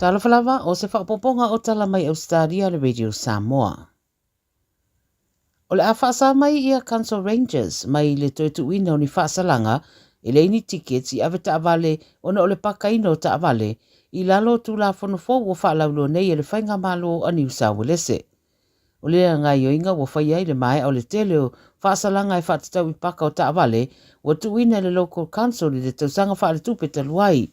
Talofa lava, o se faaopoopoga o tala mai Ausetalia le Radio Samoa. O le a faasa mai ia Council Rangers mai le toe tuuina o ni faasalaga e leai ni tickets i avetaavale ona o le pakaina o taavale i lalo o Tulafono fou ua faalauiloa nei e le Faigamalo a Niu Sauelese. O lea gaoioiga ua faia i le maea o le tele o faasalaga e faatatau i paka o taavale ua tuuina e le Local Council i le tausaga faaletupe talu ai.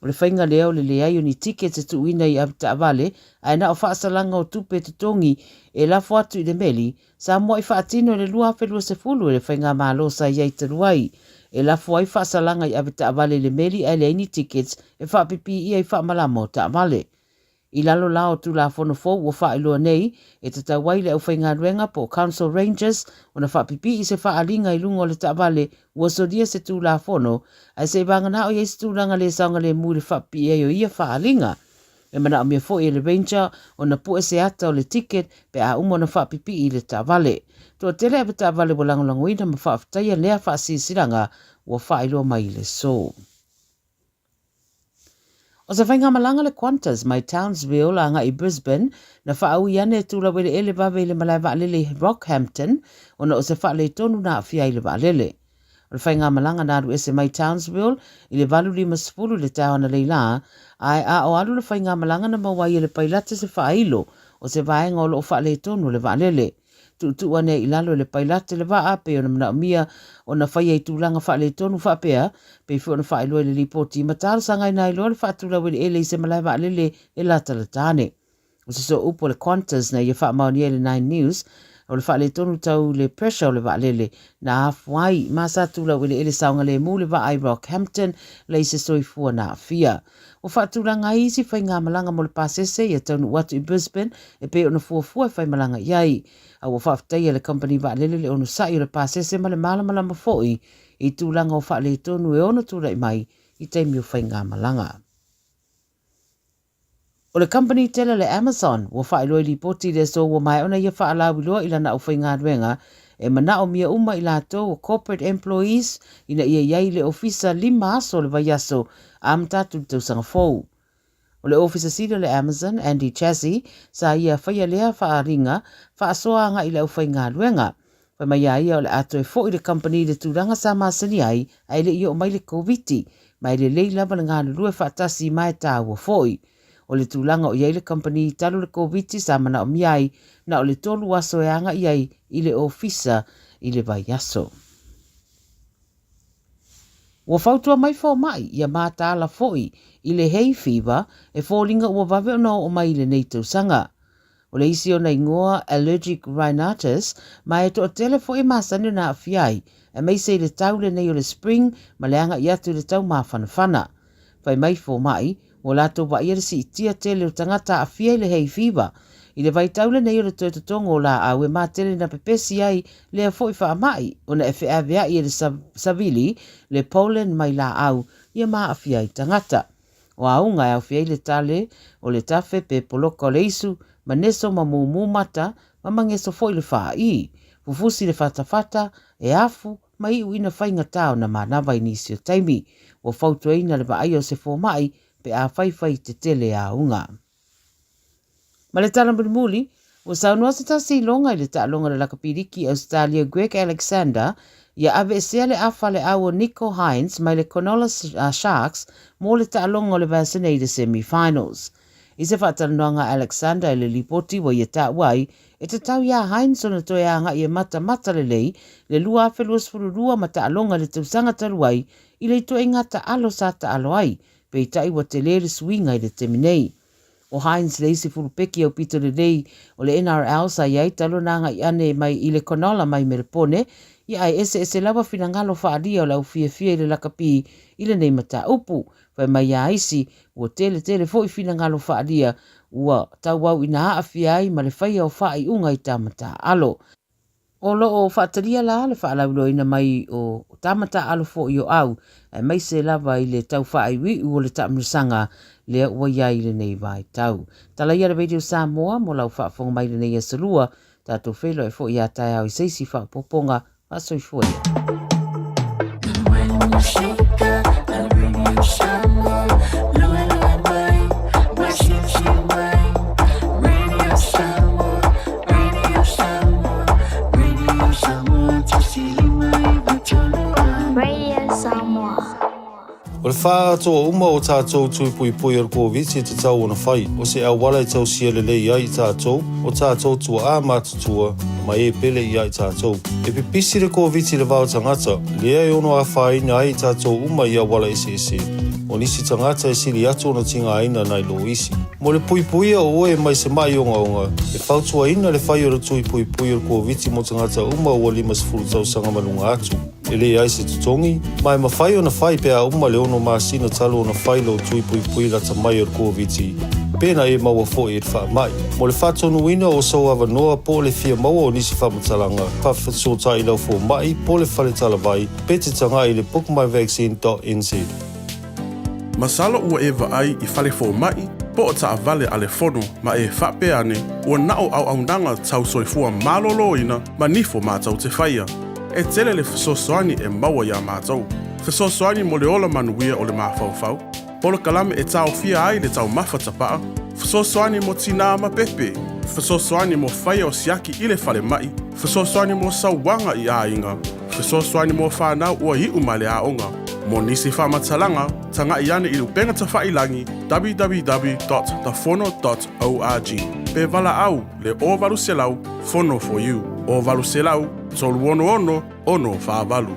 O le faiga lea o le leai o ni tickets e tuuina i avetaavale ae na o faasalaga o tupe totogi e lafo atu i le meli, sa muai faatino i le 2020 e le faigamalo sa i ai talu ai. E lafo ai faasalaga i avetaavale i le meli ae leai ni tickets e faapipiia i faamalama o taavale. I lalo la o Tulafono fou ua faailoa nei, e tatau ai le aufaigaluega po o Council Rangers ona faapipii se faaaliga i luga o le taavale ua solia se Tulafono, ae seivagana'o i ai se tulaga le saogalemu i le faapipii ai o ia faaaliga. E manaomia foi e le Ranger ona pue se ata o le ticket pe a uma ona faapipii i le taavale. Toatele avetaavale ua lagolagoina ma faafetaia lea faasilasilaga ua faailoa mai i le so. O se faigamalaga le Qantas mai Townsville agai i Brisbane, na faaui ane e tulaueleele vave i le malae vaalele i Rockhampton ona o se faaletonu na aafia ai le vaalele. O le faigamalaga na alu ese mai Townsville i le 8:50 i le taeao analeila, ae a o alu le faigamalaga na maua ai e le pailate se faailo o se vaega o lo o faaletonu o le vaalele. Tuutuu ane ai i lalo e le pailate le vaa pei ona manaomia ona faia i tulaga faaletonu faapea, pei foi ona faailoa i le lipoti, ma talosagaina ai loa le faatulau eleele i se malae vaalele e latalata ane. O se sooupu a le Qantas na ia faamaonia i le Nine News, o le faaletonu tau le pressure o le vaalele na afua ai ma sa tulau eleele saogalemu le vaa i Rockhampton, leai se soifua na aafia. Ua faatulaga ai isi faigamalaga mo le pasese ia taunuu atu i Brisbane e pei ona fuafua e faimalaga i ai. A ua faafetaia e le kamupani vaalele le onosai o le pasese ma le malamalama foi i tulaga o faaletonu e ono tulai mai i taimi o faigamalaga. O le kamupani tele a le Amazon ua faailoa i lipoti i le aso ua maea ona ia faalauiloa i lana aufaigaluega e manaomia uma i latou o corporate employees ina ia i ai i le ofisa lima aso o le vaiaso a amata atu i le tausaga fou. O le Ofisa Sili o le Amazon, Andy Jassy, sa ia faia lea faaaliga faasoa agai i le aufaigaluega. Fai mai a ia o le a toe foi le kamupani i le tulaga sa masani ai ae le i oo mai le Koviti, ma e lelei lava le galulue faatasi ma e taua foi. O le tulaga o i ai le kamupani talu le Koviti sa manaomia ai na o le tolu aso e agai ai i le ofisa i le vaiaso. Ua fautua mai fomai ia mataala foi i le hay fever e foliga ua vave ona oo mai i lenei tausaga. O le isi ona igoa allergic rhinitis ma e toatele foi e masani ona aafia ai, aemaise i le tau lenei o le spring ma le agai atu i le tau mafanafana. Fai mai fomai, Ua latou vaaia le siitia tele o tagata aafia i le hay fever. I le vaitau lenei o le toe totogo o laau e matele na pepesi ai lea foi faamai ona e feaveai e le savili le pollen mai laau ia ma aafia ai tagata. O auga e aofia ai le tale o le tafe pe poloka o le isu, maneso ma mumu mata ma mageso foi le faaii. Fufusi le fatafata, e afu, ma iu ina faigata ona manava i nisi o taimi. Ua fautuaina le vaaia o se fomai pe a faifai te tele auga. Ma le tala mulimuli, ua saunoa se tasi iloga i le taaloga o le lakapiliki i Ausetalia Greg Alexander ia aveesea le afa le au o Nicho Hynes mai le Cronulla Sharks mo le taaloga o le vaiaso nei i le semi-finals. I se faatalanoaga a Alexander i le lipoti ua ia taua ai E tatau iā Hynes ona toe agai e matamata lelei le 2022 ma taaloga i le tausaga talu ai i le ituaiga taalo sa taalo ai, peitai ua telē le suiga i le taimi nei. O Hynes le isi fulupeki aupito lelei o le NRL sa i ai talu ona agai ane mai i le Cronulla mai Melepone, ia ae eseese lava finagalo faaalia o le aufiafia i le lakapi i lenei mataupu. Fai mai iā isi, ua tele tele foi finagalo faaalia ua tauau ina aafia ai ma le faia o faaiuga i tama taaalo. O lo o faatalia la le faalauiloaina mai o tama taaalo foi o au, aemaise lava i le tau faaiuiu o le taamilosaga lea ua i ai i lenei vaitau. Tala ia le Radio Samoa mo lau faafofoga mai i lenei aso Lua. Tatou feiloai foi ia taeao i se isi faaopoopoga. Faasoifua ia. faaatoa uma o tatou tui puipui o le Koviti e tatau ona fai, o se auala e tausia lelei ai i tatou, o tatou tuaa matutua, ma e pele ia i tatou. E pipisi le Koviti i le va o tagata, lea e ono afaina ai i tatou uma i auala eseese. O nisi tagata e sili atu ona tigaina nai lo isi. Mo le puipuia o oe mai se ma'i ogaoga, e fautuaina le fai o le tui puipui o le Koviti mo tagata uma ua 50 tausaga ma luga atu. E leai se totogi, ma e mafai ona fai pe a uma le ono masina talu ona fai lou tui puipui lata mai o le Koviti, pe na e maua foi i le faamai. Mo le faatonuina o sou avanoa po o le fia maua o nisi faamatalaga, faafesootai i lau fomai po o le fale talavai pe te tagai i le bookmyvaccine.nz. Masalo ua e vaai i fale fomai po o taavale a le Fono ma e faapea ane ua na o auaunaga tau soifua maloloina ma nifo matou te faia. E tele le fesoasoani e maua iā matou. Fesoasoani mo le ola manuia o le mafaufau, polokalame e taofia ai le taumafa tapaa, fesoasoani mo tinā ma pepe, fesoasoani mo faia o siaki i le falemai, fesoasoani mo sauaga i aiga, fesoasoani mo fanau ua iu mai le aoga. Mo nisi faamatalaga, taga'i ane i le upega tafailagi www.thefono.org pe valaau le 0800 Fono for You, 0800 366 648.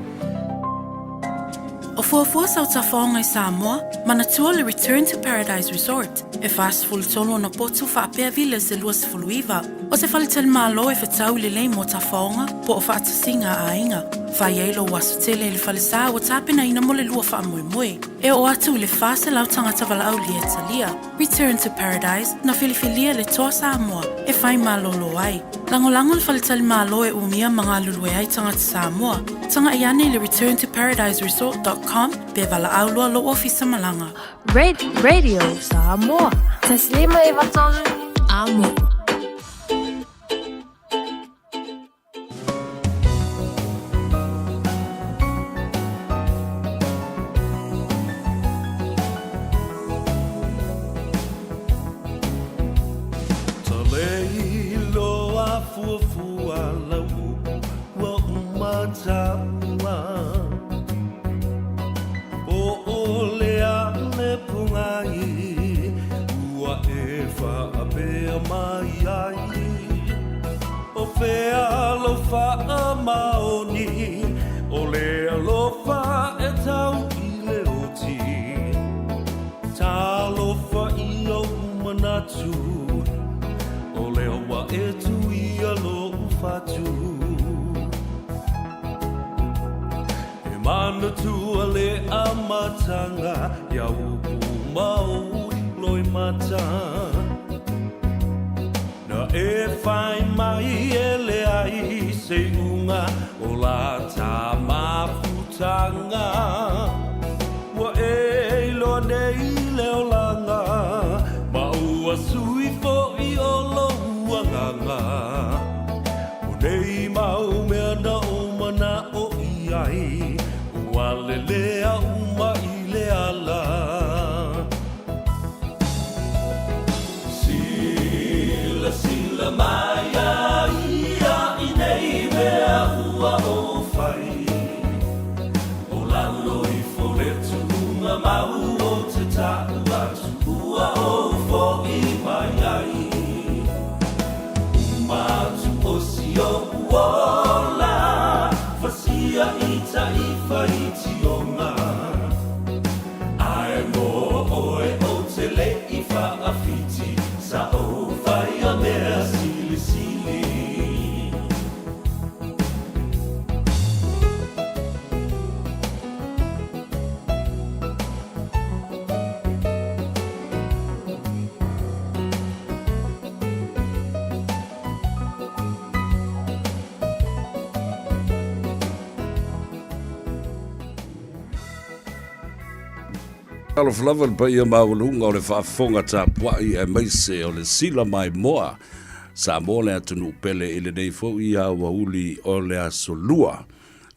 O fuafua sau tafaoga i Samoa, manatua le Return to Paradise Resort, e 43 ona potu faapea Villas e 29. O se faletalimalo e fetau lelei mo tafaoga po o faatasiga a aiga. Fai ai lou aso tele i le falesa ua tapenaina mo le lua faamoemoe. E oo atu i le 400 tagata valaaulia e talia. Return to Paradise, na filifilia le Toa Samoa e fai malolo ai. Lagolago le faletalimalo e umia ma galulue ai tagata Samoa. Taga'i ane i le returntoparadiseresort.com pe valaau loa lou ofisa malaga. Radio Samoa. Taslima 93 Amo. Talei loa fuafua lau upu ua uma taua Po o le a le pogai ua e faapea mai ai O fea lou faamaoni o le alofa e tau i le oti Talofa i ou manatu o lea ua e tuia lou fatu E manatua le amataga ia upu ma ou loimata Na e whai mai e leai se iuga o la ta mafutanga Ua e iloa nei le olaga ma ua sui fo'i o lou agaga O nei mau mea na ou mana'o i ai Ua lelea uma i le ala Silasila mai a ia i nei mea ua ou fai, O lalo ifo le tuunga mau o te ta'u atu ua ou fo'i mai ai. Uma atu o si o'u ola, Fasia i ta'ifa i Tionga. Ae mo oe ou te le'i faafiti, Sa ou whai a mea silisili. Talofa lava le paia maualuga o le faafofoga tapuai aemaise o le sila maimoa Samoa le atunuu pele i lenei foi aoauli o le Aso Lua.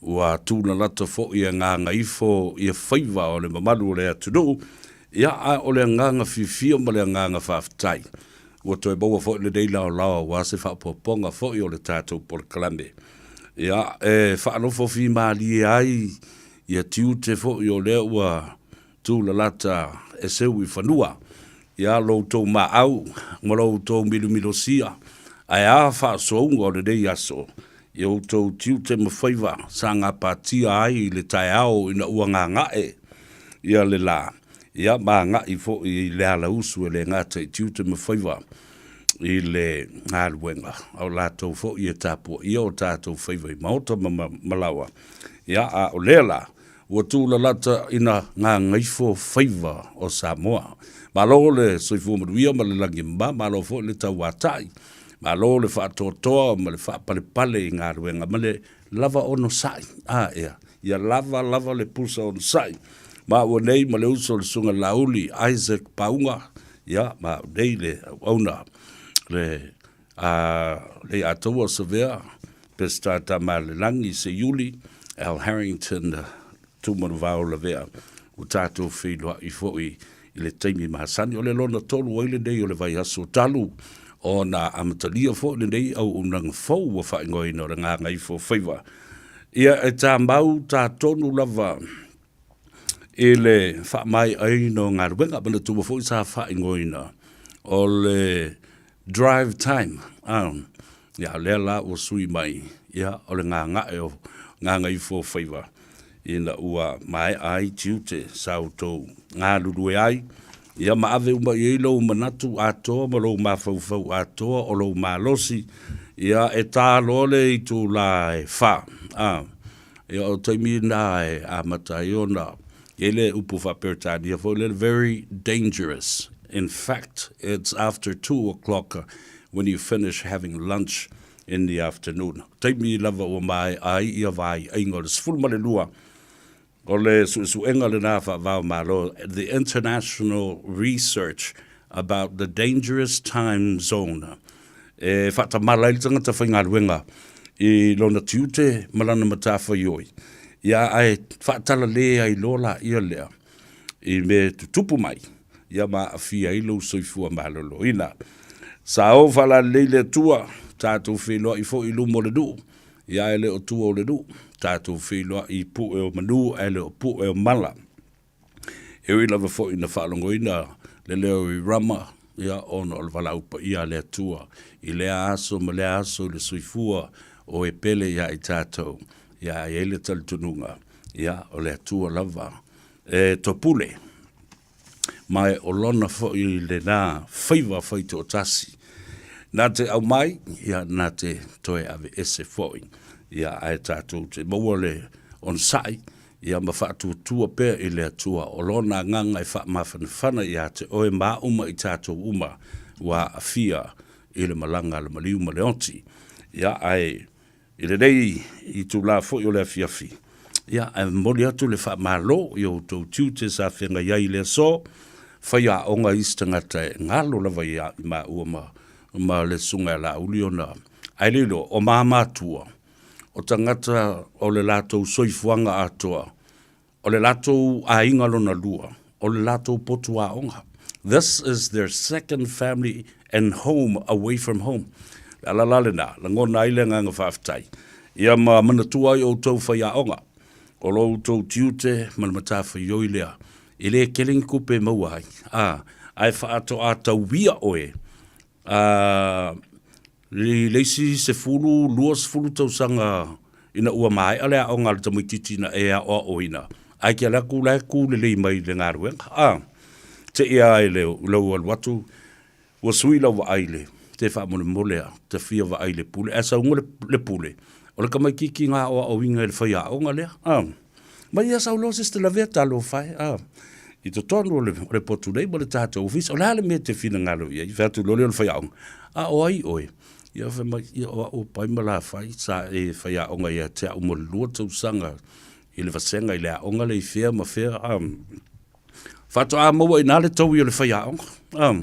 Ua tūlalata foi e gagaifo ia faiva o le mamalu o le atunuu, ia a o le agaga fiafia ma le agaga faafetai. Ua toe maua foi lenei laolao aua se faaopoopoga foi o le tatou polokalame. Ia, e faalofo fimalie ai ia tiute foi o lea ua. Tūlalata e seu i fanua. Ia lo outou maau ma lo outou milomilosia, ae a faasoauga o lenei aso, i outou tiute ma faiva sa gapatia ai i le taeao ina ua gaga'e ia le la, ia ma aga'i foi i le alausu e le gata i tiute ma faiva i le galuega, a o latou foi e tapuaia o tatou faiva i maota ma malaoa, ia a o lea la Ua tūlalata ina gagaifo faiva o Samoa. Malo le soifua manuia ma le lagi e mama, malo foi le tauatai, malo le faatoatoa ma le faapalepale i galuega ma le lava onosai. A ea, ia lava lava le pusa onosai. Ma ua nei ma le uso le Susuga Laauli Isaac Pauga, ia, ma au nei le auauna le A Leiataua Savea, Peseta Tamaalelagi, Seiuli, Al Harrington, Tumanuvao Lavea, ua tatou feiloai foi i le taimi masani. O le lona tolu ai lenei o le vaiaso talu ona amatalia foi lenei auaunaga fou ua faaigoaina o le Gagaifo Faiva. Ia e tamau tatonu lava i le faamaeaina o galuega, manatua foi sa faaigoaina o le Drive time, ah, ia o lea la ua sui mai, ia o le gaga'e o Gagaifo Faiva ina ua maea ai tiute sa outou galulue ai, ia ma ave uma i ai lou manatu atoa ma lou mafaufau atoa o lou malosi, ia e ta loa le itulā e fa, ah, ia o taimi na e amata ai ona E i ai le upu faa-Peretania foi lele, very dangerous. In fact, it's after 2 o'clock when you finish having lunch in the afternoon. Taimi lava ua maea ai ia vaiaiga o le 12, o le suesuega lena faava-o-Malo, the international research about the dangerous time zone, e faatamala ai le tagata faigaluega i lona tiute ma lana matafaioi, ia ae faatalale ai loa laia lea i mea e tutupu mai, ia ma aafia ai lou soifua maloloina. Sa o faalalelei le Atua, tatou feiloai foi i luma o le nuu, ia ae le o tua o le nuu, tatou feiloai i pue o manu ae le o pue o mala. E ui lava foi ina faalogoina le leo i Rama, ia, ona o le valaau paia a le Atua i lea aso ma lea aso i le soifua o e pele iā i tatou, ia, e i ai le talitonuga, ia, o le Atua lava e topule, ma o Lona foi lena faiva faitoatasi, na te aumai, ia, na te toe aveese foi, ia, ae tatou te maua le onosai, Ia ma faatuatua pea i le Atua o Lona agaga e faamafanafana ia te oe ma au ma i tatou uma ua aafia i le malaga a le maliu ma le oti. Ia, ae i lenei itulā foi o le afiafi, ia, ae momoli atu le faamalo i outou tiute sa feagai ai i le aso, faiaoga isi tagata e galo lava ia i maua ma, ma le Susuga ia Laauli ona, ae le iloa, o ma matua, o tagata o le latou soifuaga atoa, o le latou aiga lona lua, o le latou potu aoga. This is their second family and home away from home. Le ala la lena, lagona ai le agaga faafetai. Ia ma manatua ai outou faiaoga, o lo outou tiute ma le matafaioi lea, e le tele ni tupe e maua ai, a, ae faatoa tauia oe A, i le isi 10, 20 tausaga ina ua maea le aoga a le tamaitiiti na e aoaoina, ae te alu atu la e tu lelei mai i le galuega. A, te i a i lou alu atu, ua sui lau vaai i le, te faamolemole a, te fia vaai i le pule, ae saunoa le pule, o le tamaitiiti na aoaoina e le faiaoga lea. A. Mai ia sau loa sister Lavea talofa e, a, i totonu o le, o le potu nei ma le tatou ofisa. O le a le mea e te finagalo i ai? Fai atu loa lea o le faiaoga, a o ai oe? Ia fai mai, ia o au o Pai ma Lafai, sa e faiaoga ia te au mo le lua tausaga i le vasega i le aoga lea i fea ma fea, a. Faatoa maua i ina le taui o le faiaoga, a.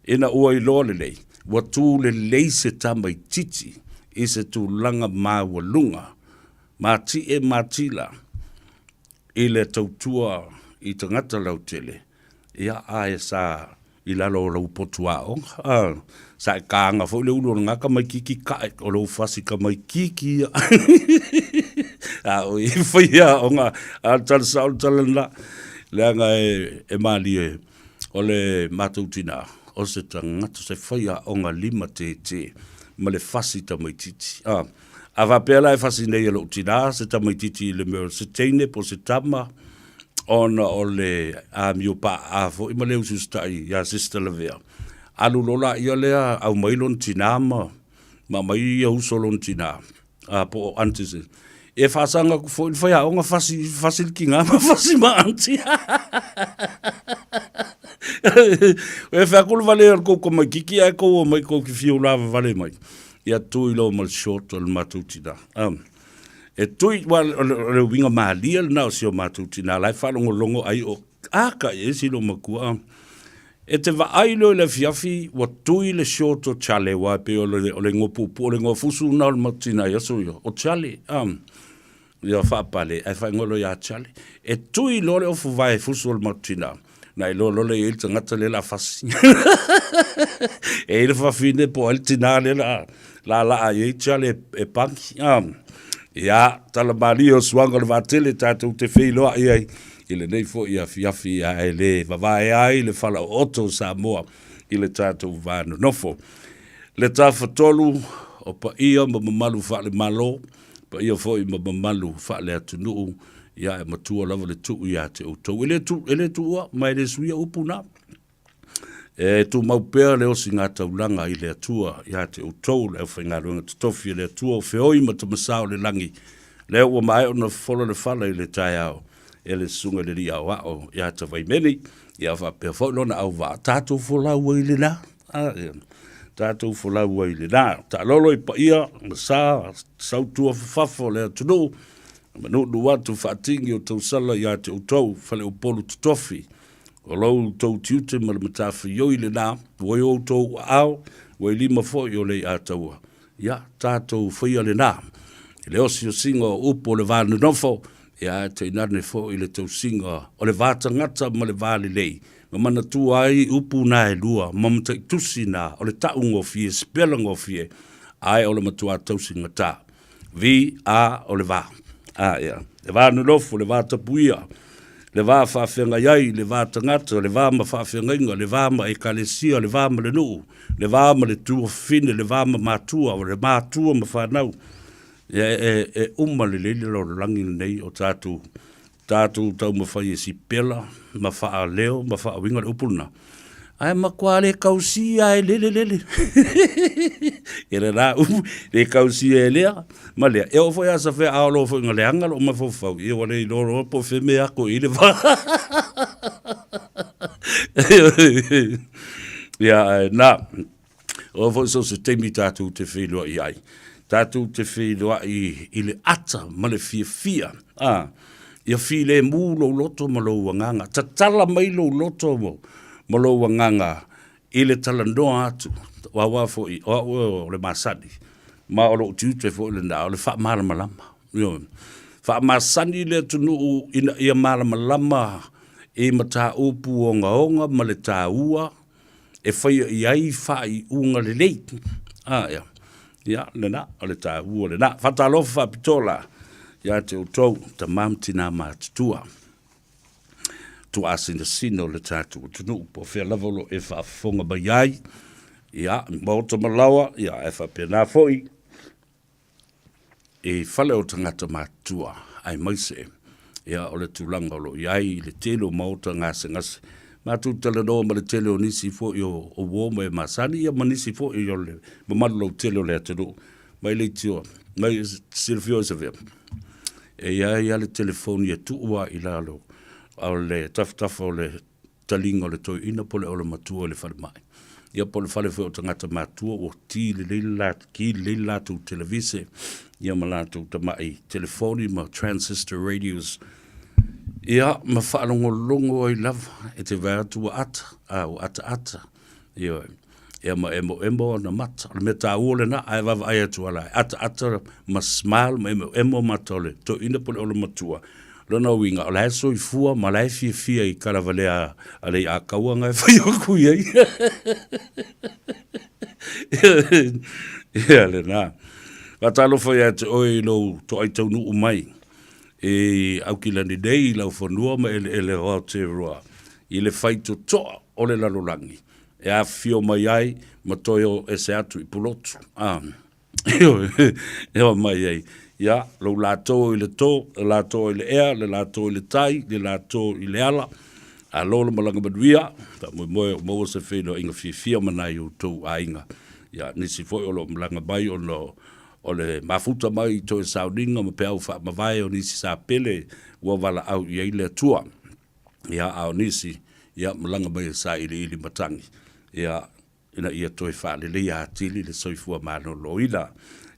Ina ua iloa lelei, ua tu lelei se tamaitiiti i se tulaga maualuga Matie matila i le tautua i tagata lautele, ia ae sa i lalo o lou potu aoga. A, sa e kāga foi le ulu o lena tamaititi kae, o lou fasi tamaititi ia. A o i faiaoga, a o le tala sao le tala lena. Leaga e, e malie, o le matou tinā, o se tagata, se faiaoga lima tētē ma le fasi tamaitiiti. A, a faapea la e fasi nei e lou tinā se tamaitiiti i le mea o se teine po o se tama, ona o le amio paaa foi ma le usiusitai ia Sister Lavea, alu loa laia lea aumai lona tinā ma ma aumai ia uso lona tinā, a po o aunties e faasaga atu foi le faiaoga fasi fasi le tiga ma fasi ma auntie. E fai atu le vale o le kou tamaititi ae kou omai kou te fiu lavavale mai. Ia tui loa ma le short o le matou tina. Um, e tui, wa, o le, o le uiga malie lena o si o matou tina, la e faalogologo ai o a ka i esi lou matua. Um, E te vaai loa i le afiafi ua tui le short o Chale aua e pei o le, o le igoa puupuu, o le igoa fusu lena o le matou tina i aso ia, o Chale, um, ia faapale, ae faaigoa loa ia Chale. E tui loa le ofu vae fusu o le matou tina, na iloa loa lea e i ai le tagata lea o le a fasi. E i ai le fafine po o ai le tina lea o le a laalaa i ai Chale e pagi. Um, ia, tala malie o suaga o le vaatele tatou te feiloai ai i lenei foi afiafi ae le vavaea ai le falaooto o Samoa i le tatou va nonofo. Le Tafatolu o paia ma mamalu faale-Malo, paia foi ma mamalu faale-atunuu, ia e matua lava le tuu ia te outou. E le tu, e le tuua ma e le suia upu na. E tumau pea le osiga taulaga i le Atua ia te outou, le aufaigaluega totofi a le Atua o feoi ma tamasā o le lagi, lea ua maea ona fofola le fala i le taeao e le Susuga i le Alii Aoao ia Tavaimeli, ia faapea foi lona auvaa, tatou folau ai i lena, tatou folau ai i lena. Taalolo i paia ma sa sautua fafafo o le atunuu, ma nuunuu atu faatini o tausala ia te outou, faleupolu totofi, O lo outou tiute ma le matafaioi lena, ua i outou aao, ua i lima foi o le iataua. Ia, tatou faia lena. I le osiosiga o upu o le va nonofo, ia ae tainane foi le tausiga o le va tagata ma le va lelei, ma manatua ai upu na e lua ma mataitusi na o le taugofie, sipela gofie, ae o le matua tausigata. V, A, o le va. A, ia. Le va nonofo, le va tapuia, le va faafeagai ai, le va tagata, le va ma faafeagaiga, le va ma ekalesia, le va ma le nuu, le va ma le tuafafine, le va ma matua, le matua ma fanau. Ia, e, e uma lelei le lalolagi lenei o tatou Tatou taumafai e sipela ma faaleo ma faauiga le upu lena. Ae matua le kausia e lele lele. E le la upu, le kausia e lea ma lea. E oo foi a safea a olo foi nga leaga loo mafaufau, ia ua le iloa loa po o fea mea ako i le va. Ia ae na. Oo foi so se taimi tatou te feiloai ai. Tatou te feiloai i le ata ma le fiafia. A, ia filemu lou loto ma lou agaga. Tatala mai lou loto ma lou agaga i le talanoa atu. Aua foi, o au o le masani, ma o lou tiute foi lena, o le faamalamalama. Ioe. Faamasani le atunuu ina ia malamalama i mataupu ogaoga ma le taua e faia i ai faaiuga lelei. A, ia, ia, lena, o le taua lena. Faatalofa faapitoa la ia te outou, tama ma tina matutua, tuaasinasina o le tatou atunuu, po o fea lava o lo o e faafofoga mai ai, ia, maota ma laoa, ia, ae faapena foi i fale o tagata matutua, aemaise ia o le tulaga o lo o i ai le tele o maota gasegase. Matou talanoa ma le tele o nisi foi o uo ma e masani ia ma nisi foi o le mamalu lautele o le atunuu mai leitioa, mai silafia oe Savea, e i ai lava le telefoni e tuu lava i lalo o le tafatafa o le taliga o le toeaina po o le olomatua i le falemai. Ia po o le fale foi o tagata matua ua ki lelei le la, ki lelei le latou televise, ia ma latou tamai telefoni ma transistor radios. Ia ma faalogologo ai lava e te vaai atu ua ata, a ua ataata. Ioe. Ia ma emoemo ona mata. O le mea taua lena, ae vaavaai atu ala, e ataata ma smile ma emoemo mata o le toeaina po o le olomatua. Lona uiga, o la e soifua ma la e fiafia i kalavalea a le iākaua nga e fai aku i ai. Ia lena. Faatalofa ia te oe i lou toai taunuu mai. i Aukilani nei i laufanua ma eleele o Aotearoa i le faitotoa o le lalolagi e afifio mai ai ma toe o ese atu i Pulotu. A, e o mai ai, ia, lou latou i le tō, le latou i le ea, le latou i le tai, le latou i le ala, alo le malaga manuia, faamoemoe o maua se feiloaiga fiafia ma nai outou aiga. Ia, nisi foi o lo o malaga mai ona o le mafuta mai i toe sauniga ma peau faamavae o nisi sa pele ua valaau i ai le Atua. Ia, a o nisi, ia, malaga mai e sailiili matagi, ia, ina ia toe faaleleia atili le soifua maloloina,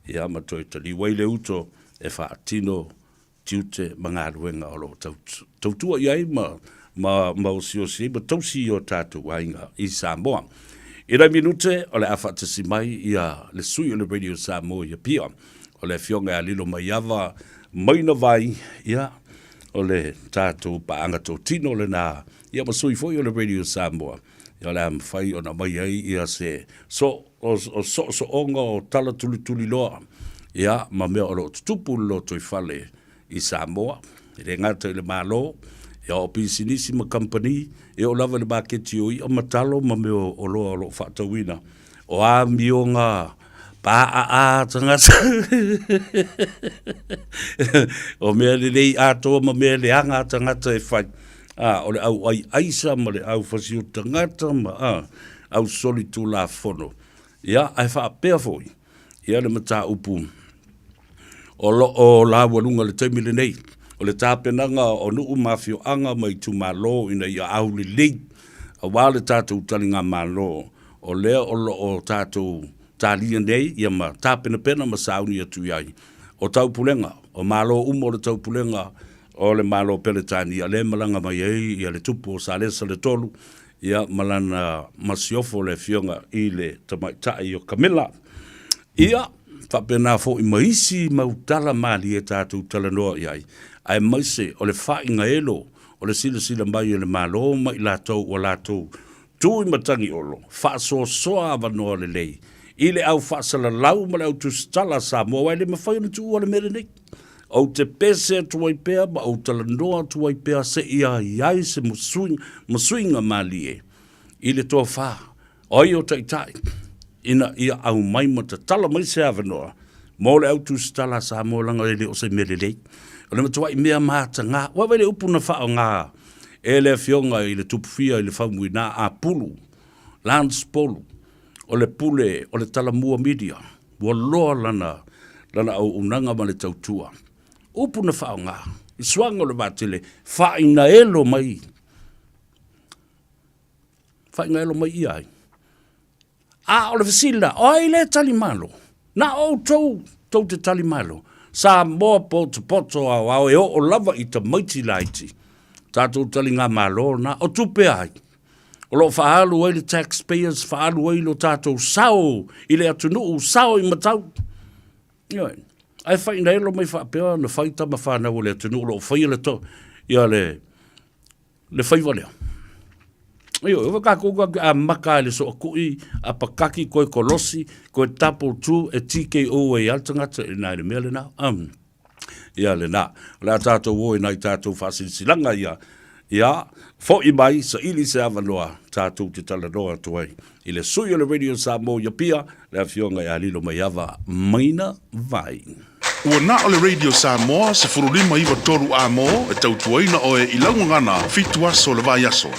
ia, ma toe taliu ai le uto e faatino tiute ma galuega o lo o tautua i ai ma, ma, ma osiosi ai ma tausi i o tatou aiga i Samoa. I nai minute, o le a faatasi mai ia le sui o le Radio Samoa i Apia, o le afioga ia Lilomaiava Maina Vai, ia, o le tatou paaga totino lena, ia ma sui foi o le Radio Samoa, ia o le a mafai ona aumai ai ia se so, o, o soosooga o tala tulituliloa, ia, ma mea o lo o tutupu i le lotoifale i Samoa, e le gata i le Malo, ia o pisinisi ma kamupani, e oo lava i le maketi o i'a ma talo ma mea o oloa o lo o faatauina, o amioga pāʻaʻā tagata, o mea lelei atoa ma mea leaga a tagata e fai, a, o le au ʻai aisa ma le au fasioti tagata ma, a, au solitulafono. Ia, ae faapea foi, ia le mataupu o lo o laualuga i le taimi lenei, o le tapenaga o nuu ma afioaga ma itumalo ina ia aulelei aua le tatou taligamalo o lea o lo o tatou talia nei ia ma tapenapena ma sauni atu i ai o taupulega, o Malo uma o le taupulega o le Malo Peretania lea e malaga mai ai ia le Tupu o Salesa le Tolu ia ma lana masiofo le afioga i le tamaitai o Kamela. Ia, faapena foi ma isi mau tala malie tatou talanoa i ai, aemaise o le faaigaelo o le silasila mai o le Malo ma i latou ua latou tu i Matagiolo, faasoasoa avanoa lelei i le au faasalalau ma le au tusitala a Samoa, aua e le mafai ona tuua le mea lenei. Ou te pese atu ai pea ma ou talanoa atu ai pea seia i ai se masuiga malie i le tofa o ai o taitai ina ia aumai ma tatala mai se avanoa mo le au tusitala a Samoa leaga e le o se mea lelei. O le matuai mea mataga. Ua vaai le upu na faaaoga e le afioga i le Tupufia i le Faumuina a Pulu, Lance Polu, o le pule o le Talamua Media. Ua loa lana, lana auaunaga ma le tautua. Upu na faaaoga, i suaga o le vaatele, faainaelo mai, faainaelo mai ia ai. A o le fesili la, o ai le tali malo? Na o outou tou te tali malo. Samoa potopoto aoao e oo lava i tamaiti laiti. Tatou taligamalo na, o tupe ai. O lo o faaalu ai le tax payers, faaalu ai lo tatou sao i le atunuu, sao i matau. Ioe. Ae fainaelo mai faapea ona fai tama fanau o le atunuu o lo o faia le to, ia le, le faiva lea. Ioe, ua tatou tatou amata i le soatui, apakaki, koe kolosi, koe double two, e TKO ai lava le tagata i ina i le mea lena. Um. Ia lena. O le a tatou o i nai tatou faasilasilaga ia, ia, fo'i mai, saili se avanoa tatou te talanoa atu ai i le sui o le Radio Samoa i Apia, le Afioga ia Lilomaiava Maina Vai. Ua na o le Radio Samoa 15 93 A mo e tautuaina oe i lau gagana fitu aso le vaiaso.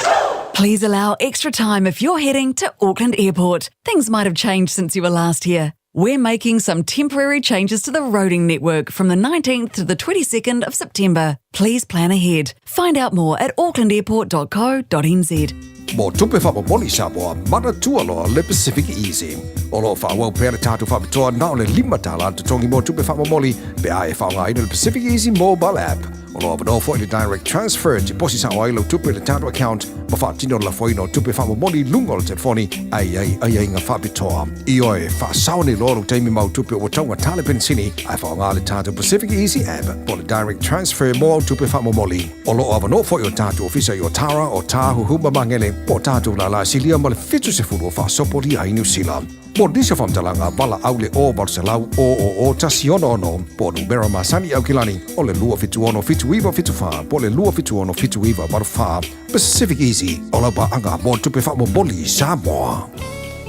Please allow extra time if you're heading to Auckland Airport. Things might have changed since you were last here. We're making some temporary changes to the roading network from the 19th to the 22nd of September. Please plan ahead. Find out more at aucklandairport.co.nz. Mo tupe faamomoli Samoa, manatua loa le Pacific Easy. O lo o faaauau pea le tatou faapitoa na o le $5 le totogi mo tupe faamomoli pe a e faaaogaina le Pacific Easy mobile app. O lo o avanoa foi le direct transfer e tiposi sao ai lau tupe i le tatou account ma faatino le lafoina o tupe faamomoli i luga o le telefoni a i ai aiaiga faapitoa. Ioe, faasao nei loa lou taimi ma au tupe ua taugata le penisini ae faaaoga le tatou Pacific Easy app po o le direct transfer mo au tupe faamomoli. O lo o avanoa foi o tatou ofisa i Otara, o Tāhuhu ma Magele, po o tatou lālā silia ma le 70 o faasopolia ai Niu Sila. Mo nisi o faamatalaga, valaau le 0 800 000 166 po o numera masani i Aukilani o le 276 7974 po o le 276 7984. Pacific Easy, o lau paaga mo tupe faamomoli i Samoa.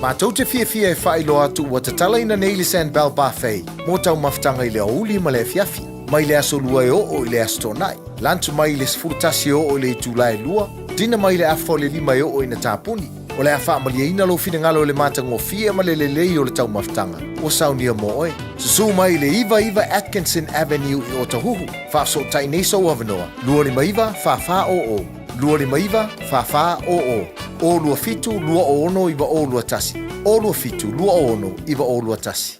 Matou te fiafia e faailoa atu ua tatalaina nei le Sandbell Buffet mo taumafataga i le aoauli ma le afiafi, mai le Aso Lua e oo i le Aso Toonai, lunch mai i le 11 e oo i le itula e 2, dinner mai i le afa o le 5 e oo ina tapuni. O le a faamalieina lou finagalo i le matagofie ma le lelei o le taumafataga ua saunia mo oe. Susū mai i le 99 Atkinson Avenue i Otahuhu, faafesootai nei sou avanoa, 259 4400, 259 4400, 027 26 9021, 027 26 9021.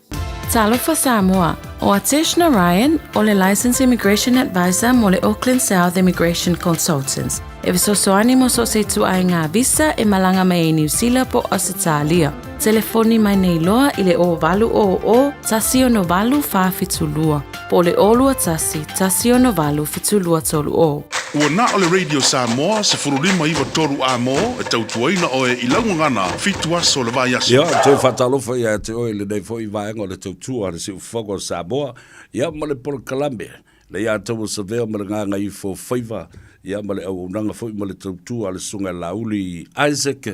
Talofa Samoa, ʻO Atesh Narayan, ʻo le Licensed Immigration Advisor mo le Auckland South Immigration Consultants, e fesoasoani mo so o se ituaiga visa e malaga mai ai Niu Sila po o Ausetalia. Telefoni mai nei loa i le 0800 168 472 po o le 021 168 7230. Ua na o le Radio Samoa 15 9 3 amo e tautuaina oe i lau gagana fitu aso o le vaiaso. Ia, toe faatalofa ia te oe i lenei foi vaega o le tautua a le Siufofoga o Samoa, ia ma le polokalame le ia taua savea ma le gagaifo faiva, ia ma le auaunaga foi ma le tautua a le Susuga Laauli Isaac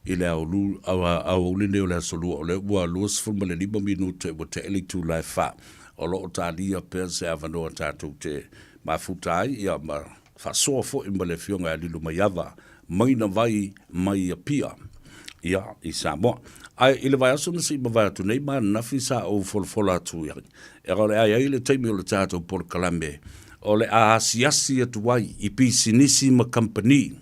i le aoauli nei o le Aso Lua, o lea ua 25 minute ua tea le itula e fa. O lo o talia pea se avanoa tatou te mafuta ai, ia ma faasoa foi ma le Afioga ia Lilomaiava Mainavai mai Apia, ia, i Samoa. Ae i le vaiaso na sei mavae atu nei ma ananafi sa ou folafola atu ai, e o le a i ai le taimi o le tatou polokalame o le a asiasi atu ai i pisinisi ma kamupani,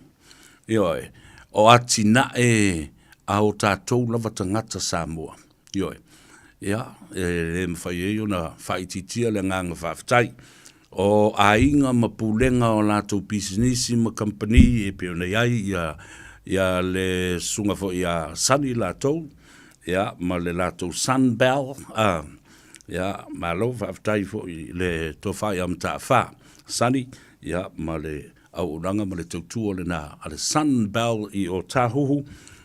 ioe, o atinae a o tatou lava tagata Samoa. Ioe. Ia, e le mafai ai ona faaitiitia le agaga faafetai. O aiga ma pulega o latou pisinisi ma kamupani e pei ona i ai ia, ia le susuga foi ia Sonny latou, ia, ma le latou Sunbell, a, ia, malo faafetai foi i le tofa ia Mataafa Sonny, ia, ma le auaunaga ma le tautua lena a le Sunbell i Otahuhu,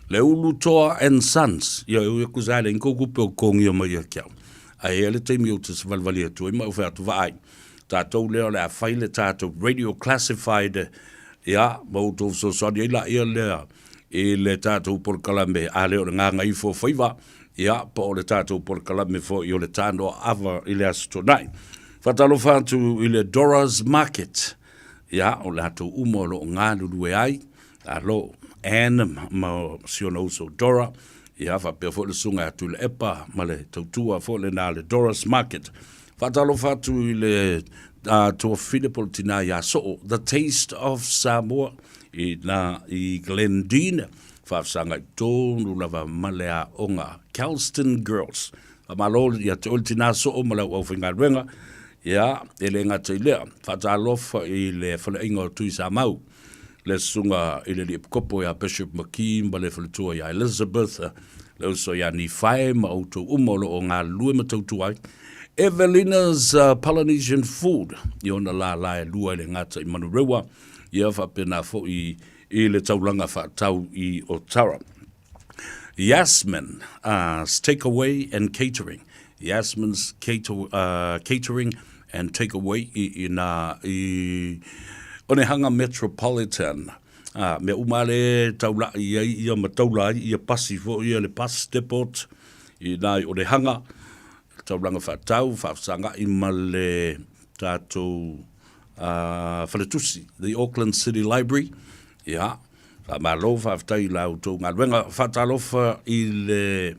le Ulutoa and Sons. Ia, e ui aku sa e leai ni kou kupe o totogia mai ia te au. Ae i ai le taimi ou te savalivali atu ai ma ou fai atu, Vaai, tatou lea o le a fai le tatou radio classified, ia, ma outou fesoasoani ai laia lea i le tatou polokalame, a le o le gagaifo faiva, ia, po o le tatou polokalame foi o le tanoa ava i le Aso Toonai. Faatalofa atu i le Dora's Market, Ia, o latou uma o lo o galulue ai, alo, Ann ma si ona uso Dora, ia, faapea foi le susuga ia Tuilaepa ma le tautua foi lena a le Dora's Market. Faatalofa atu i le uh, tuafafine po o le tinā ia Soo, The Taste of Samoa, i nā i Glendene, faafesagai tonu lava ma le aoga Kelston Girls. Faamalo ia te oe le tinā soo ma lau aufaigaluega, ia, e le gata i lea, faatalofa i le faleaiga o Tuisamau, le susuga i le alii epikopo ia Bishop McKee ma le faletua ia Elizabeth, le uso ia Nifae ma outou uma o lo o galulue ma tautua ai. Evelina's Polynesian Food, i ona lālā e lua e le gata i Manurewa, ia faapena foi i le taulaga faatau i Otara. Yasmin uh, Takeaway and Catering. Yasmin's Cater, uh, Catering and Takeaway i, i nā i Onehanga Metropolitan. Uh, mea uma le taulai ai ia ma taula ai ia pasi fo ia le bus depot i nā i Onehanga. Taulanga whaatau, whaafsanga i ma le tātou uh, whaletusi, the Auckland City Library. Ia, Faamalo, faafetai i la outou galuega. Faatalofa i le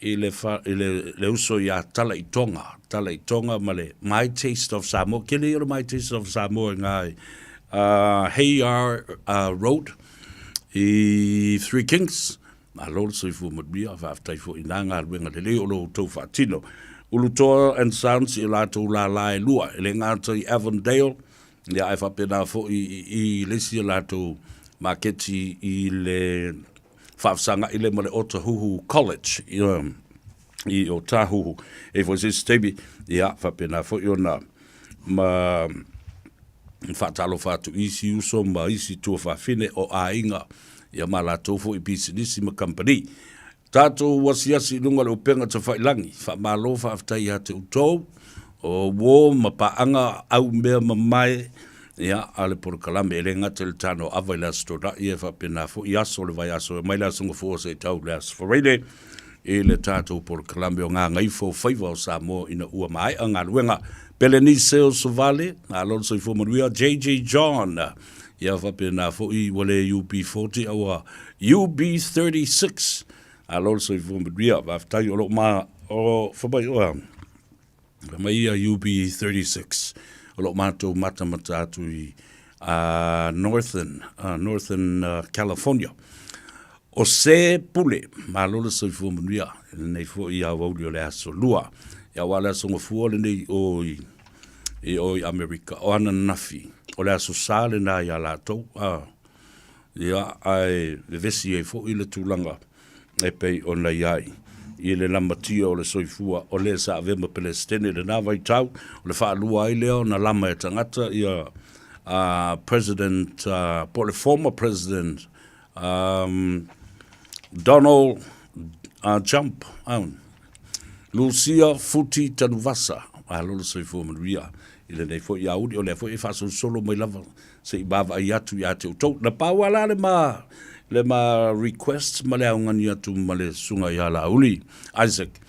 i le fa, i le, le uso ia Tala i Tonga, Tala i Tonga ma le My Taste of Samoa. Kele ia o le My Taste of Samoa i ngā uh, Hayar uh, Road i Three Kings. Malo le soifua manuia, faafetai foi i nā galuega lelei o lo outou faatino. Ulutoa and Sons i o latou lālā e lua, e le gata i Avondale, Ia, ae faapena foi i le isi o latou maketi i le faafesagai lea ma le Otahuhu College ia, i Otahuhu. E foi se isi taimi, ia, faapena foi ona ma faatalofa atu i isi uso ma isi tuafafine o aiga, ia ma latou foi pisinisi ma kamupani. Tatou asiasi i luga o le upega tafailangi, faamalo faafetai ia te outou, o uo ma paaga au mea mamae ia a le polokalame e le gata i le tano ava i le Aso Toonai e faapena foi aso o le vaiaso e mai le Aso Gafua seia tau i le Aso Faraile i le tatou polokalame o Gagaifo Faiva o Samoa ina ua maea galuega. Pelenise Osovale, malo le soifua manuia, JJ John, ia faapena foi ua le UB40 a ua UB36, malo le soifua manuia, faafetai o lo o ma, o, fai mai oa, fai mai ia UB36, o lo o matou matamata atu i uh, Northern, uh, Northern uh, California. O se pule, malo le soifua manuia, i lenei foi aoauli o le aso Lua. Ia aua le aso Gafua lenei o i, i o i Amerika, o ananafi, o le aso Sa lena ia latou, a, ia, ae vevesi ai foi le tulaga e pei ona i ai i le lamatia o le soifua o le sa avea ma Pelesitene i lena vaitau, o le faalua ai lea ona lama e tagata ia uh, President, uh, po o le former President um, Donald uh, Jump, um, Lucia Futi Tanuvasa, malo le soifua manuia i lenei foi auli, o lea foi e faasolosolo mai lava se i vaavaai atu ia te outou. Na pau lava la le ma, le ma request ma le augani atu ma le susuga ia Laauli. Isaac,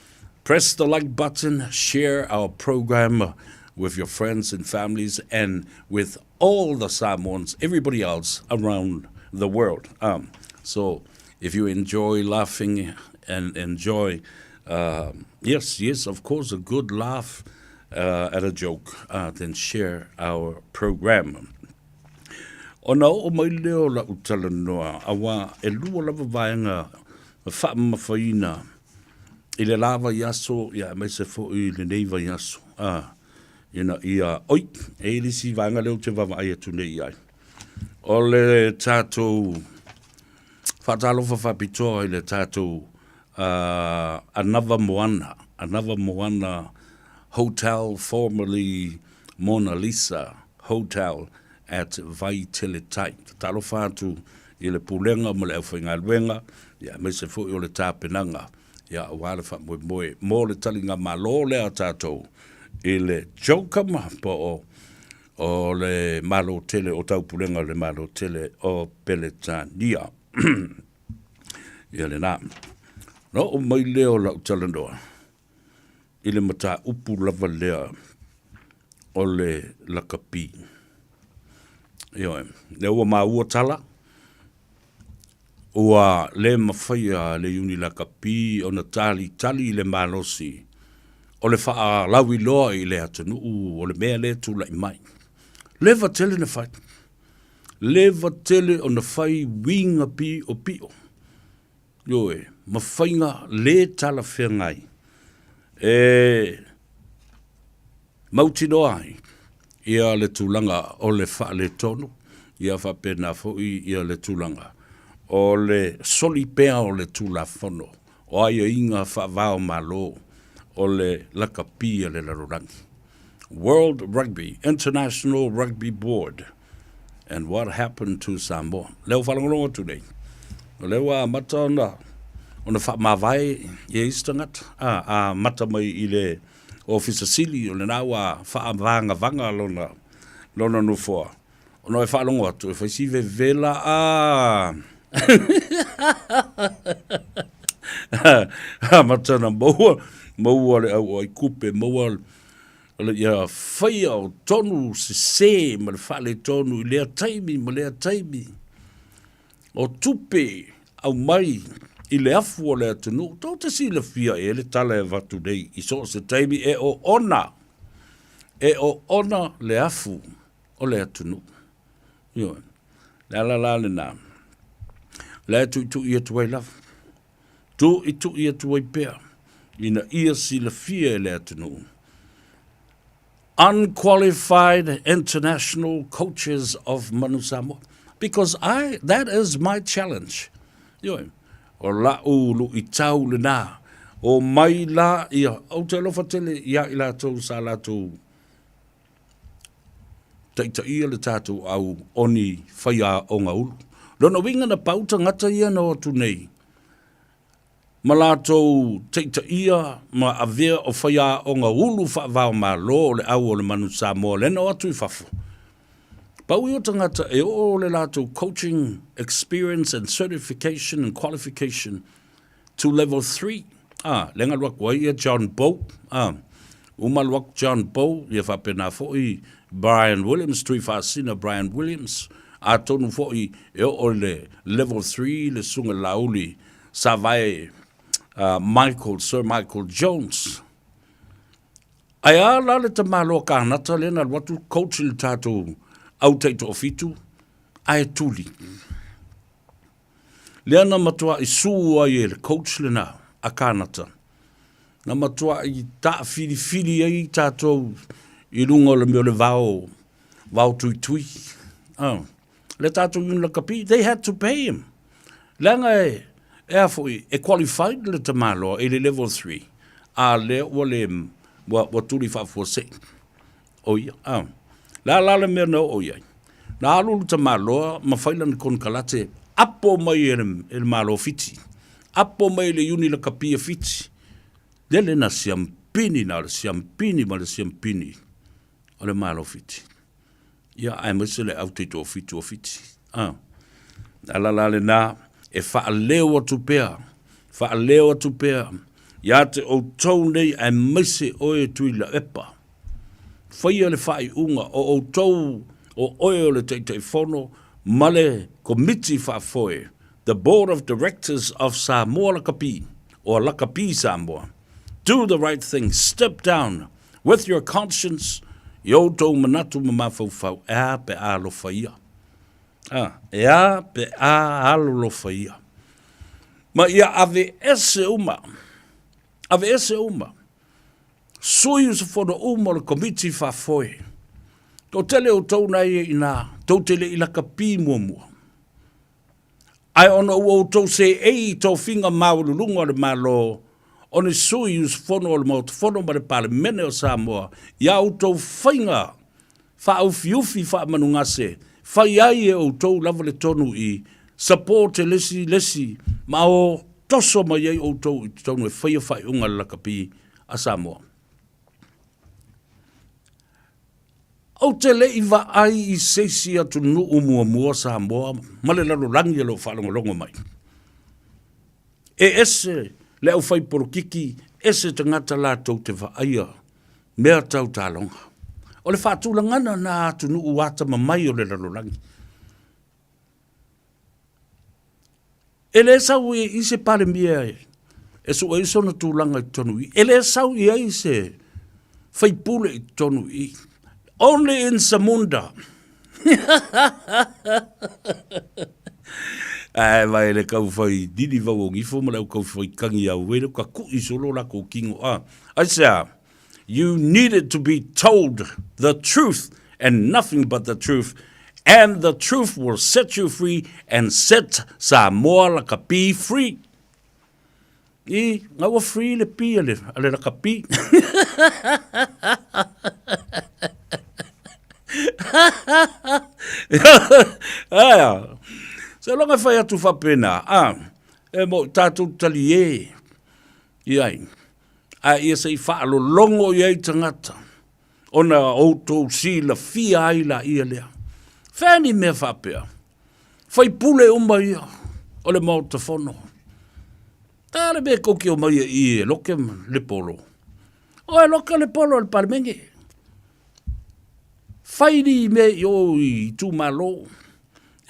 press the like button, share our program with your friends and families and with all the Samoans, everybody else around the world. Um, so if you enjoy laughing and enjoy, uh, yes, yes, of course, a good laugh uh, at a joke, uh, then share our program. Ona oo mai lea o lau talanoa, aua e lua lava vaega faamamafaina i le la vaiaso, ia aemaise foi i lenei vaiaso. Ah, ina ia, oi, e i ai le isi vaega lea ou te vaavaai atu nei i ai. O le tatou faatalofa faapitoa i le tatou uh, Anava Moana, Anava Moana Hotel, formerly Mona Lisa Hotel at Vaiteletai. Tatalofa atu i le pulega ma le aufaigaluega, ia aemaise foi o le tapenaga ia aua le faamoemoe mo le taligamalo lea a tatou i le CHOGM po o o le Malo tele o Taupulega o le Malo tele o Peletania. Ia lena. Na oo mai lea o lau talanoa i le mataupu lava lea o le lakapi. Ioe, lea ua maua tala, ua le mafaia le Iuni Lakapi ona talitali i le malosi o le faalauiloa i le atunuu o le mea lea e tulai mai. Leva tele na fai. Leva tele ona fai uiga piopio. Ioe, ma faiga le talafeagai e mautinoa ai ia le tulaga o le faaletonu, ia faapena foi ia le tulaga o le soli pea o le Tulafono o aiaiga faava-o-Malo o le lakapi a le lalolagi. World Rugby, International Rugby Board and what happened to Samoa. Lea ua faalogologo atu nei, o lea ua amata ona, ona faamavae ia isi tagata, a, amata mai i le Ofisa Sili, o lena ua faavagavaga lona, lona nofoa. Ona e faalogo atu, e fai si vevela a. Amata ona maua, maua le auai kupe, maua le ia faia o tonu sese ma le faaletonu i lea taimi ma lea taimi. O tupe aumai i le afu o le atunuu, tou te silafia e le tala e avatu nei i so o se taimi e oona, e oona le afu o le atunuu. Ioe. Le ala la lena, la e tuitui atu ai lava, tuitui atu ai pea, ina ia silafia e le atunuu. Unqualified international coaches of Manu Samoa. Because I, that is my challenge. Ioe, o la'u lu'itau lena, o mai la ia, ou te alofa tele ia i latou sa latou taitaia le tatou au oni faiaoga ulu. Lona uiga na pau tagata ia na o atu nei. ma latou taitaia ma avea o faiaoga ulu faava-o-Malo o le au o le Manu Samoa lea na o atu i fafo. Pau ia o tagata e oo le latou coaching experience and certification and qualification to level 3. Ah, lea na alu atu ai ia John Bow. Ah, uma alu atu John Bow, ia faapena foi Brian Williams, Tuifaasina Brian Williams. Atonu foi e oo i le level 3 le Susuga Laauli Savae uh, Michael, Sir Michael Jones. Ae a la le tamaloa Kanata lea na alu atu coach i le tatou au taitoafitu ae tuli. Lea na matuai sū ai e le coach lena a Kanata. Na matuai taafilifili ai tatou i luga o le mea o le vao, vao tuitui. Oh. Le tatou union lakapi, they had to pay him. Leaga e, e a foi, e qualified le tamaloa i le level 3, a lea ua le, ua, ua tuli faafuasei. O ia, a. Le a la le mea na oo i ai? Na alu le tamaloa ma fai lana konekarate, apo mai e le, e le Malo Fiti, apo mai e le Iuni Lakapia Fiti. Lele na siampini, na o le siampini ma le siampini o le Malo Fiti. Ia, aemaise le au taitoafitu o Fiti. A. Ala la lena, e faaleo atu pea, faaleo atu pea, ia te outou nei aemaise oe Tuilaepa. Faia le faaiuga o outou o oe o le Taitaifono ma le Komiti Faafoe, the Board of Directors of Samoa Lakapi, or Lakapi Samoa. Do the right thing, step down with your conscience i outou manatu ma mafaufau, e a pe a alofa ia. A, e a pe a alolofa ia. Ma ia aveese uma, aveese uma Sui usufono uma o le Komiti Faafoe. Toatele outou na ia inā, tou te le i lakapi muamua. Ae ona ua outou seei i tofiga maualuluga o le Malo, o ni sui usufono o le Maota Fono ma le Palemene o Samoa, i a outou faiga faaufiufi faamanugase, fai ai e outou lava le tonu i support e le isi le isi ma o toso mai ai outou i totonu e faia faaiuga a le lakapi a Samoa. Ou te le i vaai i se isi atunuu muamua Samoa ma le lalolagi o lo o faalogologo mai. E ese le aufai polokiki, ese tagata latou te vaaia mea tau taaloga. O le faatulagana na atunuu atamamai o le lalolagi. E le sau i se Palemia e sue ai sona tulaga i totonu i i. E le sau i ai se faipule i totonu i i. Only in Zamunda. Ae vai le kau whai diri vau o gifo ma le au kau whai kangi au wele ka kui solo la ko kingo a. Aisea, you needed to be told the truth and nothing but the truth and the truth will set you free and set Samoa lakapi free. I, nga ua free le pi a le, a le lakapi. Aia, se loga e whai atu whapena, ah, e mo tātou tali e, i ai. A ia se i whaalolongo i ai tangata, ona outou silafia ai la ia lea. Whea ni mea whapea? Faipule uma ia o le Maota Fono. Ta le mea koki o mai e i e loke le polo. O e loke le polo le palemenge. Whai ni mea i o i tūmalo.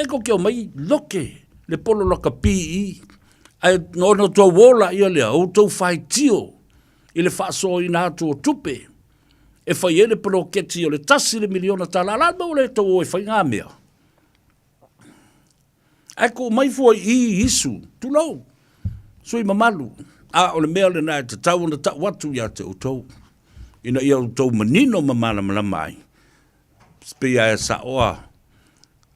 E koki o mai loke le polo laka pi i. Ai no no tou ola ia lea, o tou whaitio i le whaasoaina atu o tupe. E whai e le poloketi o le tasi le miliona tala. Ala mo le tou o e whai ngā mea. Ae kuu mai fua i Isu, tulou, sui mamalu, a o le mea lena e tatau ona tau atu ia te outou, ina ia outou manino ma malamalama ai, pei a e saoa,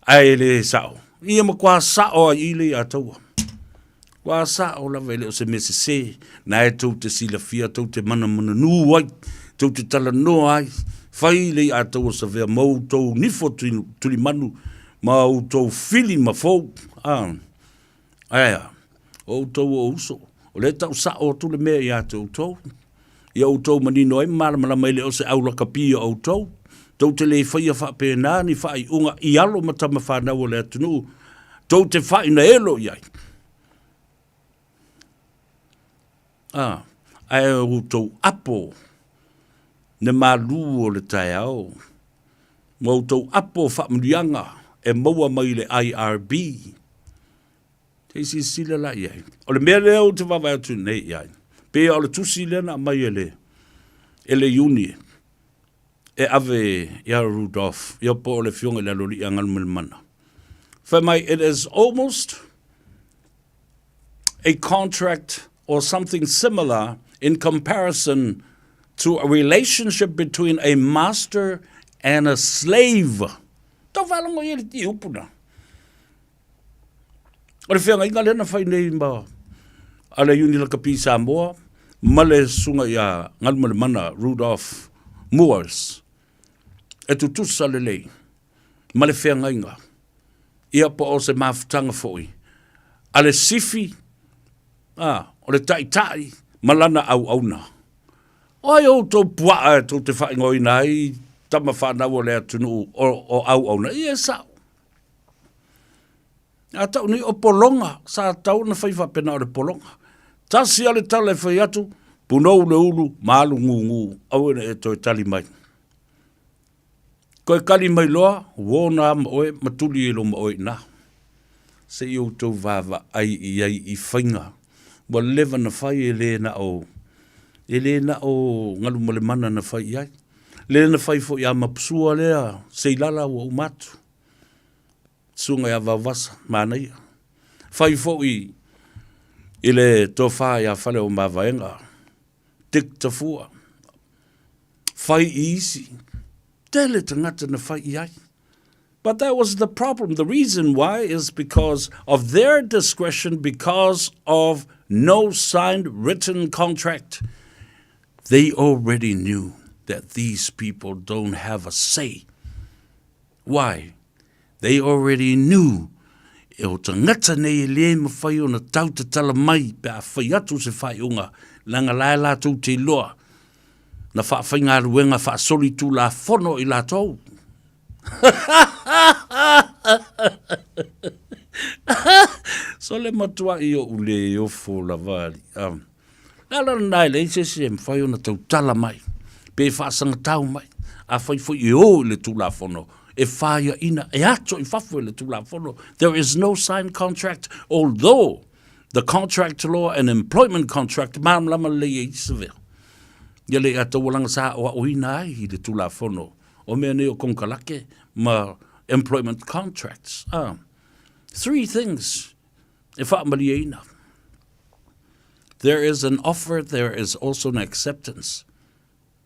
ae e le sao. Ia matua sao ai i le ia taua. Kua sao lava e le o se mea sesē, na e tou te silafia, tou te manamananū ai, tou te talanoa ai, fai le i'a taua savea ma outou nifo tulimanu, ma outou fili ma fou, a, aea, o outou o uso, O lea e tau sa'o atu le mea ia te outou, ia outou manino ai ma malamalama e le o se aulakapi o outou. Tou te le faia faapena ni faaiuga i alo ma tama fanau o le atunuu, tou te fainaelo i ai. A, ae outou apo le malu o le taeao, ma outou apo faamanuiaga e maua mai le IRB. Se i silasila la i ai. O le mea lea ou te vaavaai atu nei i ai, pei o le tusi lea na aumai e le, e le Iuni e ave ia Rudolph, ia po o le afioga i le Aloalii ia Galumalemana. Fai mai, it is almost a contract or something similar in comparison to a relationship between a master and a slave. Tau faalogo i ai le upu na. O le feagaiga lea na fai nei ma a le Iuni Lakapi Samoa ma le susuga ia Galumalemana Rudolph Moores e tutusa lelei ma le feagaiga ia po o se mafutaga foi a le sifi a, o le taitai ma lana auauna. O ai outou puaa e tou te faaigoaina ai tama fanau o le atunuu o auauna? Ia e sao. A tau nei o pologa, sa tatau ona fai faapena o le pologa. Tasi lava le tala e fai atu, punou le ulu ma alu gugu, aua ne i e toe tali mai. Toe tali mai loa, uo na ma oe ma tuli ai loa ma oe i ina. Se i outou vaavaai i ai i faiga ua leva na fai e le na o, e le na o Galumalemana na fai i ai. Le na fai foi ia Mapusua lea Seilala ua uma atu. Susuga ia Vaovasa, manaia. Fai foi i le tofa ia Faleomavaega, Dick Tafua. Fai i isi. Tele tagata na fai i ai. But that was the problem. The reason why is because of their discretion, because of no signed written contract. They already knew that these people don't have a say. Why? They already knew e o tagata nei e le mawhai ona tau tatala mai pe a whai atu se whaiunga, leaga la e latou te iloa na whaafaigaluega faasoli tulafono i latou. So le matuai oʻu le ofo lava alii. Um, le ala lena e leai se isi e mafai ona tautala mai, pe faasagatau mai. Afai foi e o i le Tulafono, e faiaina, e ato i fafo e le Tulafono. There is no signed contract, although the contract law and employment contract malamalama lelei e isi mea. Ia le ia taualaga sa aoaoina ai i le Tulafono o mea nei o konekarate ma employment contracts. Ah, three things e faamalieina. There is an offer, there is also an acceptance.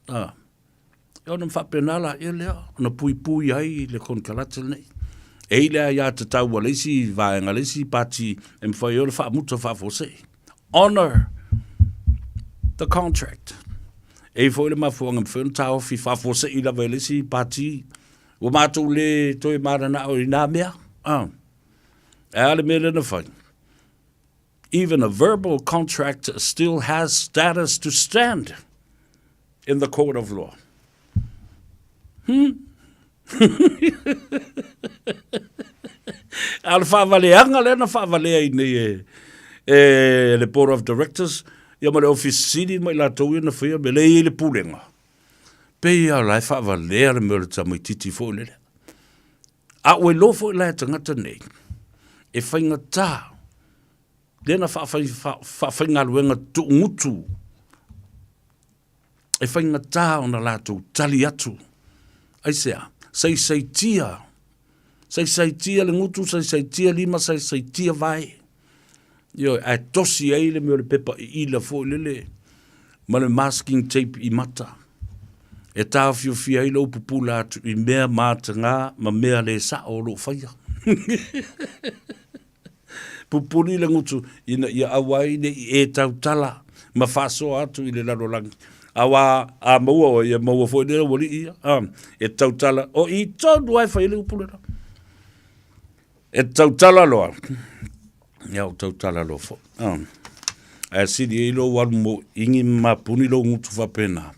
Ah, e ona faapena la ia lea, ona puipui ai le konekarate lenei. E i le aiatatau a le isi vaega, le isi pati e mafai ai ona faamuta faafuasei. Honour the contract. E i foi le mafuaaga e mafai ona taofi faafuasei lava e le isi pati, ua matou le toe mananao i na mea. Ah. E a le mea lea na fai? Even a verbal contract still has status to stand in the court of law. Hmm? A le faavaleaga lea na faavalea i nei e, e le Board of Directors, ia ma le Ofisa Sili ma i latou ia na faia me le i le pulega. Pei a la e faavalea le mea o le tamaititi foi lele. A ua iloa foi la e tagata nei, e faigata lea na faafaigaluega tuugutu e faigata ona latou tali atu. Aisea? Saisaitia, saisaitia le gutu, saisaitia lima, saisaitia vae. Ioe, ae tosi ai le mea o le pepa iila foi lele ma le masking tape i mata. E tāofiofia ai lou pupula atu i mea mātagā ma mea le sao o lou faia. Pupuli le gutu ina ia aua ai ne i e tautala ma faasoa atu i le lalolagi. Aua a maua oe, ia maua foi le aualii ia, a, e tautala, o i tonu lava e fai ai le upu lena. E tautala loa, ia o tautala loa foi. Oh. Ae sili ai lou alu mo ingi ma mapuni lou gutu faapena.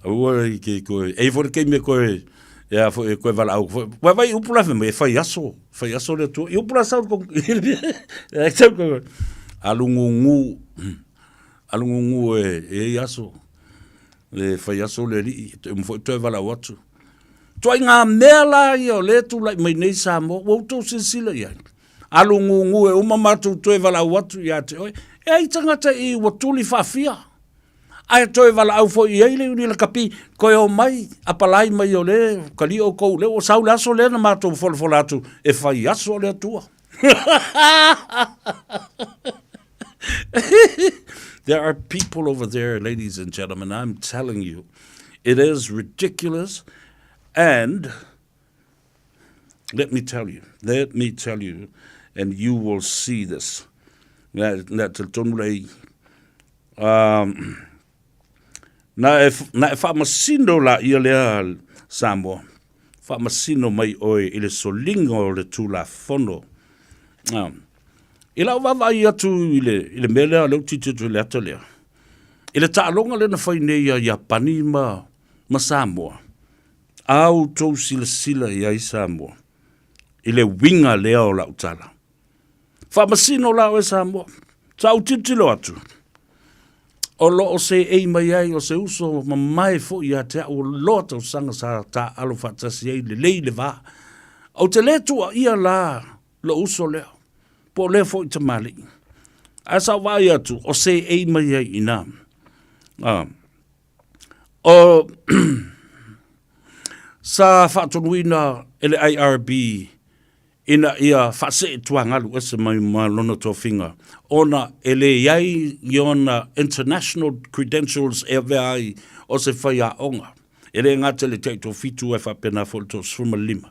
Aua i ke koe, e fo le keime koe, e a fo e koe wala au. Wai vai upu la me fai aso, fai aso le tu. I upu la sau ko. E sau ko. Alu ngungu. Alu ngungu e e aso. E fai aso le li, te um fo toe wala atu. Ituaiga mea la ia o lea e tulai mai nei Samoa, ua outou silasila i ai. Alu gugu e uma matou toe valaau atu ia te oe, e ai tagata i ua tuli faafia. Ae toe valaau foi i ai le Iuni Lakapi, toe o mai, apalai mai o lea, kali outou, lea ua sau le aso lea na matou folafola atu e fai aso le Atua. There are people over there, ladies and gentlemen, I'm telling you, it is ridiculous and let me tell you, let me tell you, and you will see this. Na, na te tonu lei, um, na e, na e whaamasino la ia lea Samoa, whaamasino mai oe i le solinga o le tūlafono. Um, I lau vaavaai atu i le, i le mea lea, lea ou tilotilo i le ata lea, i le taaloga lea na fai nei a Iapani ma, ma Samoa, a outou silasila i ai Samoa, i le uiga lea o lau tala. Faamasino la oe Samoa, sa ou tilotilo atu, o lo o seei mai ai o se uso mamae foi ia te au o loa tausaga sa taaalo faatasi ai lelei le va. Ou te le tuuaia la lou uso lea, po o lea foi tamalii. Ae sa ou vaai atu, o seei mai ai i ina. Ah. O, sa faatonuina e le IRB ina ia faasee tuagalu ese mai ma lona tofiga, ona e leai i ona international credentials e avea ai o se faiaoga. E le gata i le taitofitu ae faapena foi le toasefulumalima.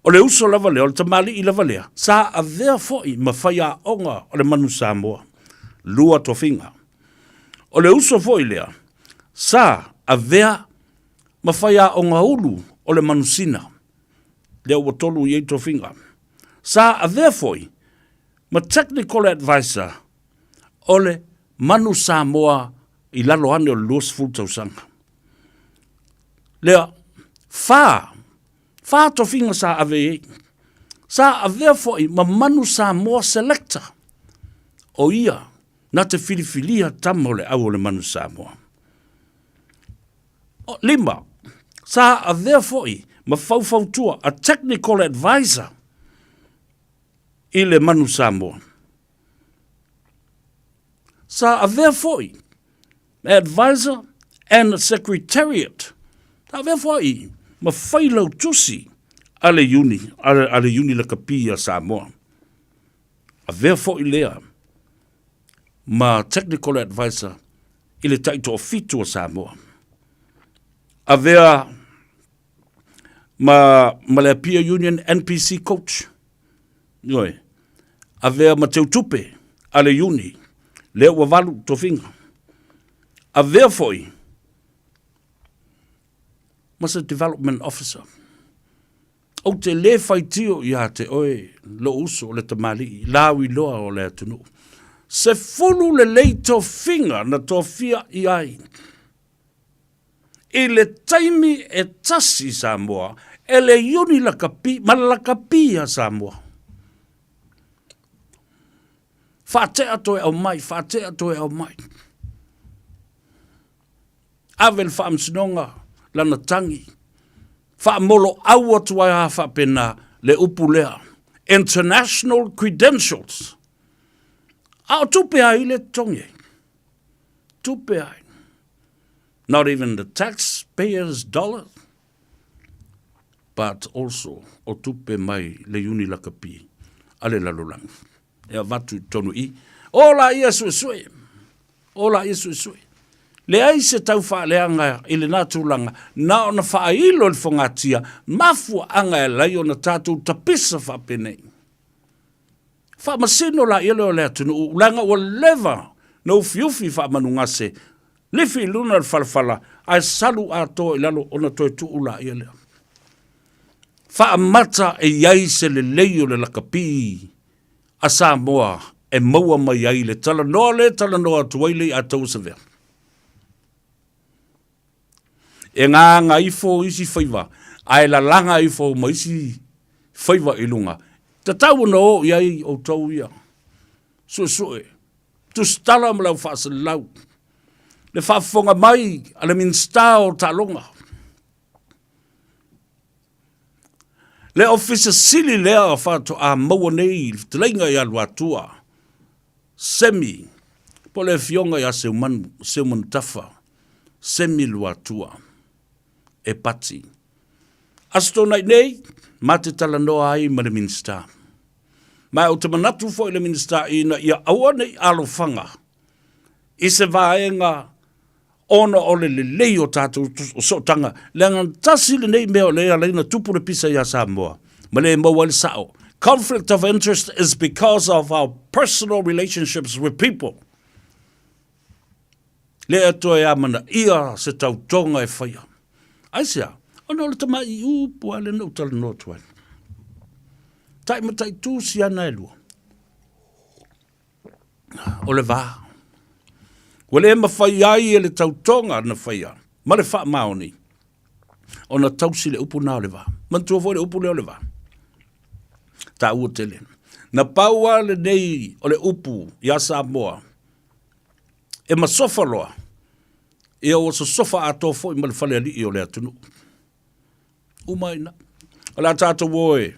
O le uso lava lea, o le tamalii lava lea, sa avea foi ma faiaoga o le Manu Samoa, lua tofiga. O le uso foi lea, sa avea ma faiaoga ulu o le Manusina, lea ua tolu i ai tofiga. Sa avea foi ma Technical Advisor o le Manu Samoa i lalo ane o le 20 tausaga. Lea, whā, whā tofiga sa ave i ai. Sa avea foi ma Manu Samoa Selector. O ia, na te filifilia tama o le au o le Manu Samoa. O, lima, sa avea foi ma faufautua a Technical Advisor i le Manu Samoa. Sa avea foi Advisor and Secretariat. Sa avea foi ma failautusi a le Iuni, a le Iuni Lakapi a Samoa. Avea foi lea ma Technical Advisor i le Taitoafitu o Samoa. Avea ma, ma le Apia Union NPC Coach. Ioe. Avea ma teutupe a le Iuni, lea ua valu tofiga. Avea foi ma se Development Officer. Ou te lē faitio ia te oe lou uso o le tamalii lauiloa o le atunuu. Sefulu lelei tofiga na tofia i ai. I le taimi e tasi i Samoa, e le iuni lakapi ma le lakapi a Samoa. Faatea toe aumai, faatea toe aumai. Ave le faamasinoga lana tagi, faamoloau atu ai a faapena le upu lea, international credentials. A o tupe ai le totogi ai? Tupe ai. Not even the taxpayers dollar, but also o tupe mai le iuni lakapi a le lalolagi. E avatu i totonu i, o la ia suesue, o la ia suesue. Leai se tau faaleaga i lena tulaga, na ona faailo i le fogatia, mafuaaga e alai ona tatou tapisa faapenei. Faamasino laia lea o le atunuu, leaga ua leva na ufiufi faamanugase, lifi i luna le falafala, ae salu atoa i lalo ona toe tuu laia lea. Faamata e i ai se lelei o le lakapi a Samoa e maua mai ai le talanoa lea e talanoa atu ai le i'a tauasavea. E gaga ifo isi faiva ae lalaga ifo ma isi faiva i luga. Tatau ona o i ai outou ia suesue, tusitala ma le au faasalalau, le faafofoga mai a le Minisita o Taaloga, le Ofisa Sili lea faatoa maua nei i le fetalaiga ia Luatua, Semi, po o le Afioga ia Seumanu, Seumanutafa, Semi Luatua, e Pati. Aso Toonai nei, ma te talanoa ai ma le Minisita. Ma ou te manatu foi le Minisita ina ia aua ne i alofaga i se vaega ona o le lelei o tatou sootaga, leaga tasi lenei mea o lea e ala ai ona tupu le pisa ia Samoa ma le maua ai le sao. Conflict of interest is because of our personal relationships with people. Lea toe amanaia se tautoga e faia. Aisea? Ona o le tamai upu lava lea na ou talanoa atu ai. Tai ma tai tu siana e lua. O le va. Ua le mafai ai e le tautoga na faia ma le faamaoni ona tausi le upu na o le va. Manatua foi le upu lea o le va. Taua tele. Na pau lava lenei o le upu iā Samoa e masofa loa, ia ua sosofa atoa foi ma le falealii o le atunuu. Uma ai i ina. O le a tatou o e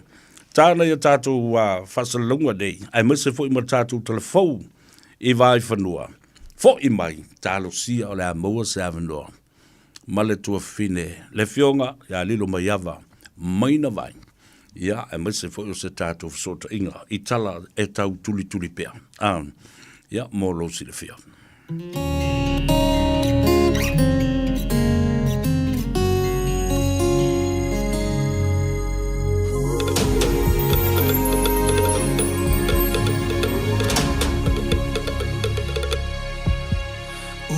tana i a tatou faasalalauga nei, aemaise foi ma le tatou talafou i Vaaifanua, foi mai, talosia o le a maua se avanoa ma le tuafafine, le Afioga ia Lilomaiava Maina Vai, ia, aemaise foi o se tatou fesootaiga i tala e tau tulituli pea, ia, mo lou silafia.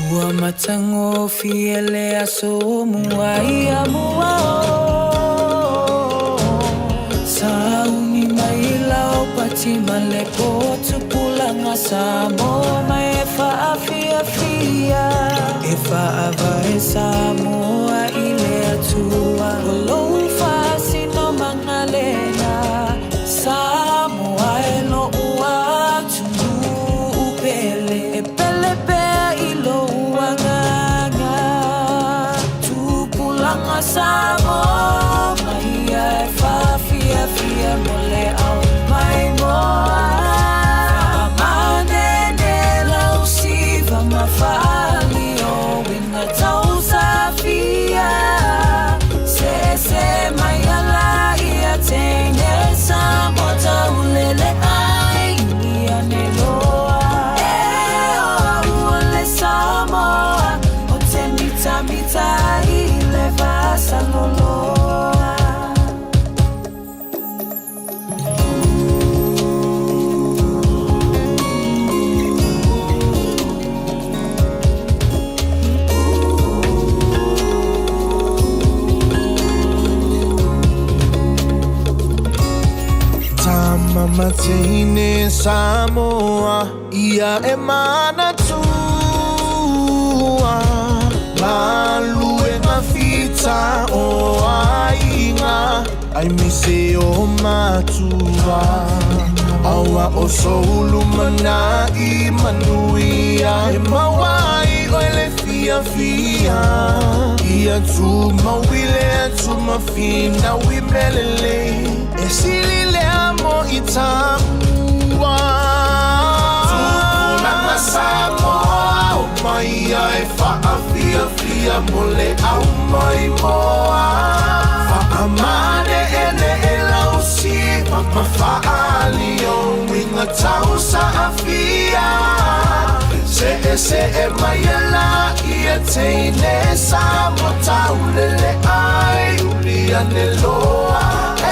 Ua matagofie le aso mua ia mua o Sauni mai lau pati ma le potu pulaga Samoa mai e faafiafia E faavae Samoa i le Atua O lou faasinomaga lena Samoa e lo'u atunuu pele E pele pea i lou agaga Tupulaga Samoa mai ia e faafiafia mo le ao maimoa Faamanene lau siva ma faali o uiga tausafia Sese mai ala ia teine Samoa taulele ai ia ne loa E o au o le Samoa O te mitamita i le vasaloloa. Tama ma teine Samoa Ia e manatua Galuega fita o aiga Aemaise o matua Aua o sou lumanai manuia E maua ai oe le fiafia Ia tumau i le atu ma finau i mea lelei E sili lea mo i taua Tupulaga Samoa o mai ia e faafiafia mo le au maimoa Faamaneʻeneʻe lau siva ma faaali o uiga tausaafia Seʻeseʻe mai e la ia teine Samoa taulele ai uli ane loa E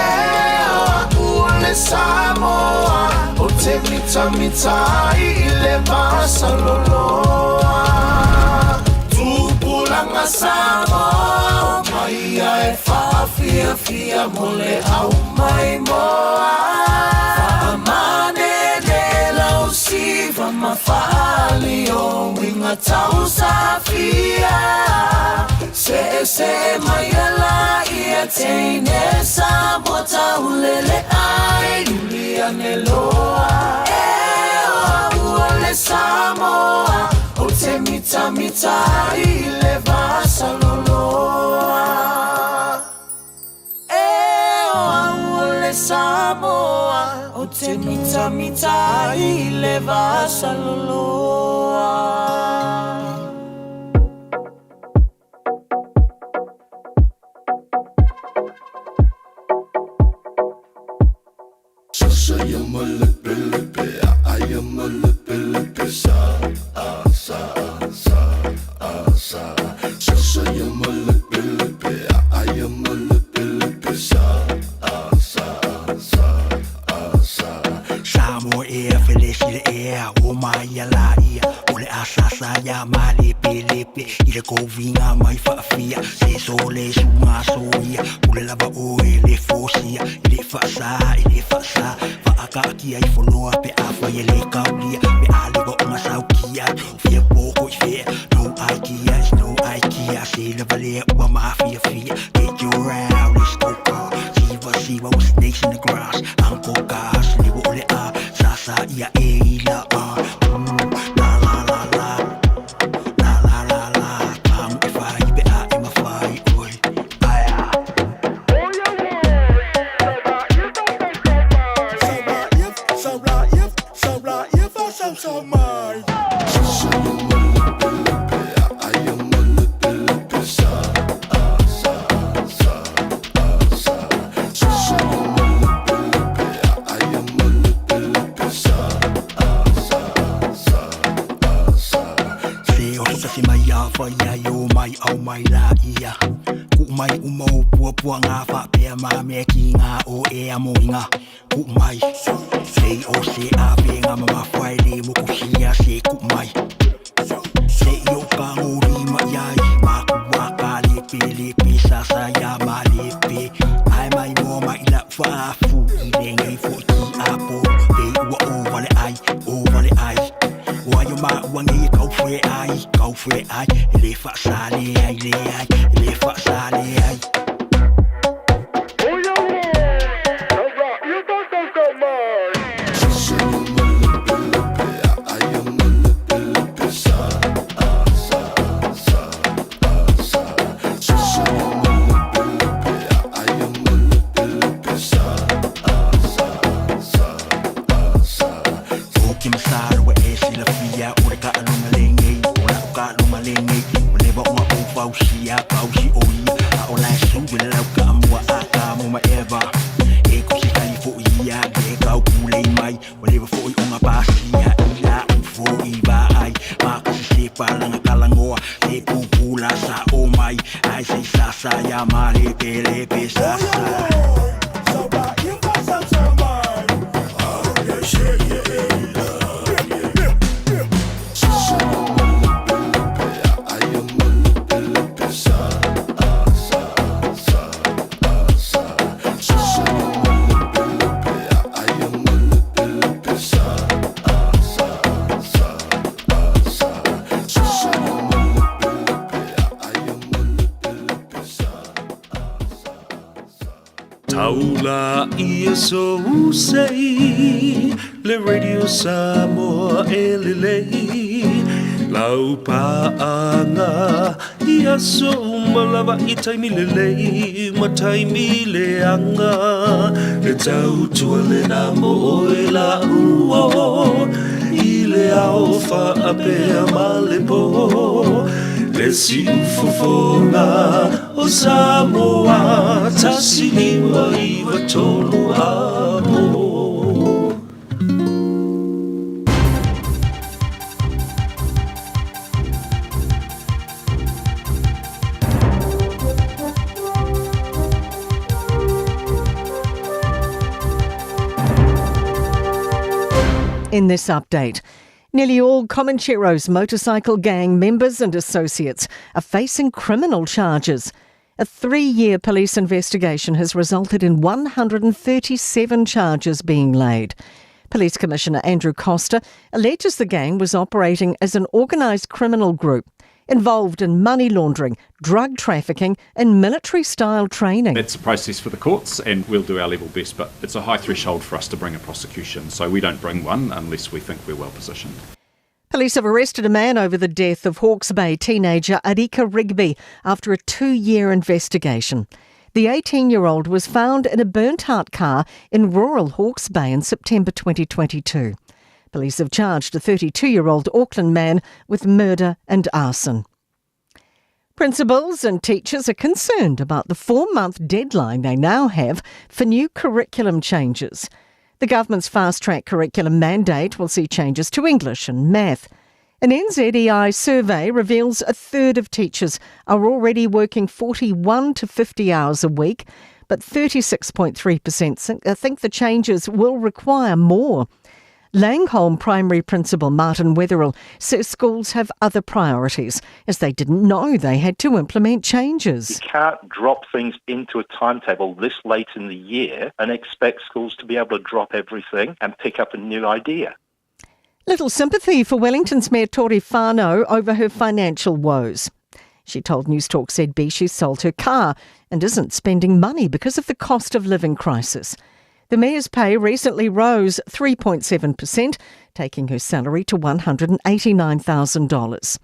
o a'u o le Samoa O te mitamita ai i le masaloloa Tupulaga Samoa. paia e faafiafia mo le au maimoa. Faamanene lau siva ma faali o uiga tausafia. Seesee mai ala ia teine Samoa taulele ai luli ane loa. E o au o le Samoa ou te mitamita ai i le vasaloloa. E o au o le Samoa ou te mitamita ai i le vasaloloa. Sasa ia ma lepe lepe a ia ma lepe lepe sa a sa sa a sa Sasa ia ma lepe lepe a ia ma lepe lepe sa a sa sa a sa Samoa ea felesi le ea o mai ia la ia o le asasa ia malepelepe i le koviga mai faafia se sole suga soia pule lava oe le fosia i le faasa i le faasa faakaakia i foloa pe afai e le kaulia pe a leva o gasaukia fia poko i fea no idea is no idea se lava lea ua mafiafia get your round let's go car siva siva with snakes in the grass uncle gas levo o le a sasa ia e ila a la la la la la la la la tamu e fai pe a e mafai oi aia Se o se mai a whai ai o mai au mai la ia Ku mai uma o puapua ngā whapea mā mea ki ngā o e a moinga Ku mai Se o se a ve ngā mama whai le mokuhia se ku mai Se i o ka ngori mai ai mā ku wā ka lepe lepe sa sa ia mā lepe Ai mai moa mai la whaafu i le ngei fo ki a po Te ua o wale ai, o wale ai O ai o mā ua ngei e kau whai ai, kau whai ai E le whaasa le ai le ai, e le whaasa le ai O ke masalo e silafia o le kaaloga lenei o la'u kaaloga lenei ua leva ona ou fausia pausi o ia a o lae su i le laukaamua a ka mo ma eva e kusikali fo'i ia le kaupulei mai ua leva fo'i ona pasia i la'u fo'i vaai makasese palaga kalagoa se pupula sa'o mai ai sei sasa ia malepelepe sasa. Taula ia sou sei le Radio Samoa e lelei lau paaga i aso uma lava i taimi lelei ma taimi leaga e tautua lena mo oe la'u o i le ao faapea ma le po le siufofoga o Samoa 1993 amo. In this update, nearly all Comancheros motorcycle gang members and associates are facing criminal charges. A three-year police investigation has resulted in 137 charges being laid. Police Commissioner Andrew Coster alleges the gang was operating as an organised criminal group involved in money laundering, drug trafficking, and military style training. That's a process for the courts, and we'll do our level best, but it's a high threshold for us to bring a prosecution, so we don't bring one unless we think we're well positioned. Police have arrested a man over the death of Hawke's Bay teenager Arika Rigby after a two year investigation. The 18 year old was found in a burnt out car in rural Hawke's Bay in September 2022. Police have charged a 32 year old Auckland man with murder and arson. Principals and teachers are concerned about the four month deadline they now have for new curriculum changes. The government's fast track curriculum mandate will see changes to English and math. An NZEI survey reveals a third of teachers are already working 41 to 50 hours a week, but 36.3% think the changes will require more. Langholm Primary Principal Martin Wetherill says schools have other priorities as they didn't know they had to implement changes. You can't drop things into a timetable this late in the year and expect schools to be able to drop everything and pick up a new idea. Little sympathy for Wellington's Mayor Tory Whanau over her financial woes. She told Newstalk ZB she sold her car and isn't spending money because of the cost of living crisis. The mayor's pay recently rose 3.7%, taking her salary to $189,000.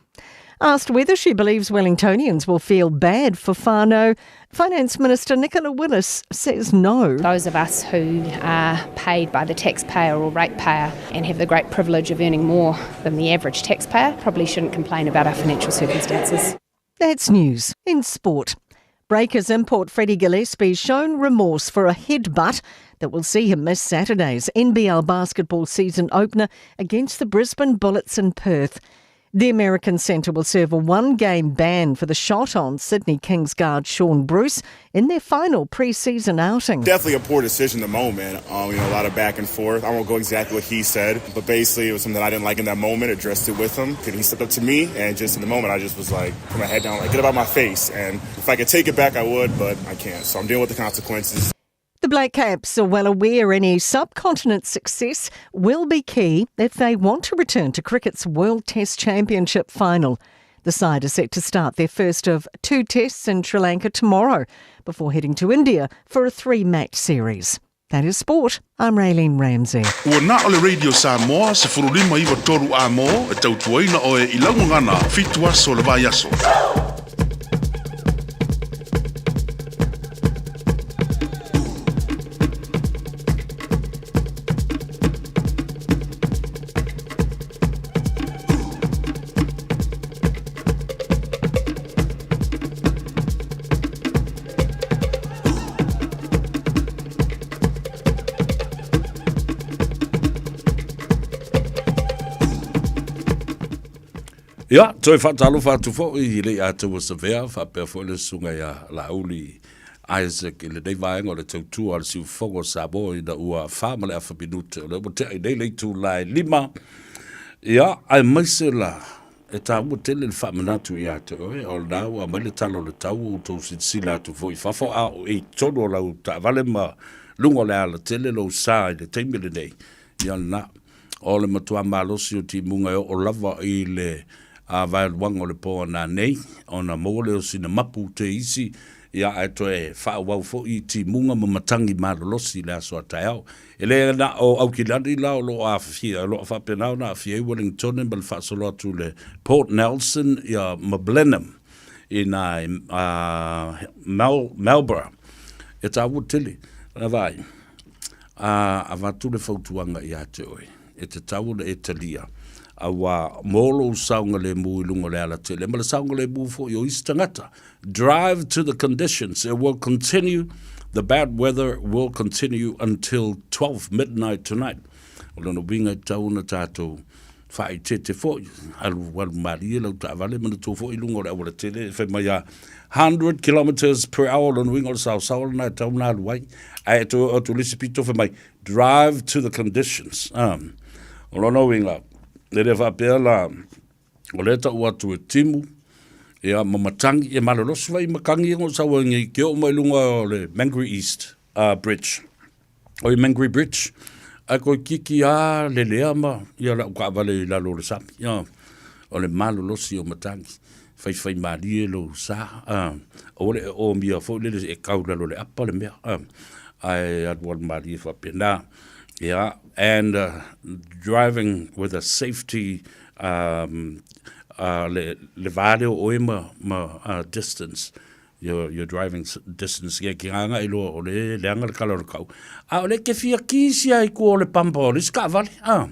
Asked whether she believes Wellingtonians will feel bad for Whanau, Finance Minister Nicola Willis says no. Those of us who are paid by the taxpayer or ratepayer and have the great privilege of earning more than the average taxpayer probably shouldn't complain about our financial circumstances. That's news in sport. Breakers import Freddie Gillespie shown remorse for a headbutt that will see him miss Saturday's NBL basketball season opener against the Brisbane Bullets in Perth. The American Centre will serve a one game ban for the shot on Sydney Kings guard Sean Bruce in their final pre season outing. Definitely a poor decision in the moment. Um, you know, a lot of back and forth. I won't go exactly what he said, but basically it was something that I didn't like in that moment. Addressed it with him. And he stepped up to me, and just in the moment, I just was like, put my head down, like, get about my face. And if I could take it back, I would, but I can't. So I'm dealing with the consequences. The Black Caps are well aware any subcontinent success will be key if they want to return to cricket's World Test Championship final. The side is set to start their first of two tests in Sri Lanka tomorrow before heading to India for a three match series. That is sport. I'm Raylene Ramsey. Ua na o le Radio Samoa, 159 a mo, e tautuaina oe i laugagana, fitu aso le vaiaso. Ia, toe faatalofa atu foi i le ia taua savea, faapea foi le susuga ia Laauli Isaac i lenei vaega o le tautua a le Siufogo o Samoa ina ua fa ma le afa minute o lea ua tea i nei le itula e lima. Ia, aemaise la e taua tele le faamanatu ia te oe, o lena ua aumai le tala o le tau ua outou silasila atu foi i fafo, a o i totonu o lau taavale ma luga o le alatele lou sa i le taimi lenei, ia lena. O le matua malosi o timuga e oo lava i le a vaeluaga o le po ananei, ona maua lea o sina mapu te isi, ia ae toe faaauau foi i timuga ma matagi malolosi i le aso a taeao. E le na o Aukilani la o lo o aafia, o lo o faapena ona aafia ai Wellingtone ma le faasolo atu i le Port Nelson ia ma Blenheim i na i Mel, Melborough. E taua tele, vaai, a avatu le fautuaga ia te oe, e tatau ona e talia, auā mō lou saogalemu i luga o le alatele, ma le saogalemu foi o isi tagata. Drive to the conditions, it will continue, the bad weather will continue until 12 midnight tonight. O lona uiga e tatau ona tatou faaeteete foi, alualu malie lau taavale manatua foi i luga o le aualatele e fai mai a 100 kilometres per hour, lona uiga o le saosaoa lena e tatau ona alu ai, ae toe oo atu i le isi pito fai mai drive to the conditions. Um, o lona uiga, e le faapea la, o lea tau atu e timu, Ia, ma matangi, e malolosi vai matangi ia ngo sau ai nei ke oo mai lunga o le Mangere East uh, Bridge. O i Mangere Bridge, ai koe kiki a lelea ma ia lau kaavale i lalo o le sami. Ia, o le malolosi o matangi. Faifai malie lou sa. Uh, aua le e omia foi lele e kau lalo le apa le mea. Uh, ae alualu malie faapena. Yeah, and uh, driving with a safety um, uh, le, le va lea o oe ma, ma uh, distance your, your driving distance kia ki ngā i loa o le leanga le kala o le kau. A o le ke fia kisi ai kua o le pampa o le isi kaavale. Ah.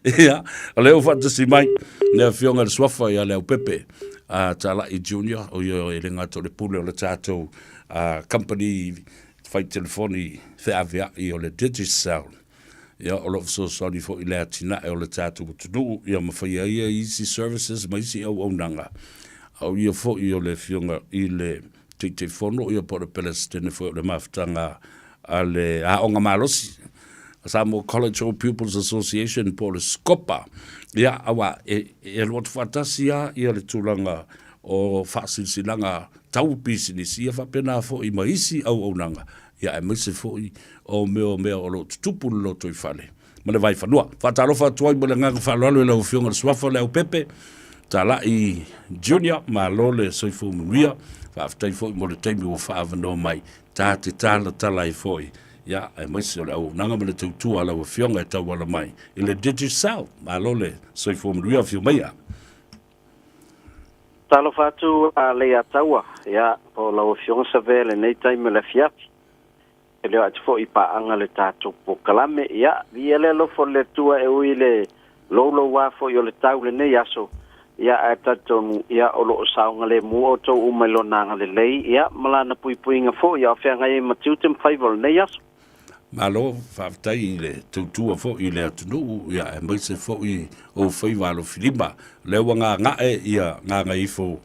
Ia, o le o whaatasi mai, le afioga le suafa ia Leaupepe, a Talai Junior, o ia e le ngata o le pule o le tātou uh, company whai telefoni wheaweai o le Digicel. Ia, o lo o fesoasoani foi i le atinae o le tatou atunuu, ia ma faia ai ia isi services ma isi auaunaga. A o ia foi o le Afioga i le Taitaifono, ia po o le Peresetene foi o le Mafutaga a le Aoga Malosi, Samoa College Old Pupils Association po o le SCOPA. Ia, aua e, e alu atu faatasi lava ia le tulaga o faasilasilaga tau pisinisi, ia faapena foi ma isi auaunaga ia aemaise foi o mea o mea o lo o tutupu le lotoifale ma le vaifanua. Faatalofa atu ai ma le agaga faaaloalo i lau Afioga i le Suafa Leaupepe Talai Junior, malo le soifua manuia, faafetai foi mo le taimi ua faaavanoa mai ta te talatala ai foi, ia aemaise o le auaunaga ma le tautua a lau Afioga e tauala mai i le Digicel. Malo le soifua manuia, afio maia. Talofa atu a Leiataua, ia, po o lau Afioga Savea i lenei taimi o le afiafi. E leo atu foi i paaga le tatou polokalame. Ia, viia le alofa o le Atua e ui i le louloua foi o le tau i lenei aso, ia, ae talitonu, ia, o lo o saogalemu outou uma i Lona agalelei, ia, ma Lana puipuiga foi, a o feagai ai ma tiute ma faiva o lenei aso. Malo, faafetai i le tautua foi i le atunuu, ia, aemaise foi o faiva alofilima. O lea ua gaga'e ia gagaifo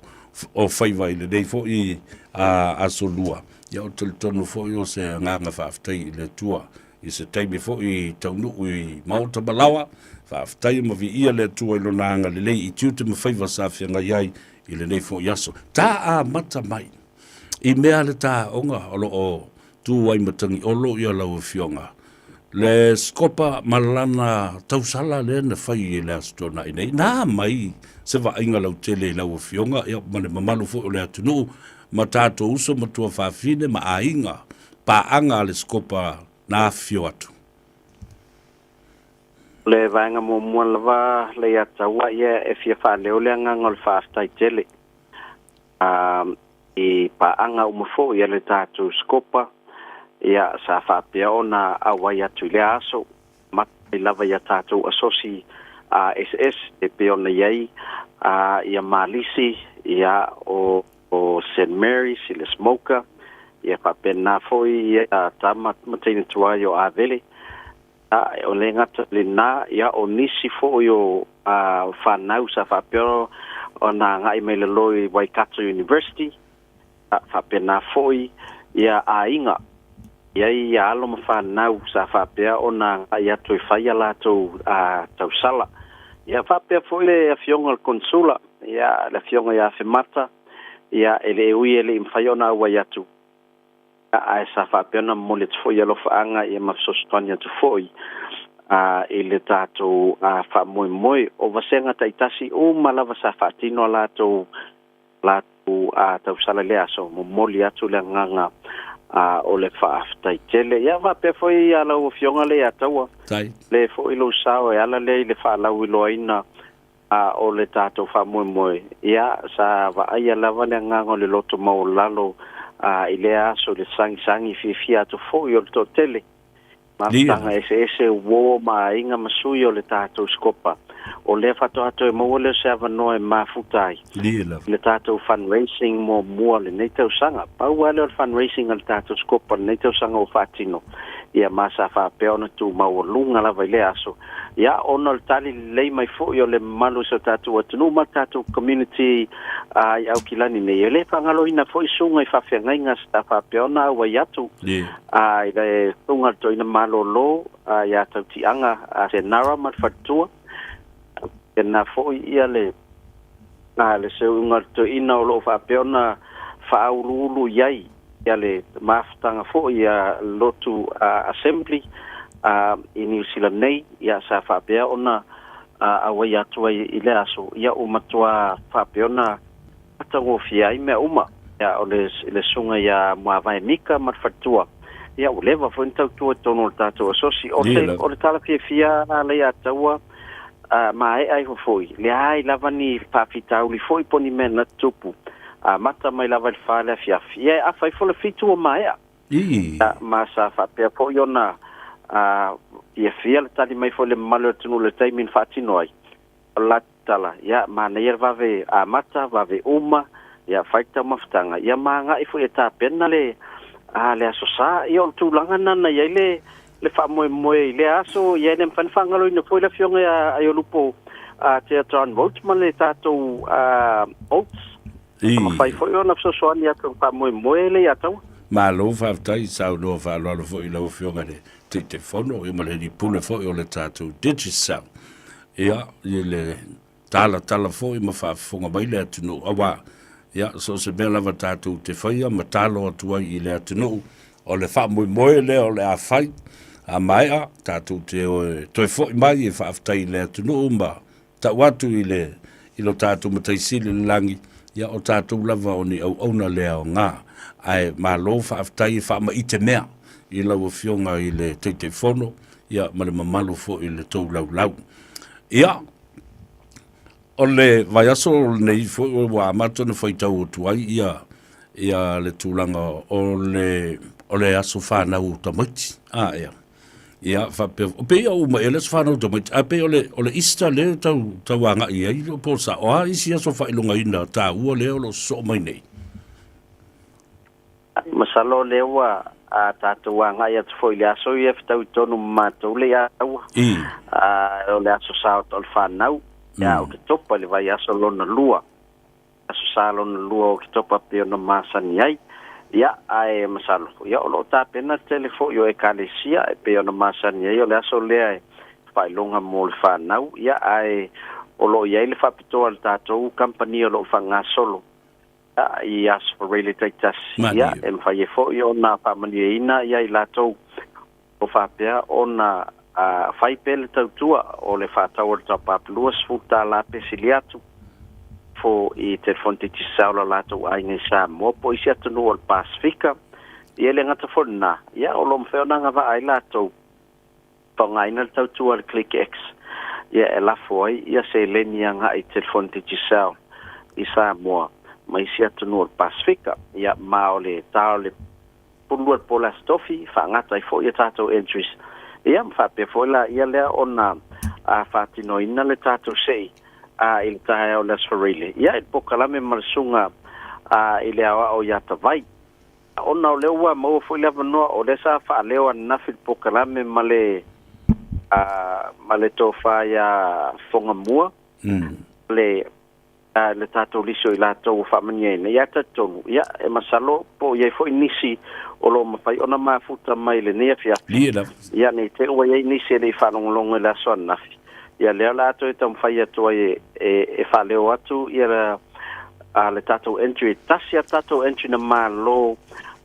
o faiva i lenei foi aso lua. Ia, ou te talitonu foi o se agaga faafetai i le Atua i se taimi foi i taunuu i maota ma laoa. Faafetai ma viia le Atua i Lona agalelei i tiute ma faiva sa feagai ai i lenei foi aso. Ta amata mai i mea le taoga o lo o Tu ai Matagiolo ia lau Afioga le Scopa ma lana tausala lea na fai i le Aso Toonai nei. Na mai se vaaiga lautele i lau Afioga ia ma le mamalu foi o le atunuu ma tatou uso ma tuafafine ma aiga paaga a le Scopa na afifio atu. O le vaega muamua lava Leiataua ia e fia faaleo le agaga o le faafetai tele i paaga uma foi a le tatou Scopa, ia, sa faapea ona auai atu i lea aso, amata mai lava i a tatou asosi eseese e pei ona i ai ia Malisi, ia, o Saint Mary's i le Smoker, ia faapena foi ia tama ma teine tuai o Avele, A, o le gata lena, ia, o nisi foi o a, fanau sa faapea ona agai mai lalo i Waikato University, a, faapena foi ia aiga, i ai ia alo ma fanau sa faapea ona agai atu e fai a latou a, tausala. Ia faapea foi le afioga i le Konsula, ia, le afioga ia Afemata, ia, e le ui e le i mafai ona auai atu, ae sa faapea ona momoli atu foi alofaaga ia ma fesoasoani atu foi i le tatou faamoemoe. O vasega taitasi uma lava sa faatino a latou latou tausala i lea aso, momoli atu le agaga o le faafetai tele. Ia faapea foi ia lau Afioga Leiataua, le foi lou sao e ala lea i le faalauiloaina A o le tatou faamoemoe, ia, sa vaaia lava le agaga o le loto maualalo a i lea aso i le sagisagi fiafia atu foi o le toatele. Mafutaga eseese, uo ma aiga ma sui o le tatou Scopa. O lea faatoa toe maua lea o se avanoa e mafuta ai i le tatou fundraising muamua o lenei tausaga. Pau lava lea o le fundraising a le tatou Scopa o lenei tausaga ua faatino, ia ma sa faapea ona tu maualuga lava i lea aso. Ia, ona o le tali lelei mai foi o le mamalu o si o tatou atunuu ma le tatou community i Aukilani nei, e le faagaloina foi susuga i faafeagaiga sa faapea ona auai atu i le susuga a le Toeaina Malolo ia Tautiaga Senara ma le faletua. Faapena foi ia le. A le seuga o le toeaina o lo o faapea ona faauluulu i ai ia le mafutaga foi a le lotu Assembly i Niu Sila nei, ia sa faapea ona auai atu ai i le aso, ia ua matua faapea ona matagofie ai mea uma. Ia, o le, le susuga ia Muavae Mika ma le faletua, ia ua leva foi ona tautua i totonu o le tatou asosi. O le, o le tala fiafia a Leiataua, a maea ifo foi, leai lava ni faafitauli foi po o ni mea na tutupu, amata mai lava i le fa i le afiafi, ia e afa ifo le fitu ua maea. Ia, ma sa faapea foi ona a fiafia le tali mai foi i le mamalu o le atunuu i le taimi na faatino ai. O le latou tala, ia, manaia le vave amata, vave uma, ia, fai le taumafataga, ia ma agai foi e tapena le, a, le Aso Sa. Ia, o le tulaga lena na i ai le, le faamoemoe i lea aso, ia e le mafai ona faagaloina foi le Afioga ia Aiolupo a Tea John Mote ma le tatou Oats. I. Mafai foi ona fesoasoani atu i le faamoemoe le ia taua. Malo faafetai saunoa faaaloalo foi i lau Afioga i le Taitaifono ia ma le Alii Pule foi o le tatou Digicel. Ia, i le talatala foi ma faafofoga mai le atunuu, aua, ia, so o se mea lava tatou te faia ma talo atu ai i le atunuu, o le faamoemoe lea o le a fai, a maea, tatou te o e toe foi mai e faafetai i le atunuu ma tau atu i le i lo tatou Matai Sili i le lagi, ia o tatou lava o ni auauna le aoga. Ae malo faafetai e faamaite mea i lau Afioga i le Taitaifono, ia ma le mamalu foi i le tou laulau. Ia, o le vaiaso lenei foi ua amata ona faitau atu ai ia ia le tulaga o le o le aso fanau o tamaiti. A ea. Ia faapea o pei o uma ea le aso fanau o tamaiti, ae pei o le o le Easter lea tau tau agai ai po o sao. O a isi aso faailogaina taua lea o lo o sosoo mai nei? Masalo o lea ua a tatou agai atu foi i le aso ia e fetaui tonu ma matou le iaua. A, o le aso sa o le fanau, ia Oketopa i le vaiaso lona lua. Aso sa lona lua o Oketopa pei ona masani ai. Ia, ae masalo, ia o lo o tapena tele foi o Ekalesia e pei ona masani ai o le aso lea e faailoga mo le fanau. Ia, ae o lo o i ai le faapitoa a le tatou kamupani o lo o faagasolo i aso Fareile taitasi, ia, e mafai ai foi ona faamanuiaina ia i latou o faapea ona fai pea le tautua o le faatau o le top-up $20 pe sili atu fo i telefoni Digicel a latou aiga i Samoa po o isi atunuu o le Pasefika. Ia e le gata foi i lena, ia o lo o mafai ona agavaa ai latou faaaogaina le tautua a le ClickX ia e lafo ai ia seleni agai i telefoni Digicel i Samoa ma isi atunuu o le Pasefika. Ia ma o le ta o le pulua i le po o le Aso Tofi, faagata ai foi a tatou entries. Ia ma faapea foi la ia lea ona a faatinoina le tatou sei a i le taeao o le Aso Faraile. Ia i le polokalame ma le susuga a i le aoao ia Tavai. Ona o lea ua maua foi le avanoa, o lea sa faaleo ananafi le polokalame ma le ma le tofa ia Fogamua, le le tatou lisi o i latou ua faamanuiaina. Ia talitonu, ia, e masalo po o i ai foi nisi o lo o mafai ona mafuta mai i lenei afiafi. Ia, ne i te i ua i ai nisi e le i faalogologo i le aso ananafi. Ia, lea o le a toe taumafai atu ai e, e, e faaleo atu ia a le tatou entry. E tasi a tatou entry na malo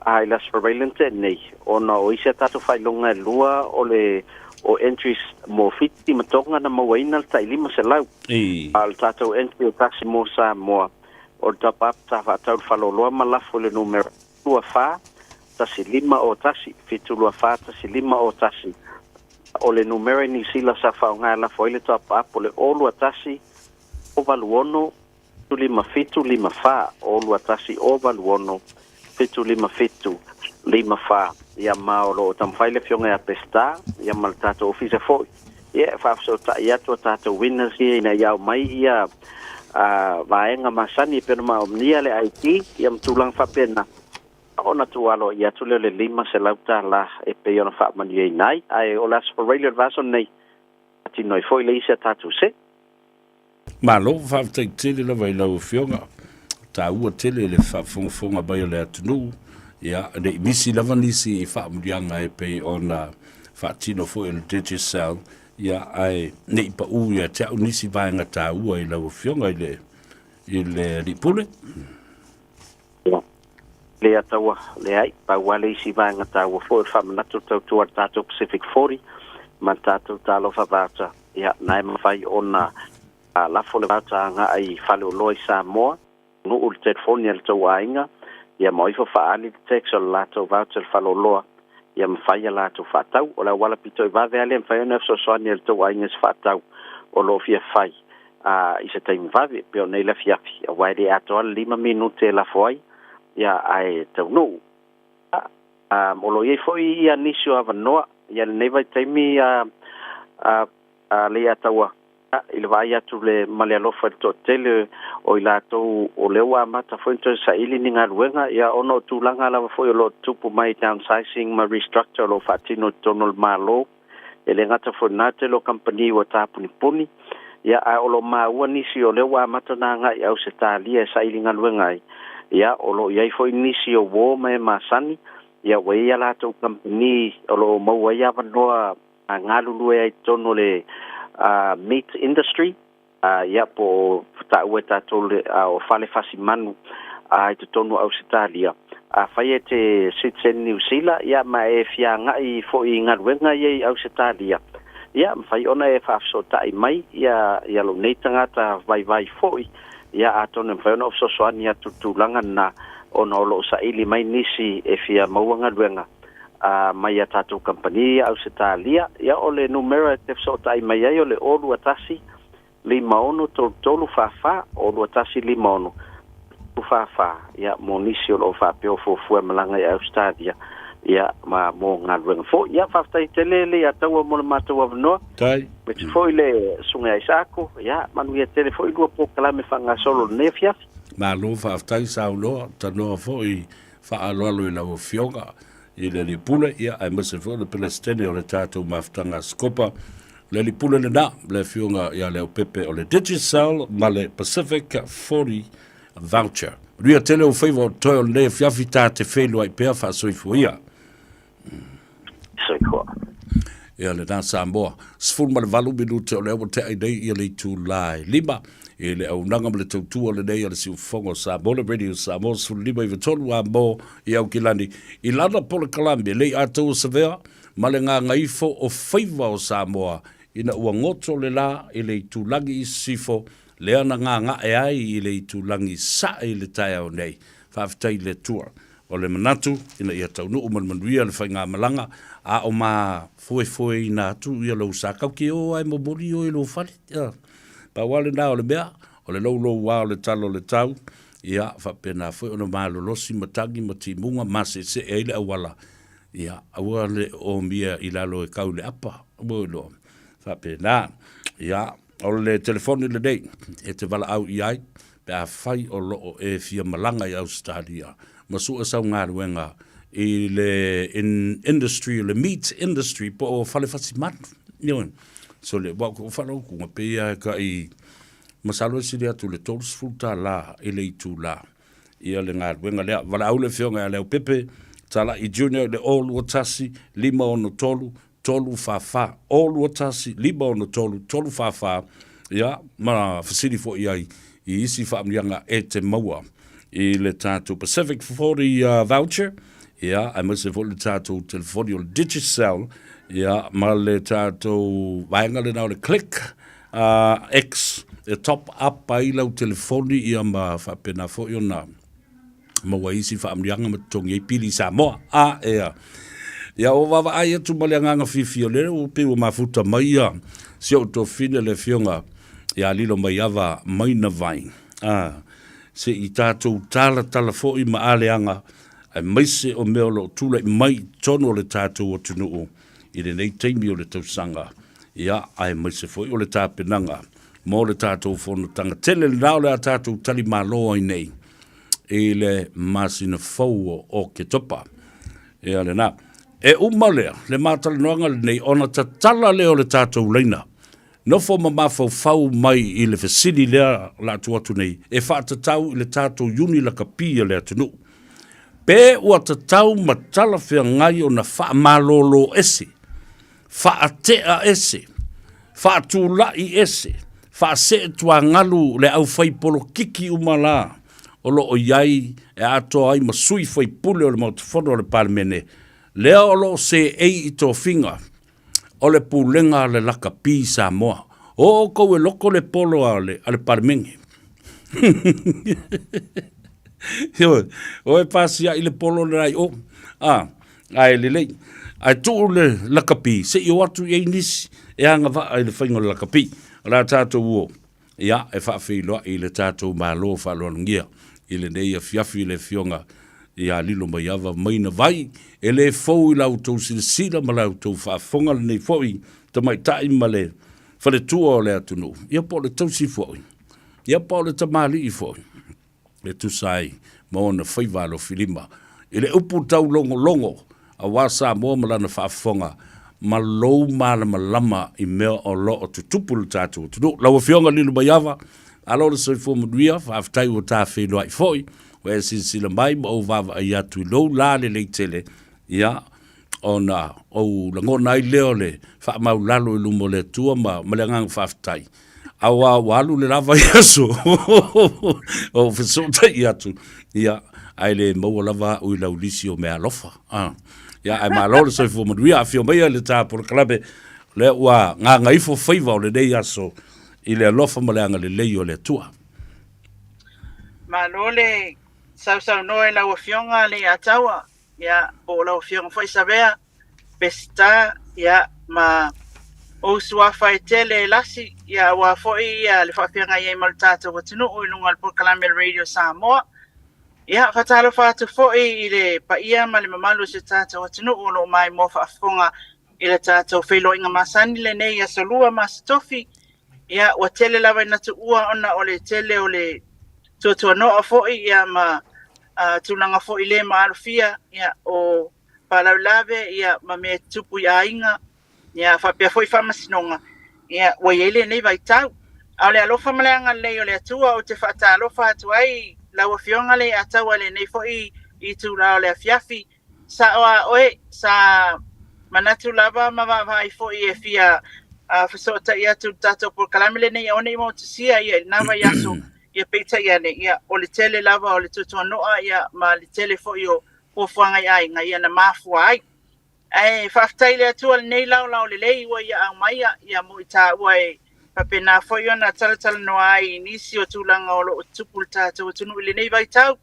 a i le Aso Faraile na tea nei, ona o isi a tatou faailoga e lua o le o entries mo Fiti ma Tonga na mauaina le tai 500. A o le tatou entry e tasi mo Samoa, o le top up sa faatau i le faleoloa ma lafo i le numera 24 1501, 724 1501. O le numera i Niu Sila sa faaaoga e lafo ai le top up o le 021 086 57 54, 021 086 57 54. Ia ma o lo o taumafai le Afioga ia Peseta ia ma le tatou ofisa foi ia e faafesootai atu a tatou winners ia ina ia aumai ia a vaega masani e pei ona maomia le ID ia ma tulaga faapena ona tuualo i atu lea o le $500 e pei ona faamanuiaina ai. Ae o le Aso Faraile o le vaiaso lenei, faatino ai foi le isi a tatou se. Malo, faafetai tele lava i lau Afioga. Taua tele le faafogafoga mai o le atunuu, ia, ne i misi lava nisi i faamanuiaga e pei ona faatino foi e le Digicel, ia, ae ne i pau ia te au nisi vaega taua i lau Afioga i le. i le alii pule. Ia, Leiataua, leai, pau lava le isi vaega taua foi o le faamanatu o le tautua a le tatou Pacific 40 ma le tatou Talofa Voucher, ia, na e mafai ona lafo le voucher agai i faleoloa i Samoa, nuu le telefoni a le tou aiga, ia ma o ifo faaali le tax o le latou voucher i le faleoloa, ia mafai a latou faatau. O le auala pito i vave lava lea e mafai ona fesoasoani e le tou aiga i se faatau o lo o fia fai a i se taimi vave, pei o nei le afiafi, aua e le atoa le lima minute e lafo ai, ia ae taunuu. A, o lo o i ai foi ia nisi o avanoa ia lenei vaitaimi a, a, a Leiataua i le vaai atu le ma le alofa i le toatele o i latou o lea ua amata foi ona toe saili ni galuega, ia ona o tulaga lava foi o lo o tutupu mai downsizing ma restructure o lo o faatino i totonu o le Malo. E le gata foi i lena tele o kamupani ua tapunipuni, ia ae o lo o maua nisi o lea ua amata ona agai i Ausetalia e saili galuega ai, ia o lo o i ai foi nisi o uo ma e masani, ia ua i ai a latou kamupani o lo o maua ai avanoa a galulue ai i totonu o le meat industry, ia po o taua e tatou le o fale fasi manu i totonu o Ausetalia. Afai e te citizen Niu Sila, ia ma e fia agai foi i galuega ia i Ausetalia, ia mafai ona e faafesootai mai ia ia lou nei tagata vaivai foi, ia atonu e mafai ona ou fesoasoani atu i le tulaga lena, ona o lo o saili mai nisi e fia maua galuega a mai a tatou kamupani ia Ausetalia. Ia o le numera e te fesootai mai ai o le 021 56 33 44, 021 56 44, ia mo nisi o lo o faapea o fuafua e malaga i Ausetalia, ia ma mo galuega foi. Ia faafetai tele Leiataua mo le matou avanoa. Tai. Aemaise foi le Susuga ia Isaako, ia manuia tele foi lua polokalame faagasolo i lenei afiafi. Malo faafetai saunoa, tanoa foi faaaloalo i lau Afioga i le Alii Pule, ia, aemaise foi o le Peresetene o le tatou Mafutaga a Sikopa. O le Alii Pule lena, le Afioga ia Leaupepe o le Digicel ma le Pacific 40 Voucher. Manuia tele ou faiva o totoe o lenei afiafi, ta te feiloai pea, faasoifua ia. Soifua. Ia lena Samoa. 18 minute o lea ua tea ai nei ia le itula e lima i le auaunaga ma le tautua lenei a le Siufofoga o Samoa, le Radio Samoa 15 93 a mo i Aukilani i lana polokalame le i atoa savea ma le gagaifo o faiva o Samoa ina ua goto le la i le itulagi i sisifo lea na gagae ai i le itulagi sae i le taeao nei. Faafetai i le Atua. O le manatu ina ia taunuu ma le manuia le faigamalaga, a o ma foefoeina atu ia lou sa, kau ke o ae momoli oe i lou fale. Ia, pau lava lena o le mea, o le loulou lava o le tala o le tau, ia, faapena foi ona malolosi matagi ma timuga ma seesee ai le auala, ia, aua le omia i lalo e kau i le apa, ua iloa. Faapena. Ia, o le telefoni lenei e te valaau i ai, pe afai o lo o e fia malaga i Ausetalia ma sue sau galuega i le industry o le meat industry po o fale fasi manu. Ioe. So le wa ko whalau pe ia ka i masalo e sili atu le $30 i le itula ia le galuega lea. Valaau le afioga ia Leaupepe Tala'i Junior i le 021 563 344, 021 563 344, ia, ma fesili foi i ai i isi faamanuiaga e te maua i le tatou Pacific 40 voucher, ia, aemaise foi le tatou telefoni o le Digicel, ia, ma le tatou vaega lena o le Click X e top up ai lau telefoni, ia, ma faapena foi ona maua ai isi faamanuiaga ma totogi ai pili i Samoa. A, ea. Ia, ua vaavaai atu ma le agaga fiafia, o lea ua pei ua mafuta mai ia si ou tuafafine le afioga ia Lilomaiava Mainavai. A, se i tatou talatala foi ma aleaga, aemaise o mea o lo o tulai mai i totonu o le tatou atunuu i lenei taimi o le tausaga, ia, aemaise foi o le tapenaga mo le tatou fonotaga tele lena o le a tatou talimalo ai nei i le masina fou o Oketopa. Ia lena. E uma lea, le matalanoaga lenei, ona tatala lea o le tatou laina. Nofo ma mafaufau mai i le fesili lea la atu atu nei, e faatatau i le tatou iuni lakapi a le atunuu. Pe ua tatau ma talafeagai ona faamalolo ese, faatea ese, faatulai ese, Faaseetuagalu le aufai polokiki uma la o lo o i ai e atoa ai ma sui faipule o le Maota Fono o le Palemene, lea o lo o seei i tofiga o le Pulega a le Lakapi Samoa. O outou e loko le polo a le, a le Palemene. Ioe, o e pasiaʻi le polo le lai o. A, ae lelei. Ae tuu le lakapi, se i o atu i ai nisi e agavaa i le faiga o le lakapi. O le a tatou o, ia, e faafeiloai i le tatou Malo faaaloalogia i lenei afiafi i le Afioga ia Lilomaiava Maina Vai, e le fou i la outou silasila ma la outou faafofoga lenei foi tamaitai ma le faletua o le atunuu, ia po o le tausi foi, ia po o le tamalii foi. e tusa ai ma ona faiva alofilima i le upu taulogologo aua Samoa ma lana faafofoga ma lou malamalama i mea o lo o tutupu i le tatou atunuu. Lau Afioga Lilomaiava, malo le soifua manuia, faafetai ua ta feiloai foi, ua e silasila mai ma ou vaavaai atu i lou la lelei tele, ia, ona ou lagona ai lea o le faamaulalo i luma o le Atua ma, ma le agaga faafetai. Aua ua alu le la vaiaso o fesootai atu, ia, ae le maua lava au i lau lisi o meaalofa. Ah. Ia, ae malo le soifua manuia, afio maia le ta polokalame, lea ua gagaifo faiva o lenei aso i le alofa ma le agalelei o le Atua. Malo le sausaunoa i lau Afioga Leiataua. ia, po o lau Afioga foi Savea, Peseta, ia, ma ou suafa e tele e lasi, ia, aua foi ia, le faafeagai ai ma le tatou atunuu i luga o le polokalame a le Radio Samoa. Ia, faatalofa atu foi i le paia ma le mamalu o si o tatou atunuu o lo o maimoa faafofoga i le tatou feiloaiga masani lenei i Aso Lua ma Aso Tofi. Ia, ua tele lava ina tuua ona o le tele o le tuatuanoa foi, ia, ma tulaga foi le maalofia, ia, o faalavelave, ia, ma mea e tutupu i aiga, ia, faapea foi faamasinoga, ia, ua i ai lenei vaitau. A o le alofa ma le agalelei o le Atua ou te faatalofa atu ai lau Afioga Leiataua i lenei foi itula o le afiafi, Sao a oe, sa manatu lava ma vaavaai foi e fia fesootai atu i le tatou polokalame lenei aua ne i motusia ia i lena vaiaso, ia peitai ane, ia o le tele lava o le tuatuanoa ia ma le tele foi o fuafuaga i aiga ia na mafua ai. Ae faafetai i le Atua i lenei laolao lelei ua ia aumaia ia mo i tāua e faapena foi ona talatalanoa ai i nisi o tulaga o lo o tutupu i le tatou atunuu i lenei vaitau.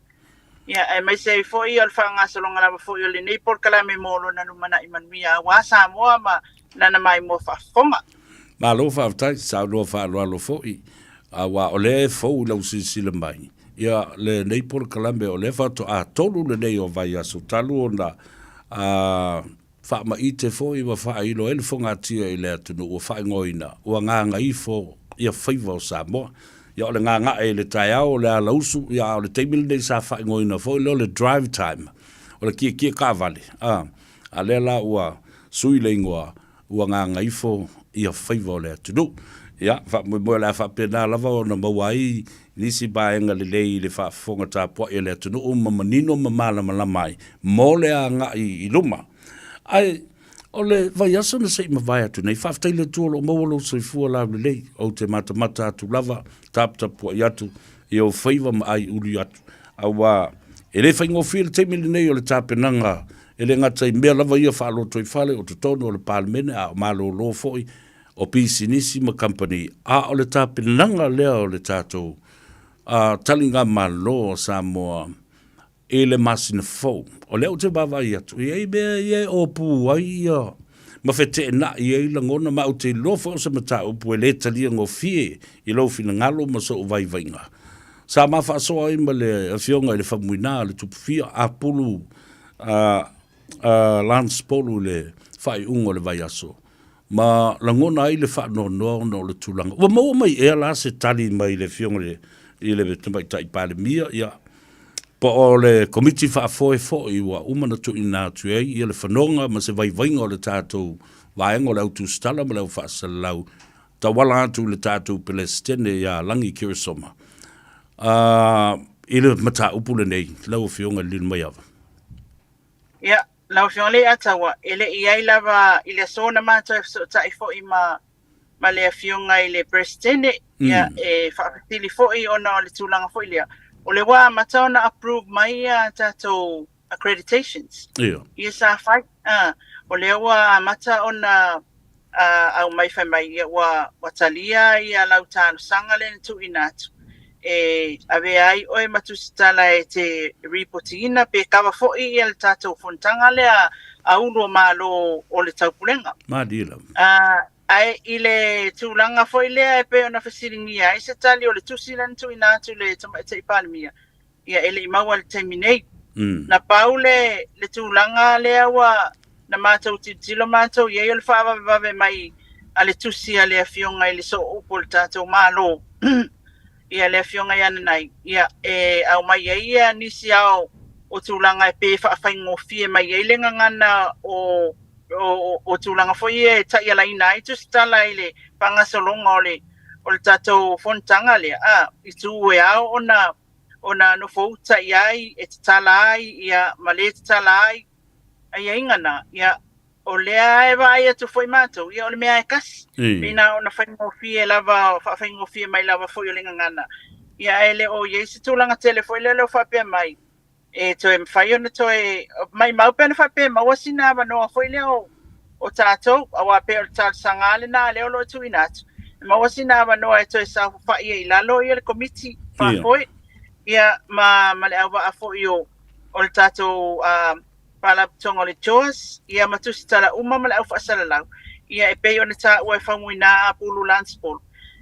Ia, aemaise ai foi o le faagasologa lava foi o lenei polokalame mo lona lumanai manuia aua Samoa ma lana maimoa faafofoga. Malo faafetai, saunoa faaaloalo foi, aua o lea e fou i lau silasila mai, ia, lenei polokalame o lea faatoa 3 lenei o vaiaso talu ona Faamaite foi ua faailo ai le fogatia i le atunuu ua faaigoaina ua gagaifo ia faiva o Samoa. Ia o le gaga'e i le taeao o le alausu, ia a o le taimi lenei sa faaigoaina foi lea o le drive time, o le kiekie taavale, a, a lea la ua sui le igoa ua gagaifo ia faiva o le atunuu. Ia, faamoemoe o le a faapena lava ona maua ai nisi vaega lelei i le faafofoga tapuai a le atunuu ma manino ma malamalama ai mo le agai i luma. Ae o le vaiaso na se i mavae atu nei, faafetai i le Atua o lo o maua lou soifua laulelei, ou te matamata atu lava, taputapuai atu i ou faiva ma aiuli atu, aua e le faigofie le taimi lenei o le tapenaga, e le gata i mea lava ia faalotoifale o totonu o le Palemene, a o malolo foi o pisinisi ma kamupani, a o le tapenaga lea o le tatou taligamalo a Samoa i le masina fou. O lea ou te vaavaai atu, e i ai mea ia e opu ai ia ma feteenai ai lagona, ma ou te iloa foi o se mataupu e le talia gofie i lou finagalo ma sou vaivaiga. Sa ma faasoa ai ma le Afioga i le Faumuina a le Tupufia, Apulu Lance Polu i le faaiuga o le vaiaso, ma lagona ai le faanoanoa ona o le tulaga. Ua maua mai ea la se tali mai le Afioga i le Tamaitai Palemia, ia, po o le Komiti Faafoe foi ua uma ona tuuina atu i ai ia le fanoga ma se vaivaiga o le tatou vaega o le au tusitala ma le au faasalalau tauala atu i le tatou Pelesitene ia Lagi Keresoma i le mataupu lenei, lau Afioga i le Lilomaiava? Ia, Lau Afioga Leiataua, e le i i ai lava i le aso na matou e fesootai foi ma ma le Afioga i le Peresetene, ia, e faafesili foi ona o le tulaga foi lea, o lea ua amata ona approve mai ia tatou accreditations. Ia sa fai, a, o lea ua amata ona aumai fai mai, ia ua, ua talia ia lau talosaga lea na tuuina atu, e avea ai oe ma tusitala e te ripotiina pe kava foi ia le tatou fonotaga lea a Ulu o Malo o le Taupulega. Malie lava. Ae i le tulaga foi lea e pei ona fesiligia ai se tali o le tusi lea na tuuina atu i le Tamaitai Palemia, ia e le i maua i le taimi nei. Na pau le, le tulaga lea ua na matou tilotilo matou i ai o le faavavevave mai a le tusi a le Afioga i le Sooupu o le tatou Malo, ia le Afioga ia Nanai, ia e aumai ai ia nisi ao o tulaga e pei e faafaigofie mai ai le gagana o o, o tulaga foi ia e taialaina ai tusitala i le faagasologa o le o le tatou fonotaga lea, a, i tū e ao ona ona nofouta i ai, e tatala ai, ia, ma lē tatala ai aiaiga na, ia, o lea e vaai atu foi matou, ia, o le mea e kasi. Pei na ona faigofie lava, faafaigofie mai lava foi o le gagana, ia, ae le o i ai se tulaga tele foi lea o faapea mai, e toe mafai ona toe maimau pe ana faapea e maua sina avanoa foi lea o, o tatou, auā pei o le talosaga lava lena lea o lo o tuuina atu, e maua sina avanoa e toe saofafai ai i lalo ia le Komiti Faafoe, ia, ma, ma le auvaa foi o, o le tatou uh, Faalapotopotoga o le JAWS, ia ma tusitala uma ma le au faasalalau, ia e pei ona taua e Faumuina Apulu Lance Paul.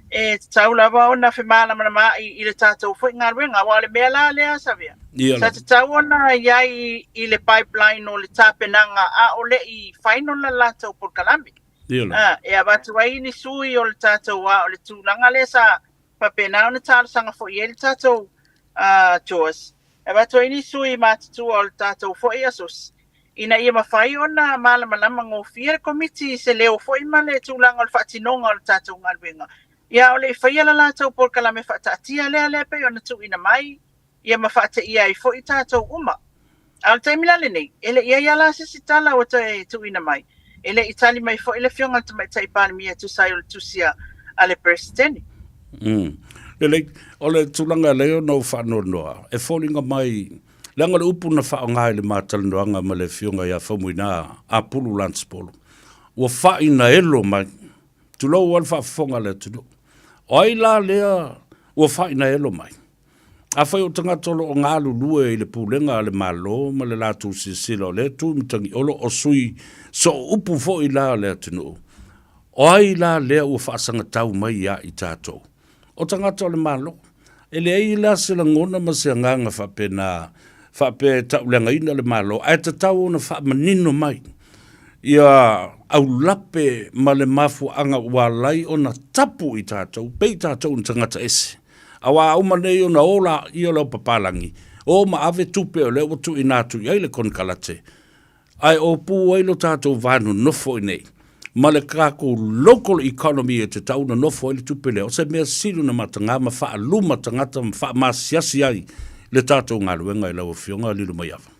E tatau lava ona femalamalamaai i le tatou foi galuega, aua o le mea la lea Savea, sa tatau ona i ai i le pipeline o le tapenaga a o le i final le latou polokalame. E avatu ai ni sui o le tatou, a o le tulaga lea sa faapena ona talosaga foi i ai le tatou JAWS, E avatu ai ni sui matutua o le tatou foi asosi, ina ia mafai ona malamalama gofie le Komiti i se leo foi ma le tulaga o le faatinoga o le tatou galuega, ia a o le i faia le latou polokalame faataatia lea lea pei ona tuuina mai, ia ma faateia ai foi tatou uma. A o le taimi la lenei, e le i i ai lava la se isi tala ua toe tuuina mai, e le i tali mai foi le Afioga i le Tamaitai Palemia e tusa ai o le tusi a le Peresetene. Lelei, o le tulaga lea ona ou faanoanoa, e foliga mai, leaga o le upu na faaaoga i le ma talanoaga ma le Afioga ia Faumuina Apulu Lance Polo, ua faainaelo mai, tulou lava le faafofoga a le atunuu. O ai la lea ua faainaelo mai? Afai o tagata o lo o galulue i le pulega a le Malo ma le latou silasila o lea tu i Matagiolo o sui sooupu foi la o le atunuu, o ai la lea ua faasagatau mai ia i tatou? O tagata o le Malo. E leai la se lagona ma se agaga faapena, faapea e tauleagaina le Malo, ae tatau ona faamanino mai ia aulape ma le mafuaaga ua ala ai ona tapu i tatou, pei tatou ni tagata ese. Aua a uma nei ona ola ia o le aupapalagi, o ma ave tupe o lea ua tuuina atu i ai le konekarate, ae opu ai lo tatou va nonofo i nei ma le tatou local economy e tatau ona nofo ai le tupe lea, o se mea sili ona mataga ma faaluma tagata ma faamasiasi ai le tatou galuega i lau Afioga Lilomaiava.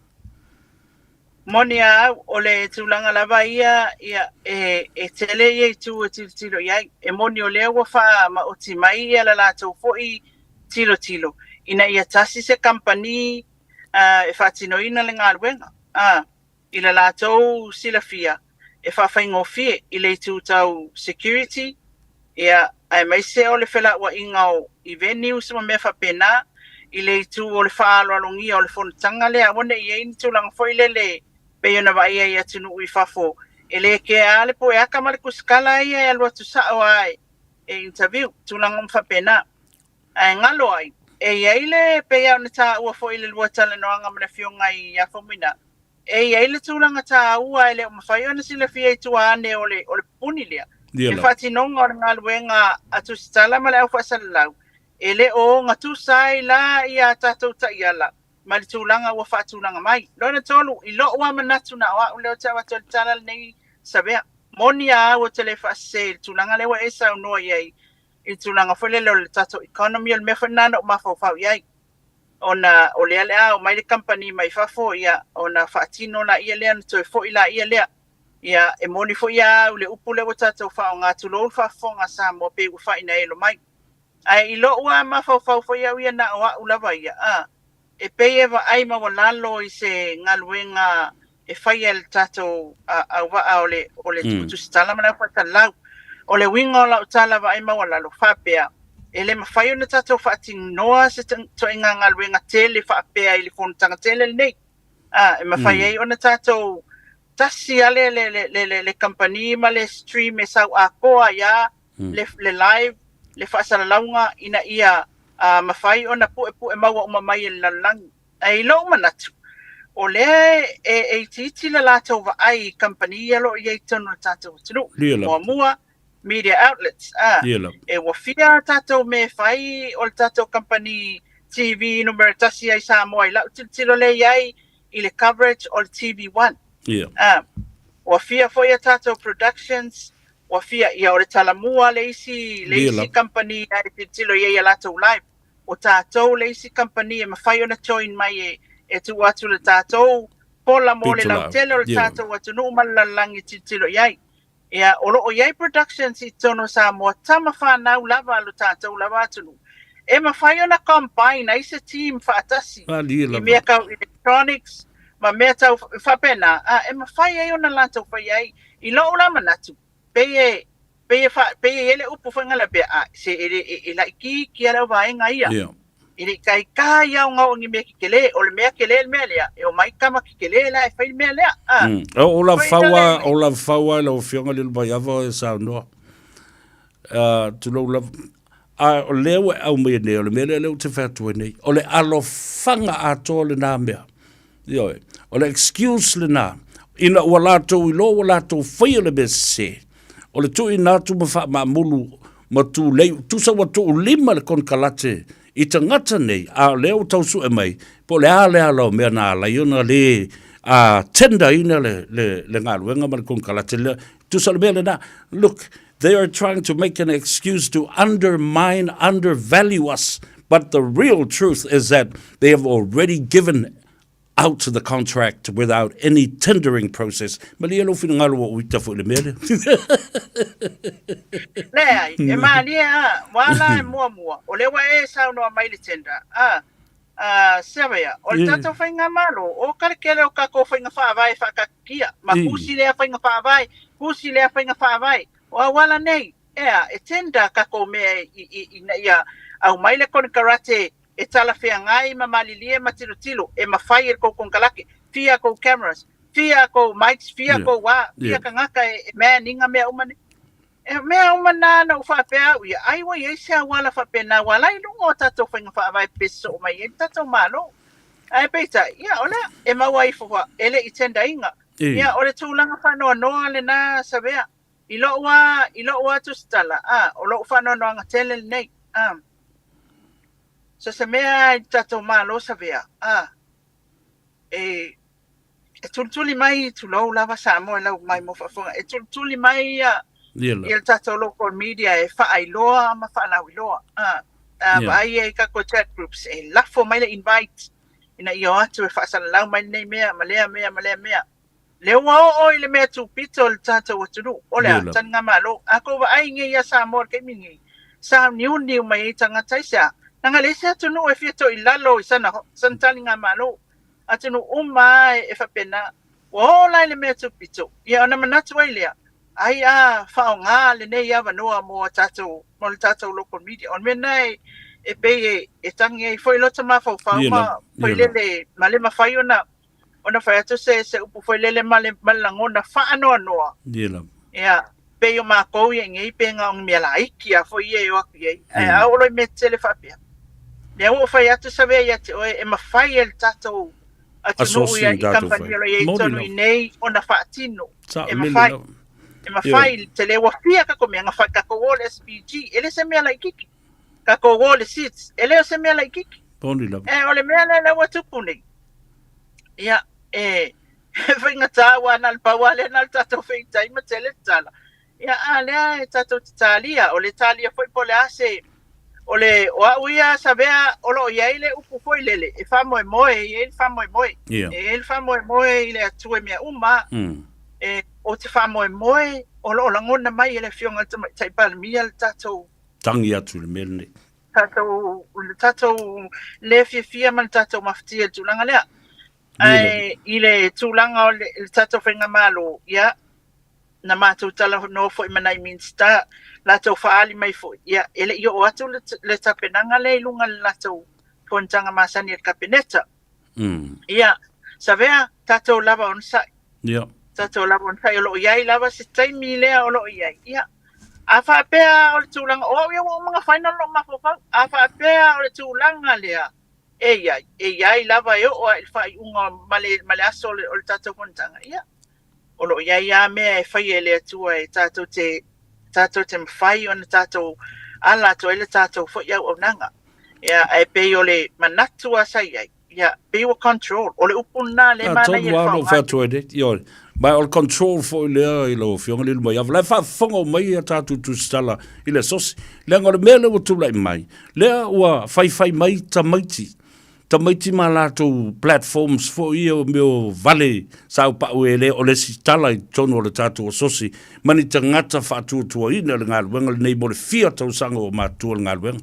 Moni a au, o le tulaga lava ia, ia, e, e tele ia itu e tilotilo i ai. E moni o lea ua faamaoti mai ia le latou foi tilotilo, ina ia tasi se kamupani uh, e faatinoina le galuega, uh, i le latou silafia e faafaigofie i le itu tau security, ia, aemaise o le felauaiga o i venues ma mea faapena, i le itu o le faaaloalogia o le fonotaga lea, aua ne i i ai ni tulaga foi lele pei ona vaaia i atunuu i fafo, e le kea lava le poeaka ma le kusikala ia e alu atu sao lava e interview, tulaga uma faapena. Ae galo ai, e i ai le, pei lava ona taua foi i le lua talanoaga ma le Afioga ia Faumuina, E i ai le tulaga taua e le o mafai ona silafia i tua ane o le, o le pupuni lea. Le faatinoga o le galuega a Tusitala ma le au faasalalau, e le o ogatusa ai la ia tatou taiala ma le tulaga ua faatulaga mai. Lona tolu, i lo'u lava manatu na o a'u lea ou te avatu ai le tala lenei Savea, moni a au ou te le faasese i le tulaga lea ua e saunoa i ai i le tulaga foi lele o le tatou economy, o le mea foi lena na ou mafaufau i ai. ona o lea le a omai le kamupani mai fafo, ia, ona faatino laia lea, ona toe foi laia lea. Ia, e moni foi a au le upu lea ua tatou faaaoga, tulou le faafofoga a Samoa pei ua faainaelo mai. Ae i lou a mafaufau foi au ia na o a'u lava ia, a, e pei e vaai maualalo i se galuega e faia e le tatou auvaa o le, o le tusitala ma le aufaatalau. O le uiga o lau tala vaai maualalo, faapea, e le mafai ona tatou faatinoa se ituaiga galuega tele faapea i le fonotaga tele lenei. A, e mafai ai ona tatou tasi a le, le, le, le, le, le kamupani ma le stream e sau atoa ai a le, le live, le faasalalauga ina ia mafai ona puepue maua uma mai e le lalolagi. Ae i lou manatu, o lea e, e itiiti le latou vaai i kamupani ia o lo o i ai i totonu o le tatou atunuu. Muamua, media outlets, a, e ua fia a tatou mea e fai o le tatou kamupani TV numera tasi ai i Samoa i lau tilotilo lea i ai i le coverage o le TV One. A, ua fia foi a tatou productions, ua fia, ia o le Talamua le isi, le isi kamupani e tilotilo i ai i a latou live. O tatou le isi kamupani e mafai ona join mai e, e tuu atu le tatou pola mo le lautele o le tatou atunuu ma le lalolagi e tilotilo i ai. Ia, o lo o i ai productions i totonu o Samoa, tama fanau lava a lo tatou lava atunuu. E mafai ona combine ai se team faatasi i mea tau electronics ma mea tau faapena, a, e mafai ai ona latou fai ai. I lou la manatu, pei e, pei e, fa, pei e i ai le upu foi ngala pea, a, se e, e, e laitiiti lava le auvaega ia. E le i taitai lava ona oo i ni mea tetele. O le mea tele le mea lea, e omai tama tetele la e fai le mea lea. A. O lau fau a, o lau fau a i lau Afioga Lilomaiava e saunoa. Tulou lava. A o lea ua e aumaia nei, o le mea lea lea ou te fai atu ai nei, o le alofaga atoa lena mea. Ioe. O le excuse lena, ina ua latou iloa ua latou faia le mea sese, o le tuuina atu ma faamaamulu ma tulei, tusa ua tuulima le konekarate i tagata nei, a o lea ua tau sue mai, po o le a le ala o mea na ala ai ona le tender ina le, le, le galuega ma le konekarate lea. Tusa o le mea lena, look, they are trying to make an excuse to undermine, undervalue us, but the real truth is that they have already given out the contract without any tendering process. Malie lou finagalo ua ou ita foi i le mea lea. Leai, e malie a, ua ala e muamua, o lea ua e saunoa mai i le tender, a, a, Seavea, o le tatou faigamalo, o ka le tele o tatou faiga faavae faataatitia, ma tusi lea faiga faavae, tusi lea faiga faavae, o auala nei, ea, e tender tatou mea ina ia aumai le konekarate e talafeagai ma malilie ma tilotilo e mafai e le kou konekarate, fia kou cameras, fia kou mics, fia kou a, fia tagata e man inga mea uma nei. E mea uma na na ou faapea au ia, ai ua i ai se auala faapena ua ala i luga o tatou faiga faavae pe sosoo mai ai le tatou Malo. Ae peitai, ia o lea, e maua ifo fa, e le i tender inga. Ia o le tulaga faanoanoa lena Savea. I lou a, i lou a tusitala, a, o lou faanoanoaga tele lenei, a. So se mea i le tatou Malo Savea, a, e, e tulituli mai, tulou lava Samoa i lau mai mo faafofoga, e tulituli mai ia, ia le tatou local media e faailoa ma faalauiloa. A, a vaai ai i tatou chat groups, e lafo mai le invite ina ia o atu e faasalalau mai lenei mea ma lea mea ma lea mea. Lea ua oo i le mea tupito o le tatou atunuu, o le a? Taligamalo. A tou vaai nei ia Samoa i le taimi lenei, sauniuni uma i ai tagata, aisea? Leaga e leai se atunuu e fia toilalo i sana, sana taligamalo. Atunuu uma lava e faapena. Ua oo la i le mea tupito, ia ona manatu ai lea, ai a faaaoga lenei avanoa mo a tatou, mo le tatou local media. O le mea lena e, e pei e, e tagi ai foi lota mafaufau ma foi lele, ma le mafai ona ona fai atu se, se upu foi lele ma le, ma le lagona faanoanoa. Ia lava. Ia, pei o makou ia i nei pe na o ni mea laiti a foi ia e o atu i ai. Ae a oo loa i mea tetele faapea, lea ua ou fai atu Savea ia te oe, e mafai e le tatou atunuu ia i kamupani o lo o i ai i totonu i nei ona faatino. E mafai. E mafai, tele ua fia tatou mea, na fai tatou o le SPG, e le se mea laititi. Tatou o le SIDS, e le o se mea laititi. Poni lava. E, o le mea lea lea ua tupu nei. Ia, e, e faigata aua na o le pau lava lea na o le tatou feitai ma tele le tala. Ia, a lea e tatou te talia, o le talia foi po o le a se, o le, o au ia Savea o lo o i ai le upu foi lele, e faamoemoe, e i ai le faamoemoe. Ia. E i ai le faamoemoe i le Atua i mea uma. E. Ou te faamoemoe o lo o lagona mai e le Afioga i le Tamaitai Palemia le tatou. Tagi atu i le mea lenei. Tatou, le tatou le fiafia ma le tatou mafatia i le tulaga lea. Ae i le tulaga o le, le tatou faigamalo, ia, na matou talanoa foi ma nai Minisita, latou faaali mai foi, ia, e le i oo atu le, le tapenaga lea i luga i le latou fonotaga masani a le Kapeneta. Ia, Savea, tatou lava onosai. Ia. Tatou lava onosai, o lo o i ai lava se taimi lea o lo o i ai. Ia, a faapea o le tulaga, o au ia ua uma ona final lou mafaufau, a faapea o le tulaga lea, e i ai, e i ai lava e oo lava i le faaiuga ma le, ma le aso o le, o le tatou fonotaga, ia, o lo o i ai lava mea e faia e le Atua e tatou te, tatou te mafai ona tatou ala atu ai le tatou foi auaunaga. Ia, ae pei o le manatu lava sa i ai, ia, pei ua control. O le upu lena lea e manaia le faaaoga. Tonu lava nei, ioe. Ma o le control foi lea i lau Afioga Lilomaiava. La e faafofoga uma mai a tatou tusitala i le asosi. Leaga o le mea lea ua tulai mai, lea ua faifai mai tamaiti tamaiti ma latou platforms foi ia o mea o vale saupau e le o le isi tala i totonu o le tatou asosi ma ni tagata faatuatuaina le galuega lenei mo le fia tausaga ua matutua le galuega.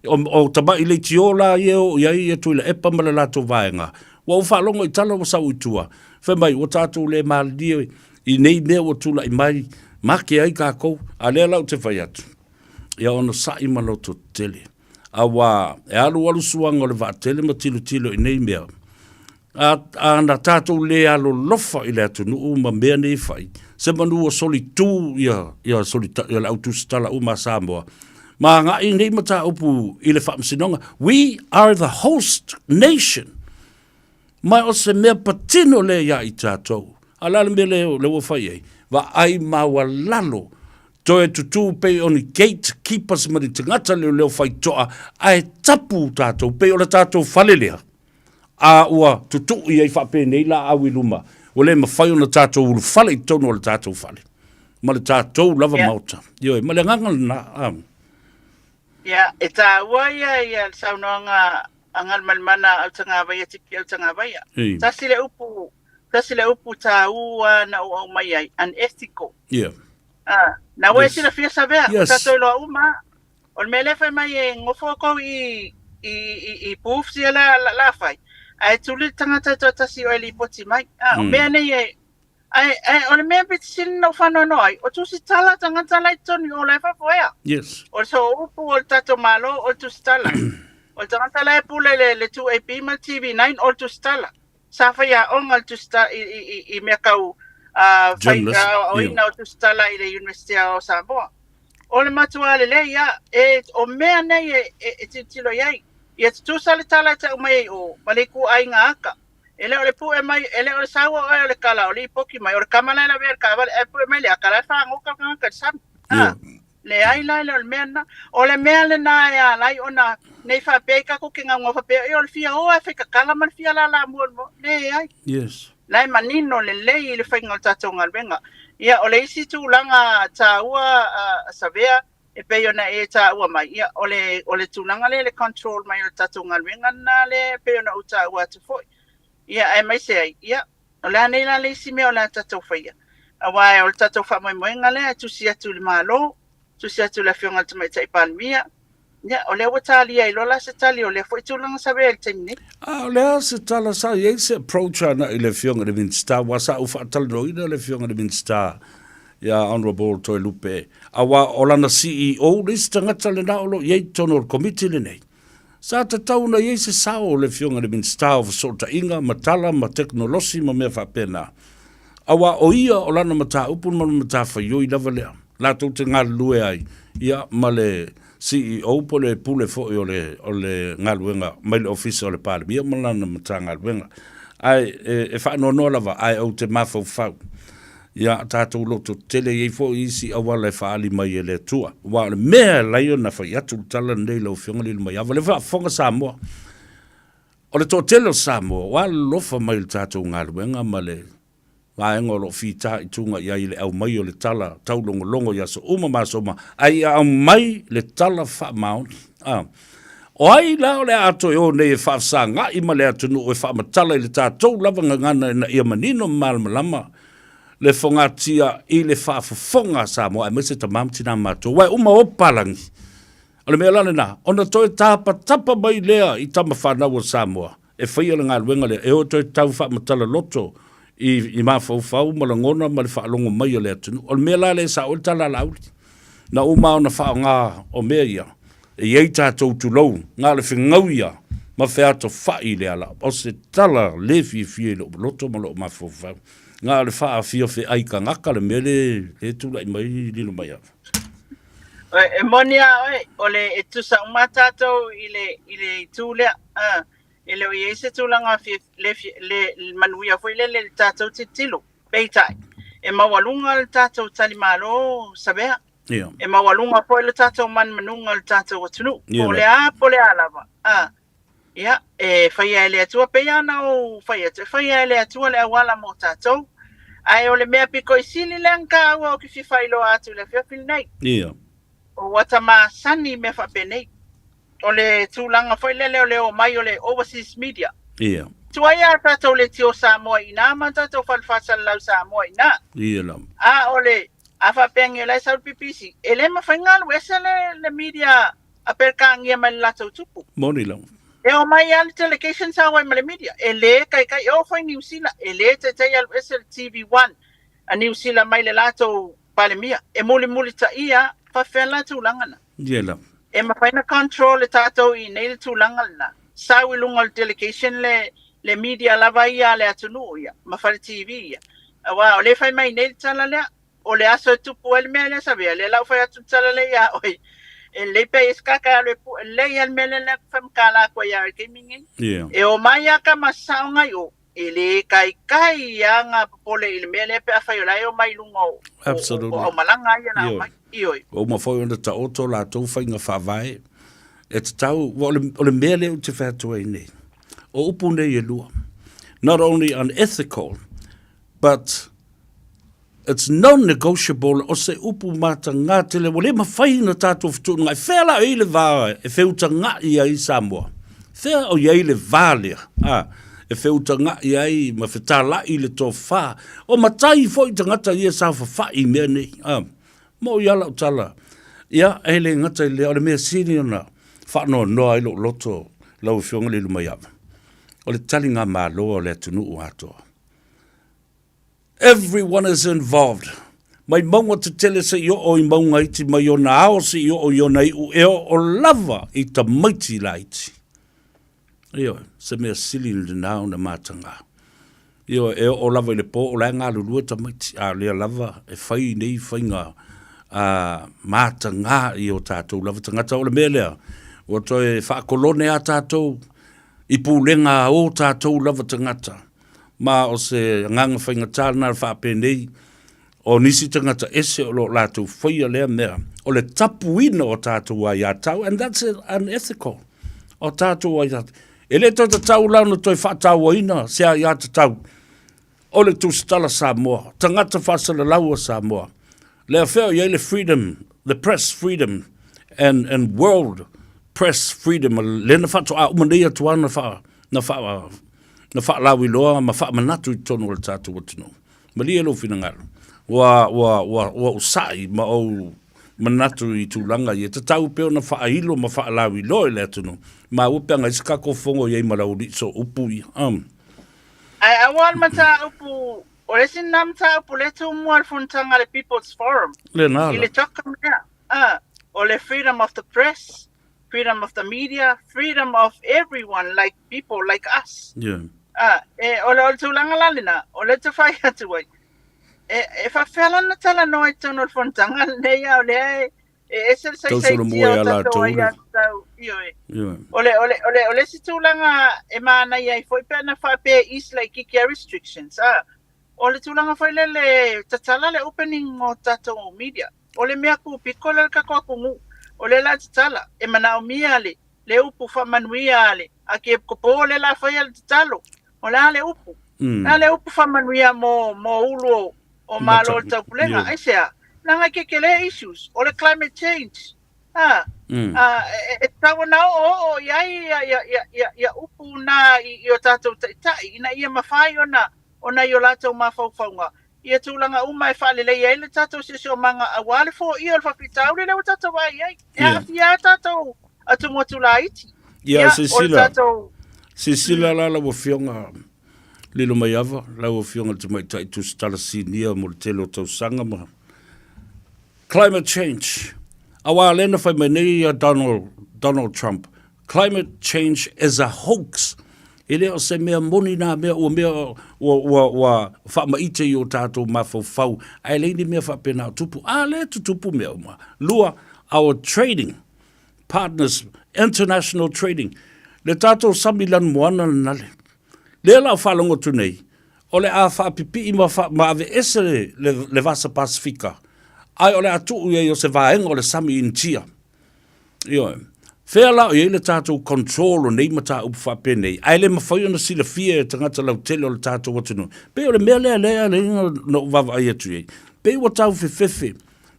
O, o tamai leitio la ia e oo i ai ia Tuilaepa ma le latou vaega, ua ou faalogo i tala ua sau i tua, fai mai ua tatou le malilie i nei mea ua tulai mai, make ai tatou. A lea la ou te fai atu, ia onosai ma lototetele. Auā, e alualu suaga o le vaatele ma tilotilo i nei mea, a, a na tatou lē alolofa i le atunuu ma mea nei e fai, semanu ua solitū ia, ia, solita, ia le au tusitala uma a Samoa, ma agai nei mataupu i le Faamasinoga. We are the host nation. Ma o se mea patino lea iā i tatou. A o le a le mea lea, lea ua fai ai? Vaai maualalo Toe tutū pei o ni gate keepers ma ni tagata leoleo faitoa ae tapu tatou pei o le tatou fale lea a ua tutui ai faapenei laau i luma ua le mafai ona tatou ulufale i totonu o le tatou fale ma le tatou lava maota. Ioe, ma le agaga lena. A. Ia, e tāua ia ia le saunoaga a Galumalemana Autagavaia Tipi Autagavaia. Tasi le upu, tasi le upu tāua na ou aumai ai, unethical. Yeah. Ah, na ua e silafia Savea, o tatou iloa uma a. O le mea lea fai mai e gofo kou i i i, i booths ia la, la, la fai. Ae tuli le tagata e toatasi o e lipoti mai. Ah, o mea nei e Ae, ae o le mea pito sili na ou faanoanoa ai, o tusitala tagata la i totonu i o la e faafoea. Yes. O le sooupu o le tatou Malo o le tusitala. O le tagata la e pule le, le 2AP ma le TV9 o le tusitala. Sa faiaoga le tusitala i, i, i, i mea kau uh, fai, aoaoina yeah. o tusitala i le University o Samoa. O le matua lelei a, e, o mea nei e, e, e tilotilo i ai. Ia tutusa le tala e tau mai ai o, ma le ikuaiga aka. E le o le pue mai, e le o le sau o oe o le kala o lipoki mai, o le kama la e lavea i le taavale, ae pue mai le aka la e fagoka le tagata i le sami. A, leai la e le o le mea lena. O le mea lena e ala ai ona nei faapea i tatou ke gaugau faapea, e o le fia o ae fai tatala ma le fia lala mua i le moa. Leai. Yes. La e manino lelei i le faiga o le tatou galuega. Ia, o le isi tulaga taua, a Savea, e pei ona e taua mai, ia, o le, o le tulaga lea i le control mai o le tatou galuega lena lea e pei ona ou taua atu foi. Ia, aemaise ai, ia, o le a nei la le isi mea o le a tatou faia? Aua o le tatou faamoemoega lea e tusi atu i le Malo, tusi atu i le Afioga i le Tamaitai Palemia, ia, o lea ua talia ai loa la se tali o lea foi tulaga sa avea i le taimi nei. A o le a se tala sa i ai se approach agai i le Afioga i le Minisita, aua sa ou faatalanoaina le Afioga i le Minisita ia Honourable Toelupe, aua o lana CEO le isi tagata lena o lo o i ai i totonu o le Komiti lenei. Sa tatau ona i ai se sao o le Afioga i le Minisita o Fesootaiga ma Tala ma Tekonolosi ma mea faapena, aua o ia o lana mataupu ma le matafaioi lava lea latou te galulue ai ia ma le CEO po o le pule foi o le, o le galuega mai le Ofisa o le Palemia ma lana Matagaluega. Ae e, e faanoanoa lava ae ou te mafaufau Ia tatou loto tele i ai foi isi auala e faaali mai e le Atua. Aua o le mea e ala ai ona fai atu le tala lenei i lau Afioga Lilomaiava, o lea faafofoga Samoa. O le toatele o Samoa ua alolofa mai i le tatou galuega ma le vaega o lo o fitaituga i ai i le aumai o le tala taulogologo i aso uma ma aso uma, a ia aumai le tala faamaoni. A. O ai la o le a toe o nei e faafesagai ma le atunuu e faamatala i le tatou lava gagana ina ia manino ma malamalama? Le fogatia i le faafofoga a Samoa aemaise tama ma tina matua aua e uma o palagi. O le mea la lena, ona toe tapatapa mai lea i tama fanau a Samoa e faia le galuega lea, e o toe tau faamatala loto i, i mafaufau ma lagona ma le faalogo mai a le atunuu. O le mea la lea e sao ai le tala a Laauli, na uma ona faaaoga o mea ia, e i ai tatou tulou, na o le fegau ia ma featofai i le ala. O se tala le fiafia i lou loto ma lou mafaufau. Na o le faafia feai tagata le mea le, le tulai mai lilo mai ava. E moni a oe, o le e tusa uma tatou i le, i le itu lea. Uh, e le o i ai se tulaga fia, le, le, le manuia foi lele i le tatou tilotilo. Peitai, e maualuga le tatou talimalo Savea. Ia. E maualuga foi le tatou manumanuga o le tatou atunuu. Po o le a, po o le a lava. Uh, Ia, e faia e le Atua, pei lava ona ou fai atu, e faia e le Atua le auala mo tatou. Ae o le mea pito i sili lea na taua ou te fia faailoa atu i le afiafi lenei. Ia. Ua ta masani i mea faapenei. O le tulaga foi lele o le omai o le overseas media. Ia. Tuai a tatou leitio Samoa i ina ma tatou fale faasalalau Samoa i ina. Ia lava. A o le, a faapea nei o la e sau le BBC, e le mafai ona alu ese le, le media a Peretania mai le latou tupu. Moni lava. E omai lava le delegation sau ai ma le media, e le taitai, e oo foi i Niu Sila, e le taitai alu ese le TV1 a Niu Sila mai le latou Palemia. E mulimulitaia faafefea la tulaga na. Ia lava. E mafai na control e tatou i inei le tulaga lena. Sau i luga o le delegation le, le media lava ia a le atunuu ia, ma fale TV ia. Aua o lea e fai mai nei le tala lea, O le aso e tupu ai le mea lea Savea, lea la ua fai atu le tala lea iā oe, e lelei pea i se kaka e alu e pue lelei lava le mea lea lea fai matala atu ai iā oe i le taimi lenei. Yeah. E omai lava tama sao ngai o, e le taitai lava ona popole i le mea lea pe afai o la e omai i luga o, o, o aumalaga ia na aumai. Ioe. Ua uma foi ona taoto latou faiga faavae e tatau, ua o le, o le mea lea ou te fai atu ai nei, o upu nei e lua, not only unethical, but It's non-negotiable, o se upu matagā tele, ua le mafai ona tatou fetuunai. Fea la o i ai le va e feutaga'i ai Samoa? Fea o i ai le va lea, a, e feutaga'i ai ma fetala'i le tofa? O matai foi tagata ia sa fafa'i i mea nei, a. Mo'i lava lau tala, ia, e le gata i lea, o le mea sili ona faanoanoa ai lou loto, lau Afioga Lilomaiava, o le taligamalo a le atunuu atoa. Everyone is involved. Mai mauga tetele seia oo i mauga iti, mai ona ao seia oo i ona iu, e oo lava i tamaiti laiti. Ioe, se mea sili lena ona matagā. Ioe, e oo lava i le po o la e galulue tamaiti, a o lea lava e fai nei faiga a matagā i o tatou lava tagata. O le mea lea, ua toe faakolone a tatou i pulega a o tatou lava tagata. Ma o se agaga faigata lena le faapenei, o nisi tagata ese o lo o latou faia lea mea, o le tapuina o tatou aiātau, and that's unethical, o tatou aiātau. E le toe tatau la ona toe faatauaina se aiātatau o le Tusitala Samoa, tagata faasalalau o Samoa. Lea fea o i ai le freedom, the press freedom and, and world press freedom, lea na faatoa uma nei atu lava na faa, na faa, na faalauiloa ma faamanatu i totonu o le tatou atunuu. Malie lou finagalo, ua, ua, ua, ua ou sa'i ma ou manatu i tulaga ia, tatau pea ona faailo ma faalauiloa i le atunuu. Maua pe ana ai se tatou fono i ai ma Laulii so upu ia. Um. Ae aua le mataupu, o le isi lena mataupu lea e tumua i le fonotaga a le People's Forum. Lena I le document lea, ah, o le freedom of the press, freedom of the media, freedom of everyone like people like us. Yeah. Ah, e, o le, o le tulaga la lena, o lea te fai atu ai. E, e faafefea la ona talanoa i totonu o le fonotaga lenei a o lea e, e ese le saisaitia o tatou aiatatau. Ioe. Yeah. O le, o le, o le, o le isi tulaga e manaia ai foi pe ana faapea e ease laitiiti a restrictions, ah, o le tulaga foi lele tatala le opening o tatou media. O le mea kūpiko lea i le tatou atunuu, o lea la tatala, e manaomia le, le upu faamanuia a le Akiepikopo lea la faia le tatalo. O le a le upu? Mm. Le a le upu faamanuia mo, mo ulu o, o Malo o le Taupulega? Aisea? Leaga e kekele issues, o le climate change. A, mm. a, e, e tatau ona oooo i ai ia, ia, ia, ia, ia upu na i, i o tatou taitai, ina ia mafai ona, ona i o latou mafaufauga. Ia tulaga uma e faaleleia ai le tatou siosiomaga aua le foia o le faafitauli lea ua tatou vaai ai. E aafia ai tatou atumotu laiti. Ia, o le silasila, tatou... silasila la lau Afioga Lilomaiava, lau Afioga i le Tamaitai Tusitala Sinia mo le tele o tausaga ma climate change. Aua lea na fai mai nei ia Donald, Donald Trump, Climate change is a hoax. E le o se mea moni nā mea ua mea ua, ua, ua faamaite i o tātou mafaufau, ae leai ni mea faapena o tupu. A lea e tutupu mea uma. Lua, our trading partners, international trading. Le tātou sami lanumoana lenale. Lea la o faalogo atu nei, o le a faapipii ma, fa, ma aveese le, le, le Vasa Pasifika, ae o le a tuu i ai o se vaega o le sami Initia. Ioe. Fea la o i ai le tatou control o nei mataupu faapenei, ae le mafai ona silafia e tagata lautele o le tatou atunuu. Pei o le mea lea lea lea na ou vaavaai atu i ai. Pei ua tau fefefe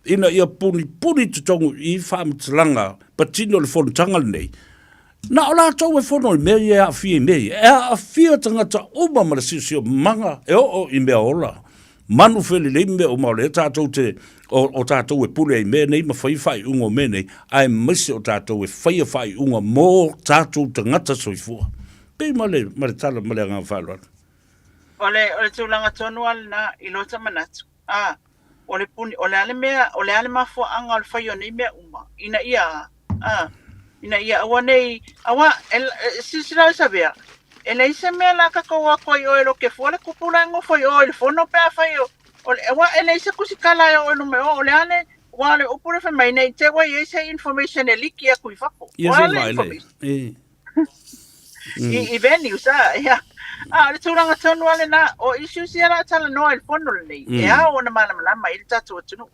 ina ia punipuni totonu i faamatalaga patino o le fonotaga lenei. Na o latou e fono i mea ia e aafia i mea ia. E aafia tagata uma ma le siosiomaga e oo i mea ola. Manu felelei ma mea uma o lea tatou te, o, o tatou e pule ai i mea nei ma fai faaiuga o mea nei, aemaise o tatou e faia faaiuga mo tatou tagata soifua. Pei ma le, ma le tala ma le agaga faaaloalo. O le, o le tulaga tonu lava lena i lota manatu, a, o le puni, o le a le mea, o le a le mafuaaga o le fai o nei mea uma, ina ia a? A, ina ia aua nei, aua, e, e, silasila oe Savea, e leai se mea la tatou o atu ai i o e lote fua le tupu la e nofo i o i le fono pe afai o, o le, aua e leai se tusitala e oo i luma i o, o le a le, aua o le upu lea fai mai, ne i te i ua i ai se information e liki atu i fafo. Ia O se a le vaai le. information? E. I, i venues, a, ia. A, o le tulaga tonu lava lena, o issues ia la talanoa i le fono lenei, e ao ona malamalama ai le tatou atunuu.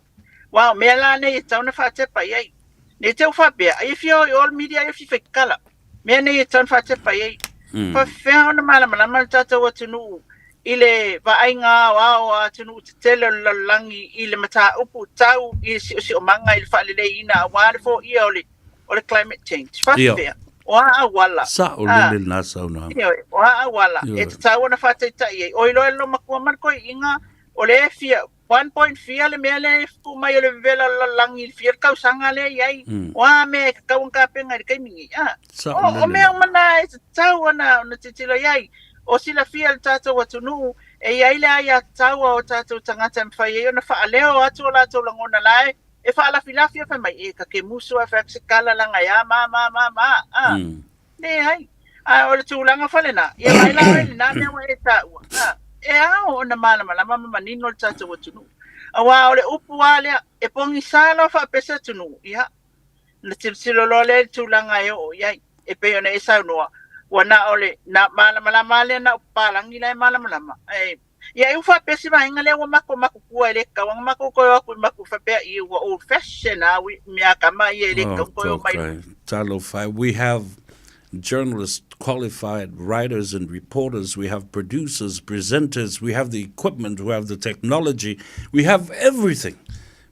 Aua o mea la nei e tatau ona faatepa i ai. Ne i te i faapea, ai e fia o i o le media ai e fia faitala. Mea nei e tatau ona faatepa i ai. Faafefea ona malamalama le tatou atunuu i le vaaiga aoao a atunuu tetele o le lalolagi i le mataupu tau i le siosiomaga i le faaleleiina aua le foia o le o le climate change. Faafefea? O a auala? Sao lele lena saunoaga. Ioe, o a auala e tatau ona faataitai ai. Oi loa e lolomatua ma le toeaiina o lea e fia One point fia le mea lea e tuu mai o le vevela o le lalolagi i le fia le tausaga lea i ai. O a mea e tatau ona tapena i le taimi nei. A, Sao o, o lele mea la. uma na e tatau ona, ona tilotilo i ai. O silafia e le tatou atunuu, e i ai le aiatatau a o tatou tagata e mafai ai ona faaleo atu o latou lagona la e, e faalafilafi a fai mai, e ta te musu a fai atu se tala leaga e a ma ma ma ma. A, Leai. A o le tulaga foi lena, ia vaai la oe i lena mea ua e taua, a, e ao ona malamalama ma manino le tatou atunuu. Aua o le upu lava lea, e pogisa loa faapea se atunuu, ia, ona tilotilo loa lea i le tulaga e oo i ai. E pei ona e saunoa, ua na o le na malamalama lava lea na o papalagi la e malamalama. Ae, ia e faapea se vaega lea ua matou matutua e le tatau ona matou toe o atu i matou faapea, ia ua old fashion a mea tama ia e le tatau ona toe o mai. Okay. Talofa, we have journalists, qualified writers and reporters, we have producers, presenters, we have the equipment, we have the technology, we have everything.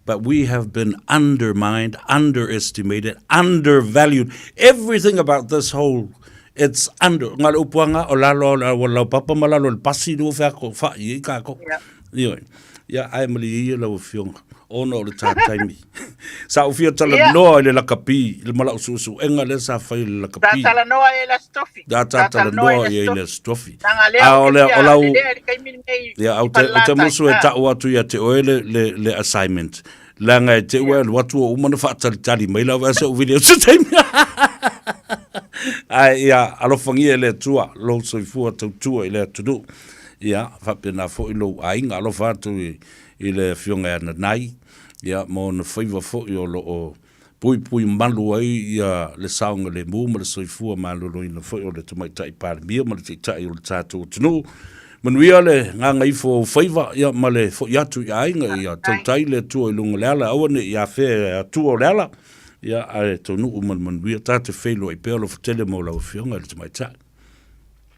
But we have been undermined, underestimated, undervalued. Everything about this whole it's under nga le upuanga o lalo o la lau papa ma lalo le pasi no whea ko wha i ka ko. Ioe. Ia ai mali ia lau afioga ona o le tā taimi. Sa ou fia talanoa i le lakapi, i le mala usuusuega lea sa fai i le lakapi. Sa talanoa i le Aso Tofi. Sa talanoa i le Aso Tofi. Leaga lea A ou o te le, fia o lau, lelea i le taimi lenei ia, i ou te, ou te Falelatai. musu e Ah. tau atu ia te oe le, le, le assignment. Leaga e te ua e alu atu ua uma ona faatalitali mai lau vea se ou video se taimi. Ae ia, alofagia e le Atua lou soifua tautua i le atunuu. Ia, faapena foi lou aiga. Alofa atu i, i le Afioga ia Nanai, ia, ma ona faiva foi o lo o puipui malu ai ia le saogalemu ma le soifua maloloina foi o le Tamaitai Palemia ma le Taitai o le tatou atunuu. Manuia le gagaifo o ou faiva, ia, ma le foi atu i aiga, ia tautai le Atua i luga o le ala, aua ne i afea e Atua o le ala, ia, ae taunuu ma le manuia. Ta te feiloai pea, alofa tele mo lau Afioga i le Tamaitai.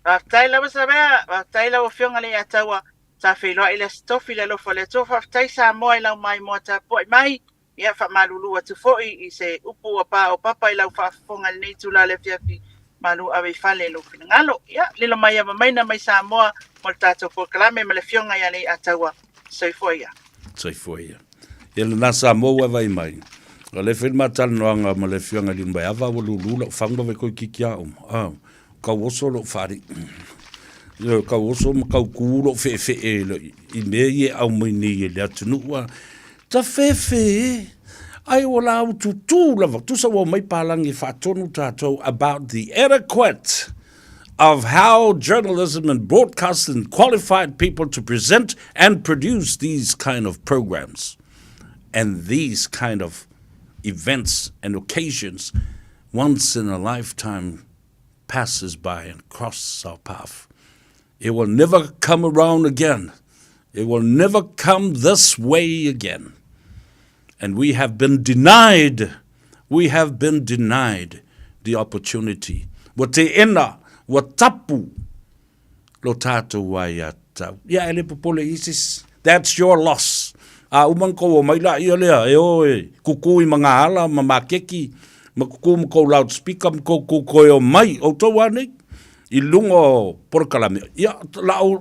Faafetai lava Savea, faafetai lau Afioga Leiataua, sa feiloai le Aso Tofi i le alofa o le Atua, faafetai Samoa i lau maimoa tapuai mai, Ia, faamalulu atu foi i se upu ua paopapa i lau faafofoga i lenei itula o le afiafi, malu ave i fale lou finagalo. Ia, lilo mai ava maina mai Samoa mo le tatou polokalame ma le Afioga ia Leiataua. Soifua ia. Soifua ia. Ia lena Samoa ua vaai mai. O lea foi le ma talanoaga ma le Afioga i le Maiava ua lulu lau fagu ma vai kiki a uma. Ah, kau oso lou faali'i. Ioe, kau oso ma kau kū lou fe'efe'e i mea ia e aumai nei e le atunuu a. Ta fefe e! Ai ua la ututū lava, tusa ua omai palagi e faatonu tatou about the etiquette of how journalism and broadcasting qualified people to present and produce these kind of programs and these kind of events and occasions once in a lifetime passes by and crosses our path. It will never come around again. It will never come this way again. And we have been denied, we have been denied the opportunity. Ua teena, ua tapu lo tātou ai a tau. Ia e le popole ISIS, that's your loss. A uma na kou omai la ia lea, e o e kuku i mangahala ma makeki, ma kuku ma kou loudspeaker ma kou kuku e o mai, o tou a nei, i lunga o polokalame. Ia, la o,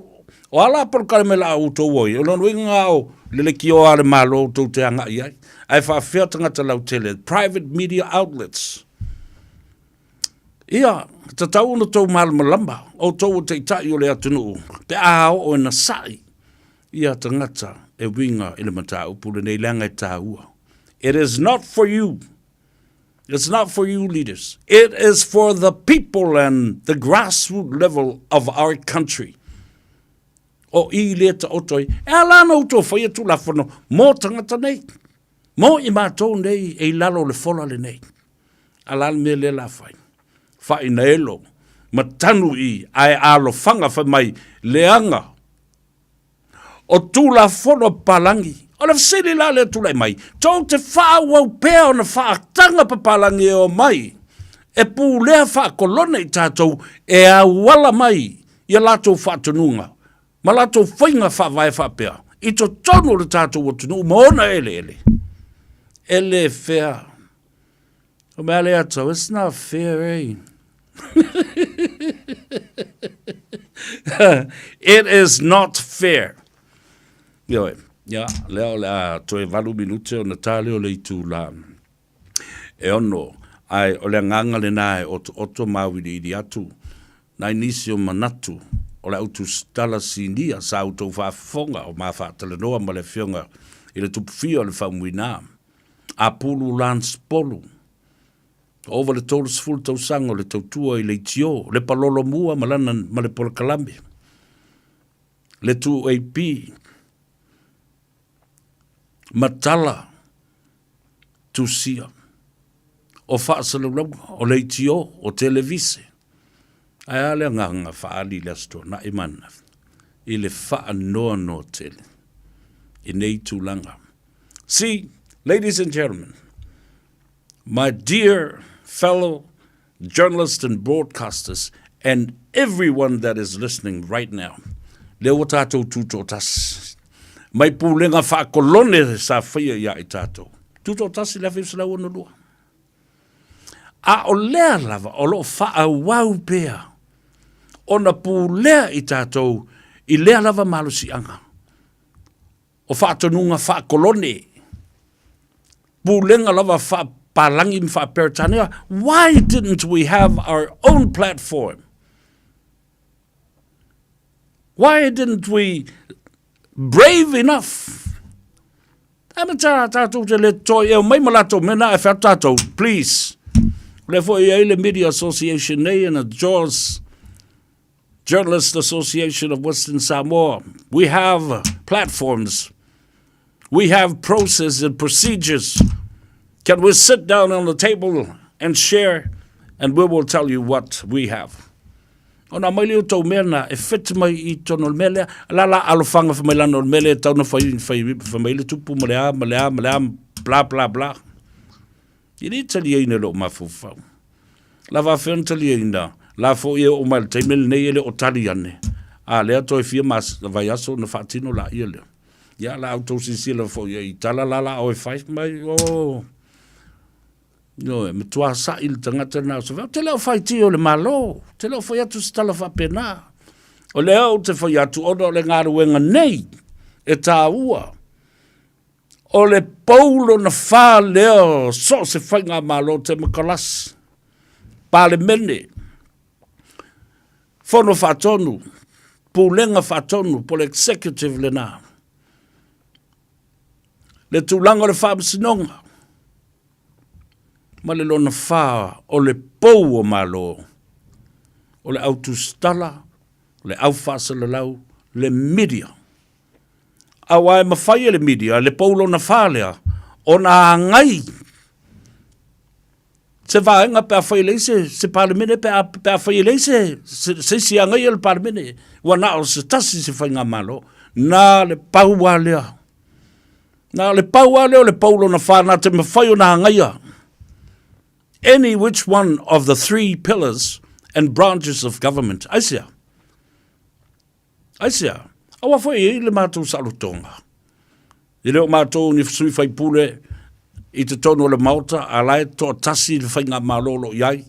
o ala polokalame la o tou oi, o lona uiga nga o le lekiō a le Malo tou te agaʻi ai. Ae faafefea tagata lautele, private media outlets. Ia, tatau ona tou malamalama, outou o taitai o le atunuu, pe a oo ina saʻi ia tagata e uiga i le mataupu lenei leaga e taua. It is not for you. It's not for you leaders. It is for the people and the grassroots level of our country. O i lea taoto ai, e ala ana outou faia Tulafono mō tagata nei, mō i mātou nei e i lalo o le fola lenei. A la le mea lea la fai. Whainaelo, ma tanu i, ae alofaga fai mai, leaga o Tulafono papalagi. O le fesili la lea tulai mai, tou te faaauau pea ona faataga papalagi e omai e pulea faakolone i tatou e auala mai i a latou faatonuga ma latou faiga faavae faapea i totonu o le tatou atunuu ma ona eleele? E le fair. O mea lea tau, it's not fair, eh? It is not fair. Ioe, ia, lea o le a toe valu minute ona tā lea o le itulā e ono, ae o le agaga lenā e otooto ma auiliili atu nai nisi o manatu o le autusitala sinia sa outou faafofoga o ma faatalanoa ma le Afioga i le Tupufia o le Faumuina, Apulu Lance Polu. Ua ova le 30 tausaga o le tautua i leitio, le palolo mua ma lana ma le polokalame, le 2AP, ma tala tusia o faasalaulauga, o leitio, o televise. Ae a le agaga faaali i le Aso Toonai ma ananafi i le faanoanoa tele i nei tulaga. See, ladies and gentlemen, my dear fellow journalists and broadcasters and everyone that is listening right now, lea ua tātou tūtoatasi. Mai pulega faakolone sa faia ia i tātou. Tūtoatasi le 1962. A o lea lava o loo faaauau pea ona pulea i tātou i lea lava malosiaga. O faatonuga faakolone, pulega lava faapalagi ma faaperetania, why didn't we have our own platform? Why didn't we brave enough? A me tā tātou te le toi e mai ma latou mea nā e whea tātou, please. Le foi ai le Media Association nei and the Jaws Journalist Association of Western Samoa. We have platforms. We have processes and procedures. Can we sit down on the table and share and we will tell you what we have. Ona mai le o tau mea na e fit mai i tono le mea lea, la la alofanga fa mai lana o le mea lea tau na fai, fai, fai mai le tupu ma le a, ma le a, ma le a, bla bla bla. E le taliaina e lou mafaufau. La faafefea ona taliaina, la foi e oo mai le taimi lenei e le o tali ane. A lea toe fia mas, vaiaso ona faatino laia lea. Ia, la outou silasila foi i tala la la oe fai mai, oh, Ioe, matua saʻi le tagata lena o Savaii. Ou te le o faitio i le Malo, ou te le o fai atu se tala faapena. O lea ou te fai atu ona o le galuega nei E tāua. O le pou lona whā lea o so se faigamalo temokarasi, Palemene, Fono Faatonu, Pulega Faatonu po o le Executive lena. Le tulaga o le Faamasinoga ma le lona whā o le pou o Malo, o le au tusitala, le au faasalalau, le media. Aua e mafai e le media le pou lona whā lea ona agai se vaega pe afai e leai se, se Palemene pe a, pe afai e leai se, se, se isi agai o le Palemene, ua na o se tasi se faigamalo, na le pau lava lea. Na o le pau lava lea o le pou lona whā, nā te mawhai o nā agaia. Any which one of the three pillars and branches of government. Aisea? Aisea? Aua foi e i le mātou saolotoga. E le o mātou ni sui faipule i totonu o le Maota, a la e toatasi le faigamalo o lo o i ai.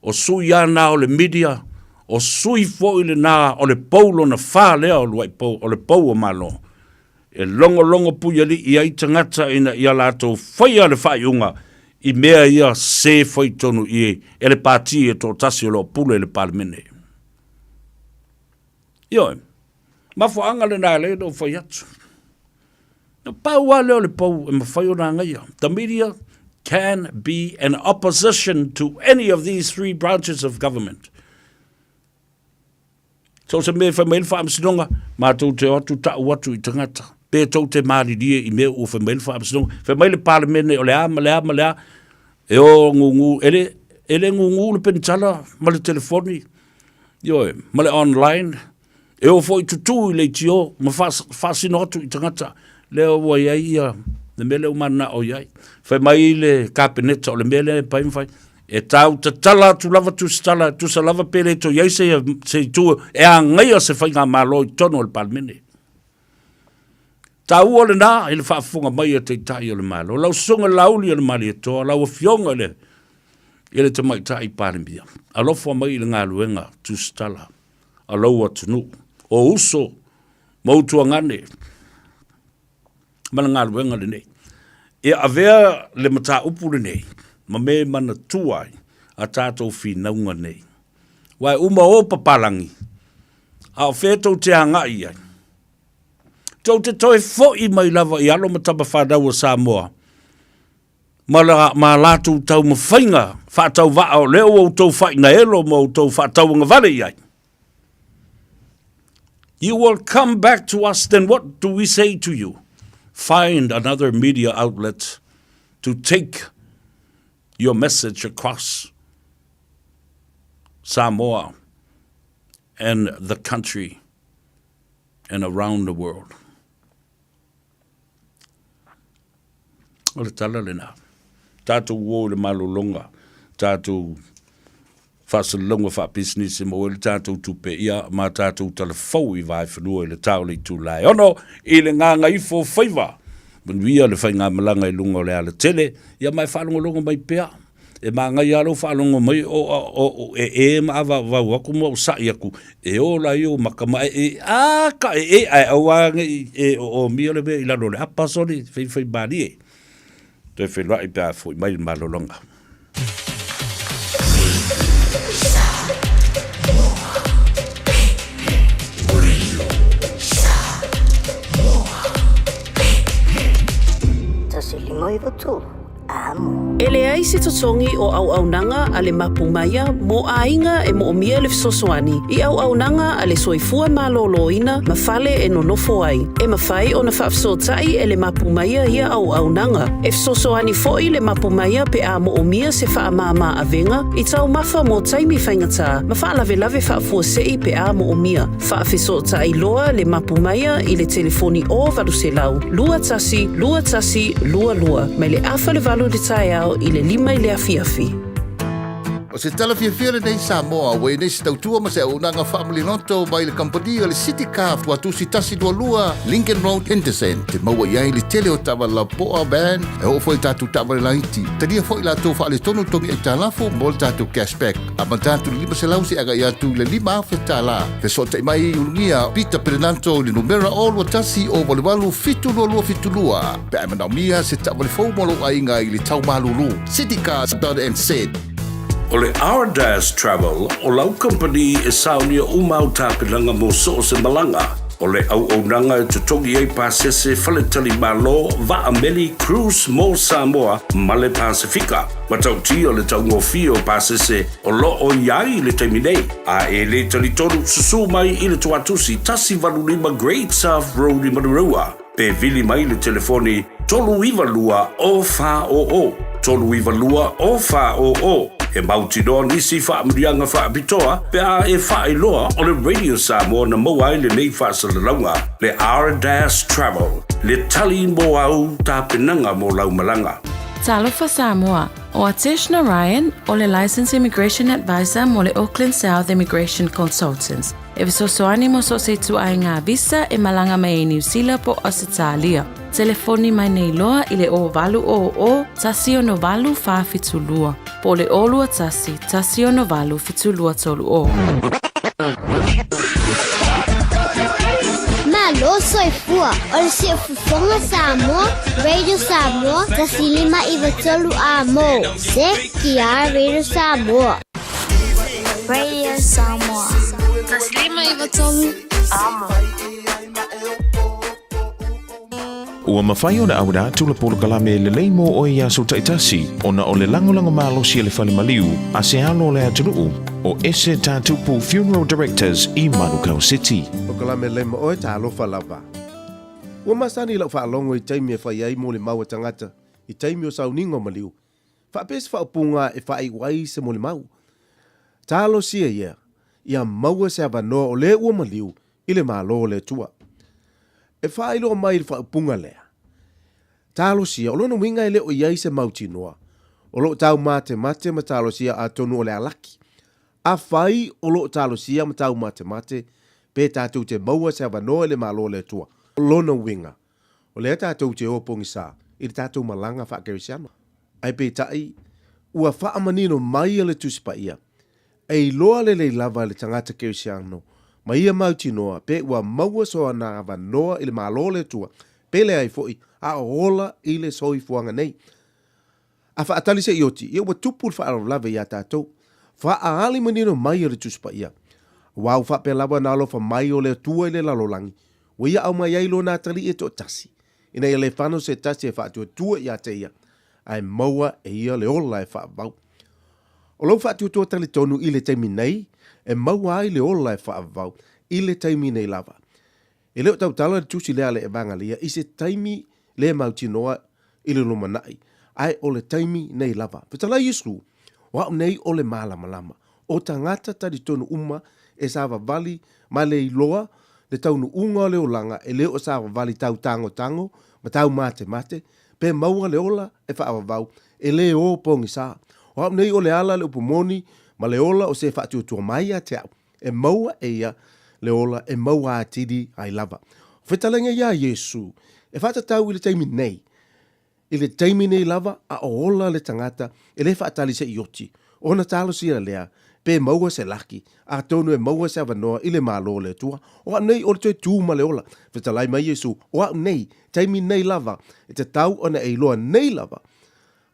O sui lava na o le media, o sui foi lena o le pou lona whā lea o Lua'i Pou, o le pou o Malo. E logologo puiali'i ai tagata ina ia latou faia le faaiuga i mea ia se fai tonu i e le pati e toatasi o lo o pule i le Palemene. Ioe, mafuaaga lena e alai ona ou fai atu. Na pau lava lea o le pou e mafai ona agaia. The media can be an opposition to any of these three branches of government. So se mea e fai mai le faamasinoga, matou te o atu ta'u atu i tagata. Pe tou te malilie i mea ua fai mai le faamasinoga. Fai mai le Palemene o le a ma le a ma le a, e o gūgū, e le, e le gūgū le penitala ma le telefoni, ioe, ma le online, e o foi tutū i leitio ma faasino atu i tagata. Lea ua i ai ia le mea lea ua mananao i ai. Fai mai le Kapeneta o le mea lea e pai ma fai, e tau tatala atu lava tusitala, tusa lava pe le toe i ai se, se itu e agaia se faigamalo i totonu o le Palemene. Taua lena i le faafofoga mai a Taitai o le Malo, lau Susuga Laauli o le Malietoa, lau Afioga i le, i le Tamaitai Palemia, alofa mai i le galuega tusitala a lou atunuu, o uso ma utuagane ma le galuega lenei. Ia avea le mataupu lenei ma me manatua ai a tatou finauga nei. Aua e uma o papalagi, a o fea tou te agai i ai? Tou te toe foi mai lava i alo ma tama fanau a Samoa ma, la, ma latou taumafaiga faatauvaa o lea ua outou fainaelo ma outou faatauagavale i ai. You will come back to us, then what do we say to you? Find another media outlet to take your message across Samoa and the country and around the world. O le tala lena. Tatou o i le malologa, tatou faasalalauga faapisinisi maua ai le tatou tupe, ia ma tatou talafou i vaefanua i le ta o le itula e ono i le gagaifo faiva. Manuia le faigamalaga i luga o le alatele, ia ma e faalogologo mai pea. E māngai lava lou faalogo mai o o e e ma avavau aku ma ou saʻi aku, e ola ai ou maka ma e e a ka e e ae aua ne i e oomia le mea i lalo o le apa soli feifei mālie. Toe feiloai pe a foʻi mai le malologa. Tasi lima iwa tolu. E leai se totogi o auaunaga a le Mapu Maia mō āiga e moomia le fesoasoani i auaunaga a le soifua malōlōina ma fale e nonofo ai. E mafai ona faafesootai e le Mapu Maia ia auaunaga. E fesoasoani foi le Mapu Maia pe a moomia se faamāmā avega i taumafa mō taimi faigata ma faalavelave faafuasei pe a moomia. Faafesootai loa le Mapu Maia i le telefoni o 800 21 21 22 mai le afa le valu i le taeao i le lima i le afiafi. O se tala fiafia lenei Samoa ua i ai nei se tautua ma se auaunaga faamaliloto mai le kamupani o le City Car Tuatusi 122 Lincoln Road Henderson te maua i ai le tele o taavale lapoa, van, e oo foi i tatou taavale laiti. Talia foi latou faaletonu togi aitalafu mo le tatou cashback. Amata atu i le 500 seia agai atu i le $5,000. Fesootai mai i Ulugia Peter Perenanto i le numera 021 088 7272 pe a e manaomia se taavale fou mo lou aiga i le tau malulu. Citycars.nz. O le Ardas Travel o lau kamupani e saonia uma au tapenaga mo so o se malaga. O le auaunaga e totogi ai pasese, faletalimalo, vaa meli, cruise mo Samoa ma le Pasefika. Matautia le taugofie o pasese o lo o i ai i le taimi nei. A e le talitonu, susū mai i le Tuatusi 185 Great South Road i Manurewa, pe vili mai i le telefoni 392 0400, 392 0400. E mautinoa nisi faamanuiaga faapitoa pe a e faailoa o le Radio Samoa na maua ai lenei faasalalauga, le R-Dash Travel, le tali mo au tapenaga mo lau malaga. Talofa Samoa, ʻO Atesh Narayan, ʻo le Licensed Immigration Advisor mo le Auckland South Immigration Consultants, e fesoasoani mo so o se ituaiga visa e malaga mai ai Niu Sila po o Ausetalia. Telefoni mai nei loa i le 0800 168 472 po o le 021 168 7230. Malo soifua, o le Siufofoga Samoa, Radio Samoa, 105 93 A mo, CKR Radio Samoa. Radio Samoa. 105 93 A mo. Ua mafai ona auina atu le polokalame lelei mo oe i aso taitasi ona o le lagolago malosi a le fale maliu a se alo o le atunuu o Ese Tatupu Funeral Directors i Manukau City. Polokalame lelei mo oe, talofa lava. Ua masani lau faalogo i taimi e fai ai molimau a tagata i taimi o sauniga o maliu. Faapea se faaupuga e faaiu ai se molimau. Talosia ia, ia maua se avanoa o le ua maliu i le Malo o le Atua. E faailoa mai le faaupuga lea. Talosia, o lona uiga e le o i ai se mautinoa. O lo o taumatemate ma talosia atonu o le a laki. Afai o lo o talosia ma taumatemate, pe tatou te maua se avanoa i le Malo o le Atua. O lona uiga, o lea tatou te o pogisa i le tatou malaga faakerisiano. Ae peitai, ua faamanino mai e le Tusi Paia, e iloa lelei lava e le tagata kerisiano ma ia mautinoa pe ua maua soana avanoa i le Malo o le Atua, pe leai foi, a o ola i le soifuaga nei. A faatali se i oti, ia ua tupu le faalavelave iā tatou. Faaali manino mai e le Tusi Paia, Aua ua faapea lava ona alofa mai o le Atua i le lalolagi, ua ia aumai ai lona atalii e toatasi, ina ia le fano se tasi e faatuatua iā te ia, ae maua e ia le ola e faavavau. O lou faatuatua talitonu i le taimi nei, e maua ai le ola e faavavau i le taimi nei lava. E le o tautala le tusi lea a le Evangalia i se taimi le mautinoa i le lumanai, ae o le taimi nei lava. Fetalai Iesu, o au nei o le malamalama, o tagata talitonu uma e savavali ma le iloa le taunuuga o le olaga e le o savavali tau tagotago ma tau matemate, pe maua le ola e faavavau, e le o pogisa. O au nei o le ala le upu moni ma le ola o se faatuatua mai ia te au. E maua e ia le ola e maua atili ai lava. O fetalaiga iā Iesu, e faatatau i le taimi nei. I le taimi nei lava, a o ola le tagata, e le faatali se i oti. Ona talosia lea, pe maua se laki, atonu e maua se avanoa i le Malo o le Atua. O au nei o le toe tū ma le ola. Fetalai mai Iesu, o au nei, taimi nei lava, e tatau ona e iloa nei lava,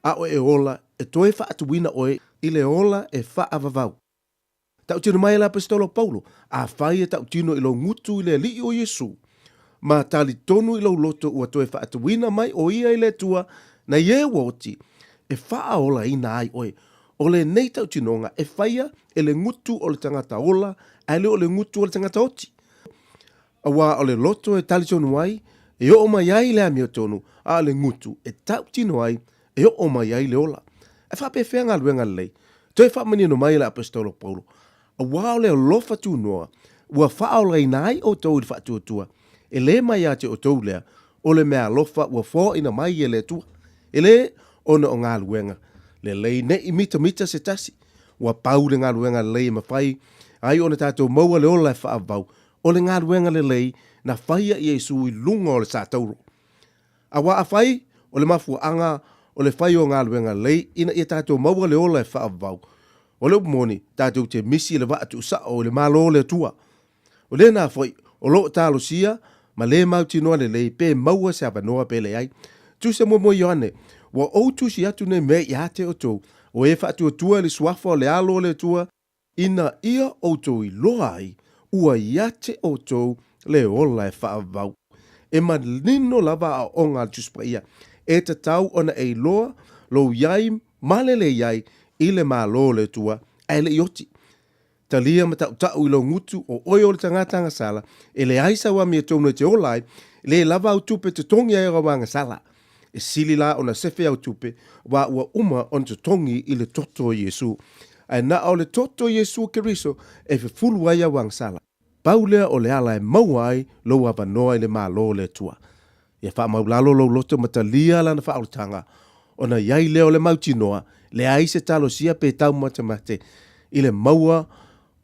a o e ola, e toe faatuina oe i le ola e faavavau. Tautino mai e le Aposetolo Paulo, Afai e tautino i lou gutu i le Alii o Iesu, ma talitonu i lou loto ua toe faatuina mai o ia i le Atua, na ie ua oti, e faaolaina ai oe. O lenei tautinoga e faia e le gutu o le tagata ola, ae le o le gutu o le tagata oti. Aua o le loto e talitonu ai, e oo mai ai le amiotonu, a o le gutu e tautino ai, e oo mai ai le ola. E faapefea galuega lelei? Toe faamanino mai e le Aposetolo Paulo, Aua o le alofa tunoa ua faaolaina ai outou i le faatuatua, e lē mai ia te outou lea, o le meaalofa ua foaina mai e le Atua, e lē ona o galuega lelei ne i mitamita se tasi. Ua pau le galuega lelei e mafai ai ona tatou maua le ola e faavavau, o le galuega lelei na faia e Iesu i luga o le satauro. Aua afai o le mafuaaga o le fai o galuega lelei ina ia tatou maua le ola e faavavau, o le upu moni, tatou te misi i le vaa tuusao i le Malo o le Atua. O lena foi, o lo o talosia ma le mautinoa lelei pe maua se avanoa pe leai. Tusa muamua Ioane, ua ou tusi atu nei mea ia te outou, o e faatuatua i le suafa o le Alo o le Atua, ina ia outou iloa ai ua ia te outou le ola e faavavau. E manino lava aoaoga a le Tusi Paia, e tatau ona e iloa lou iai ma le leai i le Malo o le Atua, ae le i oti. Talia ma taʻutaʻu i lou gutu, o oe o le tagata agasala, e leai sau amiotonu e te ola ai, le lava au tupe totogi ai au agasala. E sili la ona sefe au tupe, wa ua uma ona totogi i le toto o Iesu. Ae na o le toto o Iesu Keriso e fefulu ai au agasala. Pau lea o le ala e maua ai lou avanoa i le Malo o le Atua. Ia faamaulalo lou loto ma talia lana faaolataga, ona i ai lea o le mautinoa, leai se talosia pe taumatemate i le maua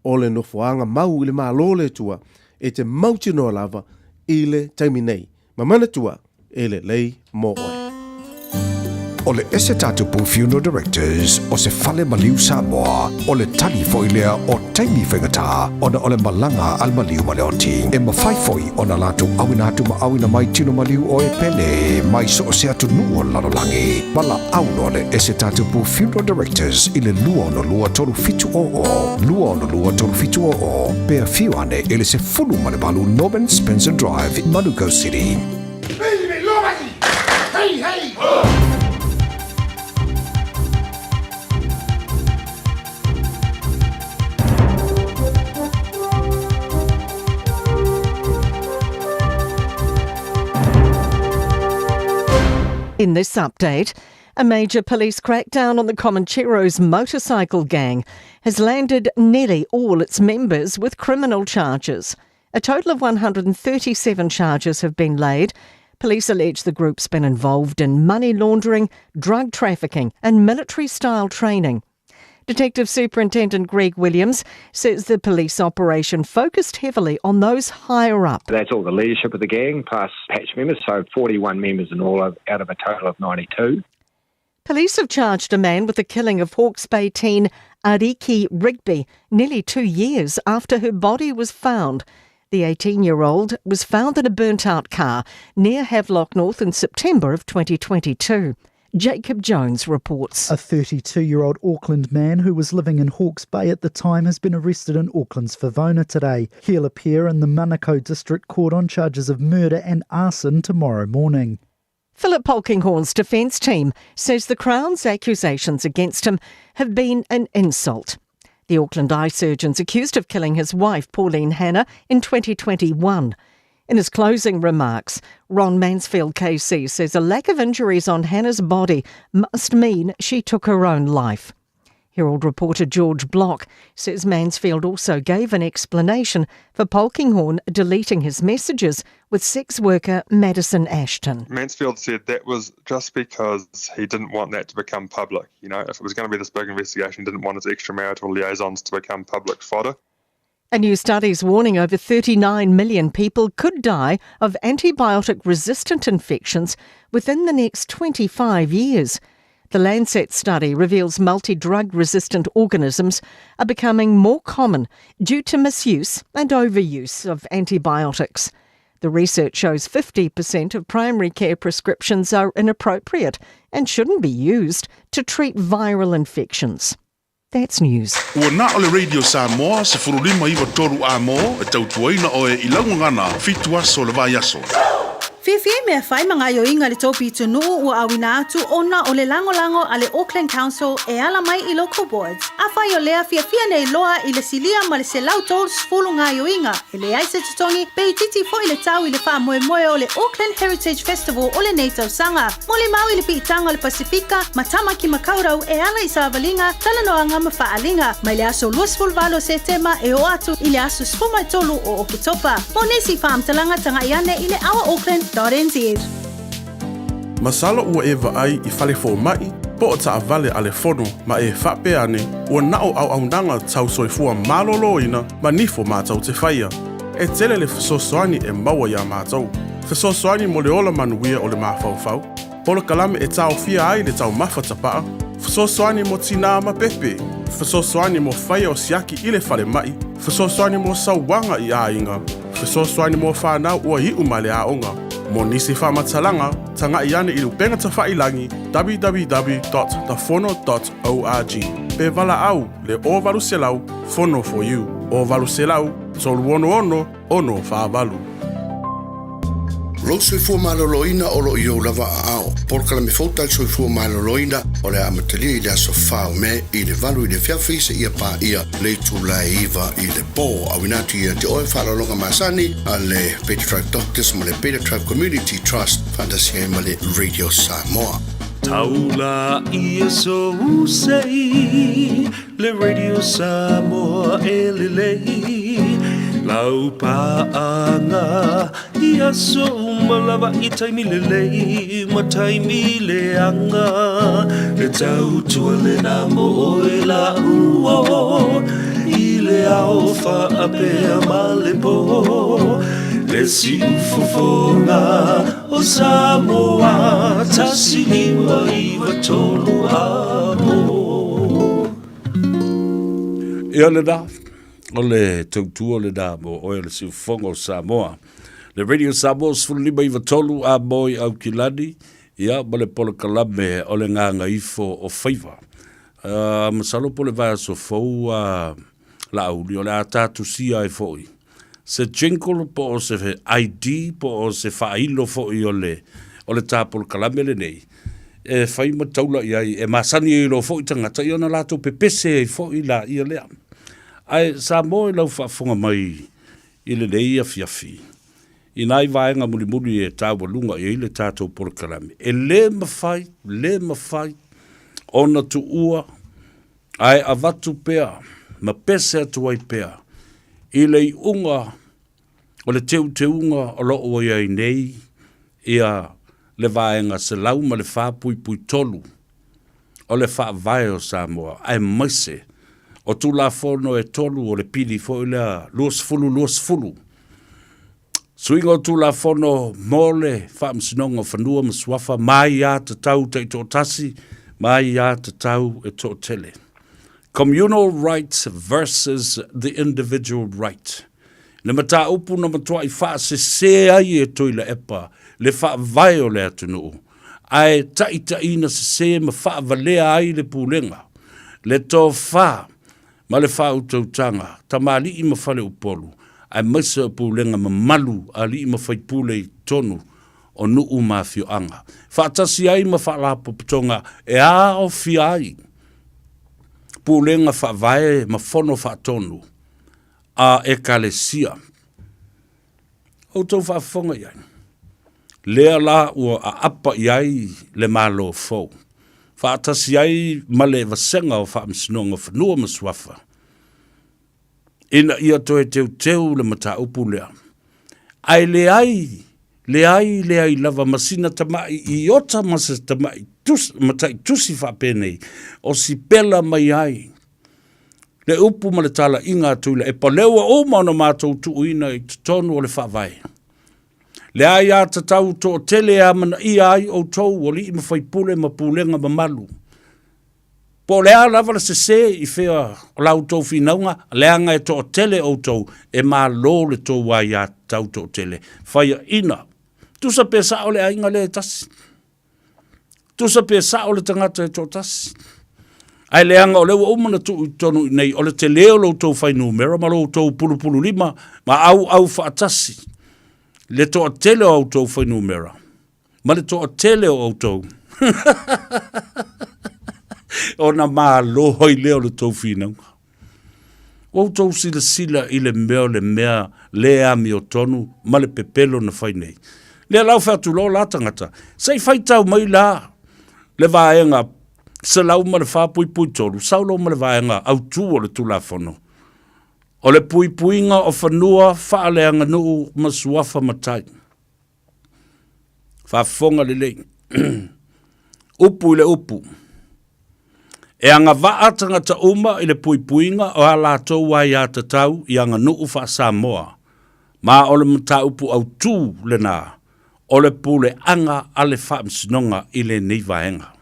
o le nofoaga mau i le Malo o le Atua, e te mautinoa lava i le taimi nei. Ma manatua, e lelei mo oe. O le ese tatupu Funeral Directors o se fale maliu Samoa, o le tali foi lea o taimi faigata ona o le malaga a le maliu ma le oti. E mafai foi ona latou auina atu ma auina mai tino maliu o e pele mai so o se atunuu o le lalolagi. Valaau loa le ese tatupu Funeral Directors i le 262 3700, 262 3700, pe afio ane i le 18 Norman Spencer Drive, Manukau City. In this update, a major police crackdown on the Comancheros motorcycle gang has landed nearly all its members with criminal charges. A total of 137 charges have been laid. Police allege the group's been involved in money laundering, drug trafficking, and military style training. Detective Superintendent Greg Williams says the police operation focused heavily on those higher up. That's all the leadership of the gang plus patch members, so 41 members in all out of a total of 92. Police have charged a man with the killing of Hawke's Bay teen Ariki Rigby nearly two years after her body was found. The 18 year old was found in a burnt out car near Havelock North in September of 2022. Jacob Jones reports. A 32 year old Auckland man who was living in Hawke's Bay at the time has been arrested in Auckland's Favona today. He'll appear in the Manukau District Court on charges of murder and arson tomorrow morning. Philip Polkinghorne's defence team says the Crown's accusations against him have been an insult. The Auckland eye surgeon's accused of killing his wife, Pauline Hanna, in 2021. In his closing remarks, Ron Mansfield KC says a lack of injuries on Hannah's body must mean she took her own life. Herald reporter George Block says Mansfield also gave an explanation for Polkinghorne deleting his messages with sex worker Madison Ashton. Mansfield said that was just because he didn't want that to become public. You know, if it was going to be this big investigation, he didn't want his extramarital liaisons to become public fodder. A new study is warning over 39 million people could die of antibiotic resistant infections within the next 25 years. The Lancet study reveals multi drug resistant organisms are becoming more common due to misuse and overuse of antibiotics. The research shows 50% of primary care prescriptions are inappropriate and shouldn't be used to treat viral infections. That's news. Ua na o le Radio Samoa 15 93 amo e tautuaina oe i lau gagana fitu aso o le vaiaso. Fiafia i mea fai ma gaoioiga a le tou pitonuu ua auina atu ona o le lagolago a le Auckland Council e ala mai i Local Boards. Afai o lea fiafia nei loa i le silia ma le 130 gaoioiga, e leai se totogi, pe itiiti foi le tau i le faamoemoe o le Auckland Heritage Festival o lenei tausaga. Molimau i le piitaga o le Pasifika ma Tamaki Makaurau e ala i savaliga, talanoaga ma faaaliga, mai le aso 28 o Setema e oo atu i le aso 13 o Oketopa. Mo nisi faamatalaga tagai ane i le ourauckland.nz. Masalo ua e vaai i fale fomai, po o taavale a le fono ma e faapea ane, ua na o auaunaga tau soifua malōlōina ma nifo matou te faia. E tele le fesoasoani e maua iā matou. Fesoasoani mo le ola manuia o le mafaufau, polokalame e taofia ai le taumafa tapaa, fesoasoani mo tinā ma pepe, fesoasoani mo faia o siaki i le falemai, fesoasoani mo sauaga i aiga, fesoasoani mo fanau ua iu mai le aoga. Mo nisi faamatalaga, taga'i ane i le upega tafailagi www.thefono.org pe valaau le 0800 Fono for you 0800 366 648. Lou soifua maloloina o lo o i ou lava aao. Polokalame fou tali soifua maloloina o le a amatalia i le aso 4 o Me i le 8 i le afiafi seia paia le itula e 9 i le po. Auina atu ia te oe faaaloaloga masani a le Beta Tribe Doctors ma le Beta Tribe Community Trust faatasi ai ma le Radio Samoa. Taula ia sou sei le Radio Samoa e lelei lau paaga i aso uma lava i taimi lelei ma taimi leaga le tautua lena mo oe lāua i le ao faapea ma le pō le siufofoga o Samoa 1993 a mo. Ia lena, o le tautua lena mo oe o le siufofoga o Samoa. Le Radio Samoa 1593 a mo i Aukilani, ia ma le polokalame o le gagaifo o faiva. Uh, masalo po le vaiaso fou a uh, Laauli, o le a tatusia ai foi se jingle po o se ID po o se faailo foi o le o le tā polokalame lenei e fai ma taula i ai e masani ai loa foi tagata ia ona latou pepese ai foi laia lea. Ae Samoa i lau faafofoga mai i lenei afiafi i nai vaega mulimuli e taualuga i ai le tatou polokalame, e le mafai, le mafai ona tuua Ae avatu pea ma pese atu ai pea i le iuga o le teuteuga o lo o i ai nei ia le Vaega 104.3 o le Faavae o Samoa, aemaise o Tulafono e tolu o le Pili foi lea 2020, Suiga o Tulafono mo le Faamasinoga o Fanua ma Suafa ma Aiā Tatau Taitoatasi ma Aiā Tatau e Toatele. Communal Rights versus the Individual Right. Le mataupu na matuai faasese ai e Tuilaepa le faavae o le atunuu, ae taitaiina sese ma faavalea ai le pulega, le tofa ma le faautautaga, tamalii ma faleupolu, aemaise o pulega mamalu a alii ma faipule i totonu o nuu ma afioaga, faatasi ai ma faalapotopotoga e aofia ai pulega faavae ma fono faatonu a Ekalesia. Outou faafofoga i ai. Lea la ua aapa i ai le Malo fou, faatasi ai ma le Vasega o Faamasinoga o Fanua ma Suafa, ina ia toe teuteu le mataupu lea. Ae leai, leai, leai lava ma sina tamai iota ma se tamai tusi, matai tusi faapenei, o sipela mai ai le upu ma le talaiga a Tuilaepa, lea ua uma ona matou tuuina i totonu o le Faavae. Le aiatatau toatele e amanaia ai outou alii ma faipule ma pulega mamalu. Po o le a lava le sese i fea o la outou finauga, leaga e toatele outou e malo le tou aiatatau toatele. Faiaina, tusa pe sao le aiga lea e tasi. Tusa pe sao le tagata e toatasi. Ae leaga o lea ua uma ona tuu i totonu i inei, o le tele o lo outou fuainumera ma lo outou pulupululima ma auau faatasi le toatele o a outou fuainumera ma le toatele o outou ona malo ai lea o le tou finauga. Ua outou silasila i le mea o le mea le amiotonu ma le pepelo na fai nei. Lea la ua fai atu loa la tagata, se i faitau mai la le vaega 104.3, sau loa ma le vaega autu o le Tulafono, o le puipuiga o fanua faaleaganuu ma suafa matai. Faafofoga lelei. Upu i le upu. E agavaa tagata uma i le puipuiga o a latou aiatatau i aganuu faa-Samoa, ma o le mataupu autū lena o le puleaga a le Faamasinoga i lenei vaega.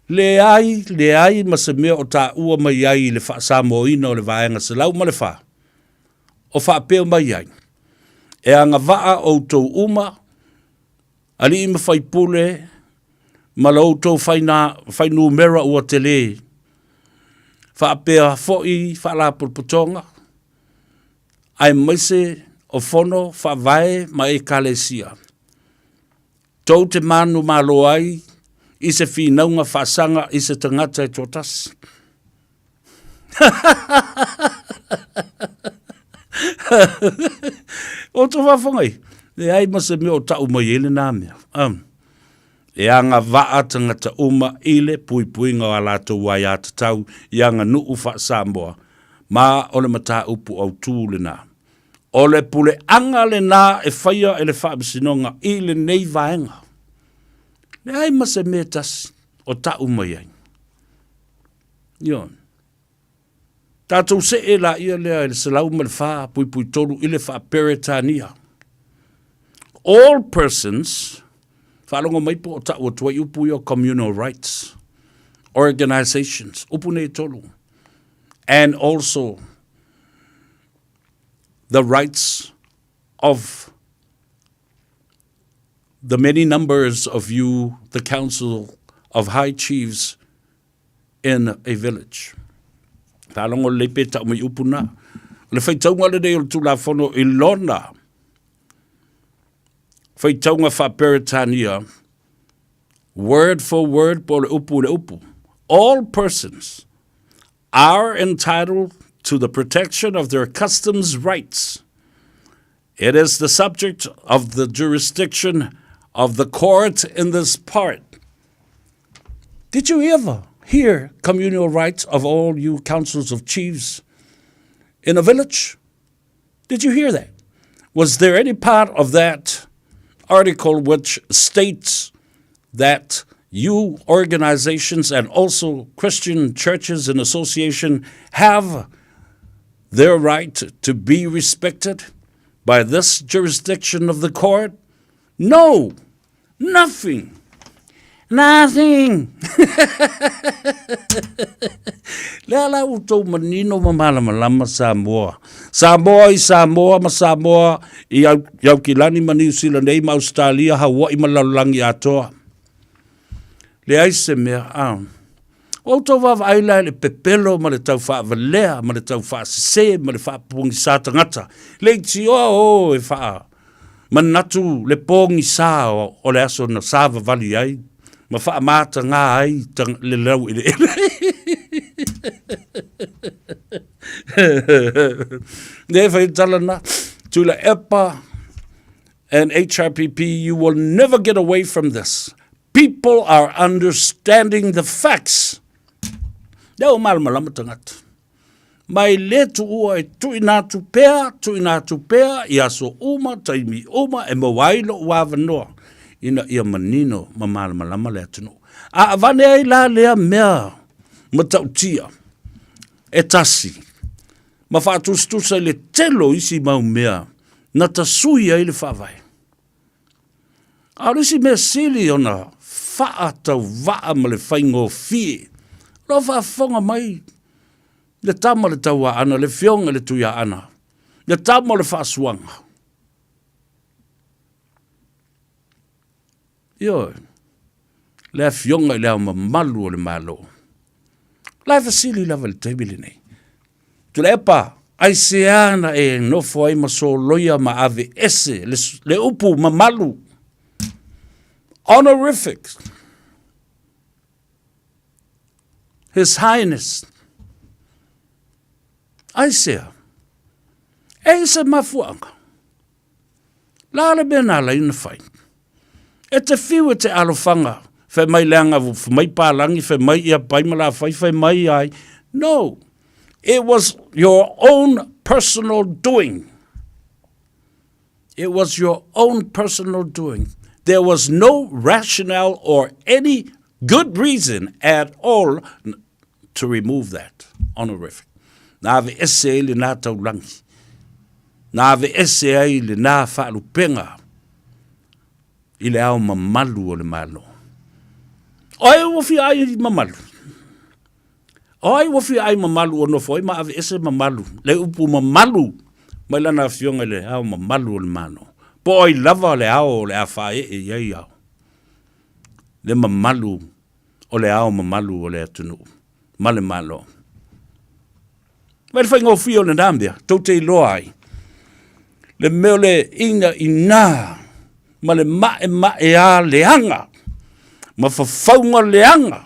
Leai, leai ma se mea o taua mai ai i le faa-Samoaina o le Vaega 104, o faapea mai ai, E agavaa outou uma, alii ma faipule, ma la outou fainumera ua tele, faapea foi faalapotopotoga, aemaise o fono faavae ma ekalesia. Tou te manumalo ai i se finauga faasaga i se tagata e toatasi. O tou faafofoga ai, leai ma se mea o tau mai ai lena mea. Um, e agavaa tagata uma i le puipuiga o a latou aiatatau i aganuu faa-Samoa, ma o le mataupu autū lena. O le puleaga lena e faia e le Faamasinoga i lenei vaega. Leai ma se mea e tasi o tau mai ai. Ioe. Tatou see laia lea i le 104.3 i le faa-Peretania. All persons, faalogo mai po o tau atu ai upu ia o communal rights, organizations, upu nei e tolu, and also the rights of the many numbers of you, the Council of High Chiefs in a village. Faalogo lelei pe tau mai upu na. O le faitauga lenei o le Tulafono i lona faitauga faa-Peretania, word for word po o le upu i le upu. All persons are entitled to the protection of their customs rights. It is the subject of the jurisdiction of the court in this part. Did you ever hear communal rights of all you councils of chiefs in a village? Did you hear that? Was there any part of that article which states that you organizations and also Christian churches and association have their right to be respected by this jurisdiction of the court? No, nothing. Nothing. Lea la outou manino ma malamalama Samoa. Samoa i Samoa ma Samoa i Aukilani ma Niu Sila nei ma Ausetalia, Hawaii ma lalolagi atoa. Leai se mea, a. Ua outou vaavaai la i le pepelo ma le tau faavalea ma le tau faasese ma le faapogisā tagata, le itioa o e faa manatu le pogisā o le aso na savavali ai ma faamatagā ai le laueleele. Le fai tala na, Tuilaepa and HRPP, you will never get away from this. People are understanding the facts. Lea ua malamalama tagata. Mai le tuua e tuuina atu pea, tuuina atu pea i aso uma, taimi uma e maua ai lou avanoa ina ia manino ma malamalama le atunuu. A avane ai la lea mea matautia e tasi ma faatusatusa i le tele o isi mau mea na tasui ai le Faavae. A o le isi mea sili ona faatauvaa ma le faigofie, o lo o faafofoga mai le tama le Tauaana, le Afioga i le Tuiaana, le tama o le Faasuaga. Ioe, le Afioga i le Ao Mamalu o le Malo. La e fesili lava i le taimi lenei. Tuilaepa, aisea na e nofo ai ma soloia ma aveese le, le upu mamalu? Honorific. His Highness. Aisea? E i se mafuaaga. La le mea na ala ai ona fai. E te whiu e te alofaga, fai mai leaga fai mai palagi, fai mai ia pai ma la fai, fai mai ai. No, it was your own personal doing. It was your own personal doing. There was no rationale or any good reason at all to remove that honorific. Na aveese ai lenā taulagi. Na aveese ai lenā faalupega i le ao mamalu o le Malo. O ai ua fia ai mamalu? O ai ua fia ai mamalu ua nofo ai ma aveese mamalu, le upu mamalu mai lana afioga i le ao mamalu o le Malo. Po o ai lava le ao o le a faaee i ai ao, le mamalu o le ao mamalu o le atunuu ma le Malo. Mai le faigofie o lena mea, tou te iloa ai, le mea o le ina ina ma le maemaea leaga ma fafauga leaga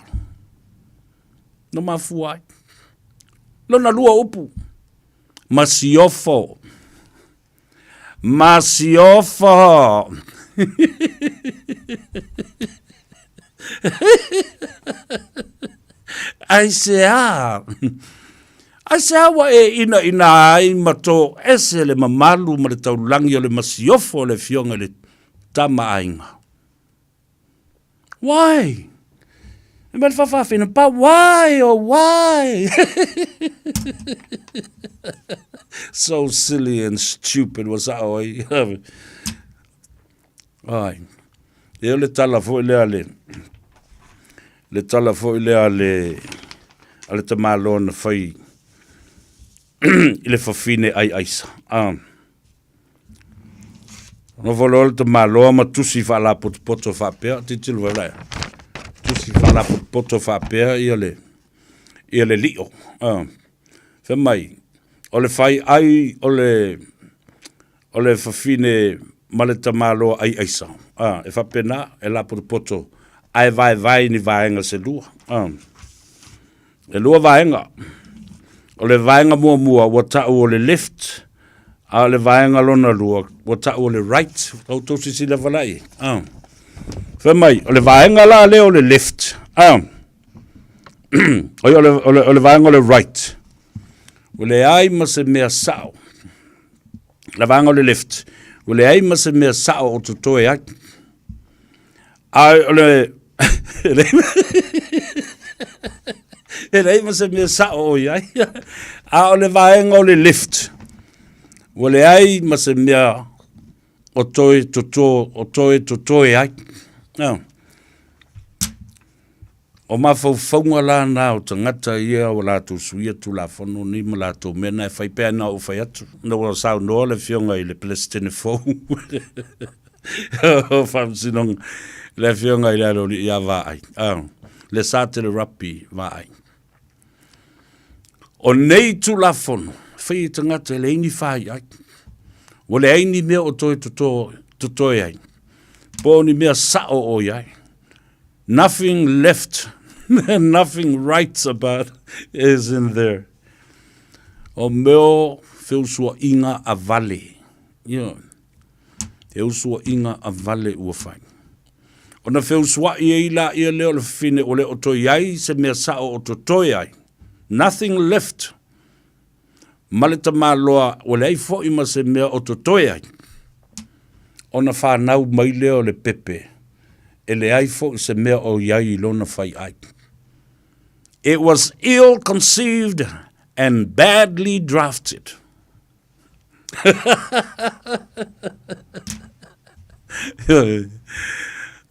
na mafua ai. Lona lua upu, masiofo. Masiofo. Aisea? Aisea ua e inaina ai ma tō ese le mamalu ma le taulagi o le masiofo o le Afioga i le Tama a Aiga? Why? E mai le whawhawhina, but why, oh why? so silly and stupid was that oi. Ai. E o le tala foi lea le, le tala foi lea le, a le tamaloa na fai i le fafine ai aisa. Ah. Nofo loa le tamaloa ma tusi faalapotopoto faapea, tilotilo foi la, tusi faalapotopoto faapea ia le, ia le lio. Ah. Fai mai, o le fai ai o le, o le fafine ma le tamaloa ai aisa. Ah, e faapena, e lapotopoto, ae vaevae ni vaega se lua. Ah. E lua vaega. O le vaega muamua ua tau o le left, a o le vaega lona lua ua tau o le right. Ua outou silasila lava la i ai. Ah. Fai mai, o le vaega la lea o le left, ah. Oi, o le, o le, o le vaega o le right. Ua leai ma se mea sao. Le vaega o le left. Ua leai ma se mea sao o totoe ai. A o le e leai ma se mea sao o i ai. A o le vaega o le left, ua leai ma se mea o toe toto, o toe totoe ai. No. O mafaufauga la na o tagata ia ua latou suia Tulafono nei ma latou mea na e fai pea na ou fai atu ina ua saunoa le Afioga i le Peresetene fou o Faamasinoga, le Afioga i le Aloalii ia Vaai, le Satelerapi Vaai. O nei Tulafono, fai e tagata e leai ni faiai, ua leai ni mea o toe totoe ai, po o ni mea sao o i ai. Nothing left, nothing right about is in there. O mea feusuaiga a vale. Yeah. Feusuaiga a vale ua fai. Ona feusuai ai la ia lea o le fafine ua le o toe i ai se mea sao o totoe ai. Nothing left. Ma le tamaloa ua leai foi ma se mea o totoe ai. Ona fanau mai lea o le pepe, e leai foi se mea o i ai i lona faiai. It was ill conceived and badly drafted.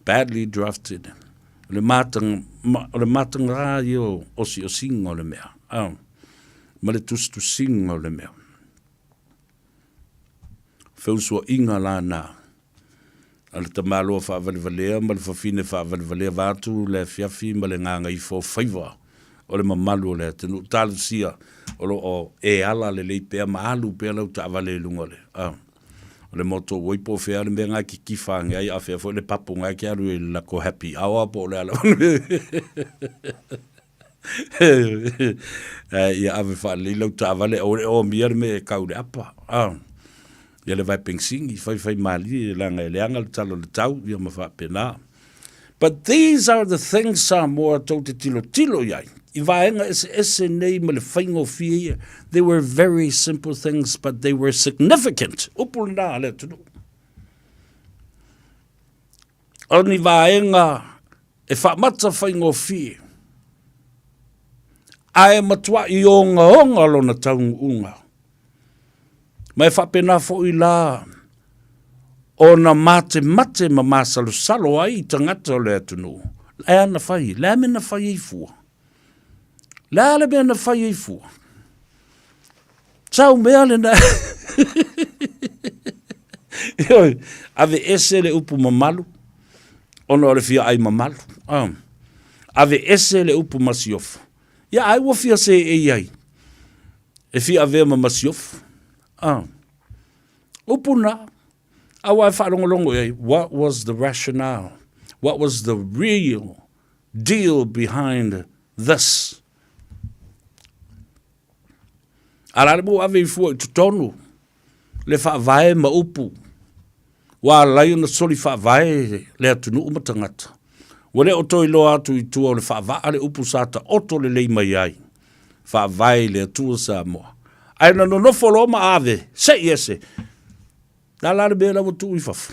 Badly drafted. O le matanga, o le matanga rā ia o osiosiga o le mea. Ma le tusitusiga o le mea. Feusuaiga la na a le tamaloa faavalevalea ma le fafine faavalevalea vaeatu le afiafi ma le gagaifo faiva o le mamalu o le atunuu. Talosia o lo o e ala lelei pea ma alu pea lau taavale i luga o le, o le moto ua po o fea le mea nga e kikifa ane ai, a fea foi le papo nga e ke alu i le lako happy hour po o le ala Ia ave faalelei lau taavale aua le omia le mea e kau i le apa. Ia le vae penisini, faifai malie leaga e leaga le tala o le tau, ia ma faapena. But these are the things Samoa tou te tilotilo i ai. I vaega eseese nei ma le faigofie ia, they were very simple things but they were significant. Upu lena a le atunuu. O ni vaega. E faamata faigofie, ae matuaʻi ogaoga lona taunuuga. Ma e faapena foi la ona matemate ma masalosalo ai tagata o le atunuu. E a na fai? Le a mea na fai ai fua? Le a le mea na fai ai fua? Sau mea lena. Ioe, ave ese le upu mamalu, ona o le fia ai mamalu. Ah. Ave ese le upu masiofo. Ia ai ua fia se e ai. E fia avea ma masiofo. Ah. Upu na, aua e faalogologo i ai, what was the rationale? What was the real deal behind this? A la le mo ave i fua i totonu le faavae ma upu ua ala ai ona soli faavae le atunuu ma tagata. Ua le o toe iloa atu i tua o le faavaa le upu sa taoto lelei mai ai, Faavae i le Atua Samoa. Ae na nonofo loa ma ave, se i ese. La la le mea la ua tuu i fafo.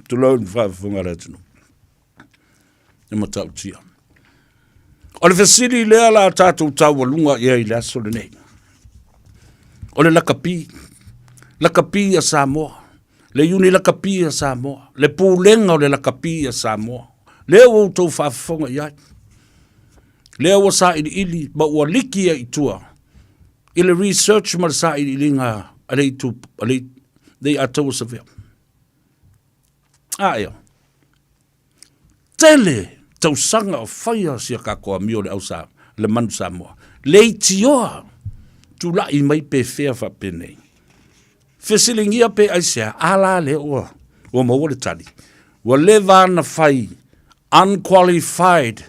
Tulou le faafofoga a le atunuu. E matautia. O le fesili lea la tatou taualuga i ai i le aso lenei. O le lakapi, lakapi a Samoa, le iuni lakapi a Samoa, le pulega o le lakapi a Samoa. Lea ua outou faafofoga i ai. Lea ua sailiili ma ua liki ai i tua i le research ma le sailiiliga a le itu a le le Ataua Savea. A ea. Tele tausaga o faia sia tatou amio le au sa le manu Samoa. Leitioa tula'i mai pe fea faapenei. Fesiligia pe aisea, a la lea ua ua maua le tali. Ua leva ona fai unqualified,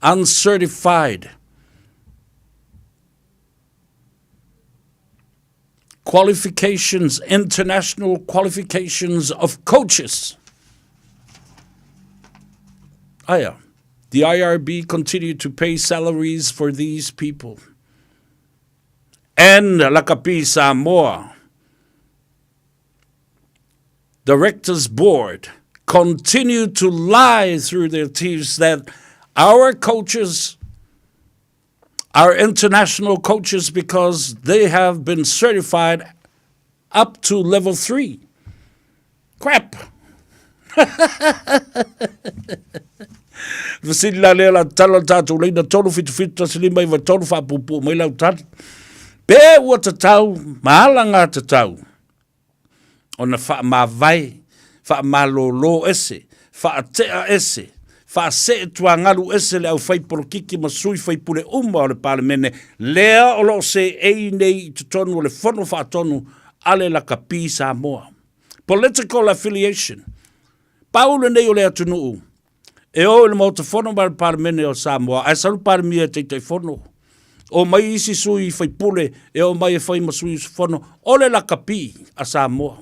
uncertified qualifications, international qualifications of coaches. Aia, the IRB continued to pay salaries for these people. And Lakapi Samoa, Directors Board continue to lie through their teeth that our coaches are international coaches because they have been certified up to level 3. Crap! Fesili la lea la tatalo le tatou laina 377 159 3 faapuupuu mai lau tali. Pe ua tatau ma ala tatau ona faamavae, faamalolo ese, faatea ese, faasee tuagalu ese le aufai polokiki ma sui faipule uma o le Palemene, lea o lo o seei nei i totonu o le Fono Faatonu a le Lakapi Samoa. Political affiliation. Pau lenei o le atunuu e o i le Maota Fono ma le Palemene o Samoa, ae sau le Palemia e Taitaifono. O mai isi sui faipule e o mai e fai ma sui usufono o le lakapi a Samoa.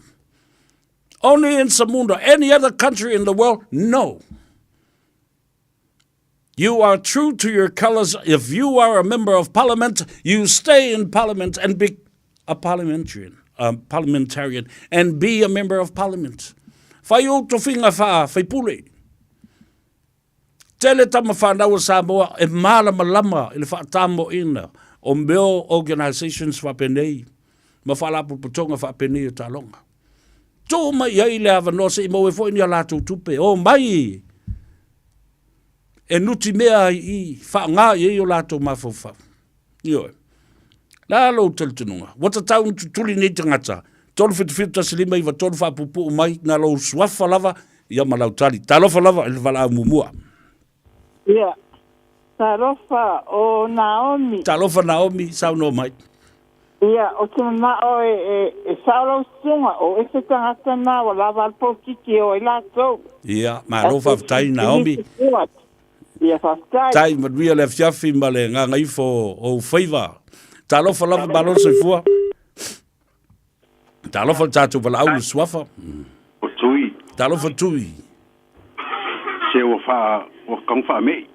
Only in Samunda, any other country in the world, no. You are true to your colors. If you are a member of parliament, you stay in parliament and be a parliamentarian, a parliamentarian and be a member of parliament. Whai o tofinga wha, whaipule. Tele tama whanau o Samoa e mālamalama i le whaatamoina o mea organisations whapenei ma whaalapopotonga whapenei o talonga. Tuu mai ai le avanoa se i maua ai foi ni a latou tupe, o mai e nuti mea ai i faaaoga i ai o latou mafaufau. Ioe. La lou talitonuga, ua tatau ona tutuli nei tagata, 377 159 3 faapuupuu mai na lou suafa lava ia ma lau tali. Talofa lava i le valaau muamua. Ia, talofa o Naomi. Talofa Naomi, saunoa mai. Ia, o te manao e, e, e sao lau susuga, o ese tagata na ua lava a le polokiki e o ai latou. Ia, malo faafetai Naomi. Ia, faafetai. Tai manuia le afiafi ma le gagaifo o ou faiva. Talofa lava, malo le soifua. Talofa le tatou valaau le suafa. O Tui. Talofa Tui. Se ua faa, ua kauga faamei.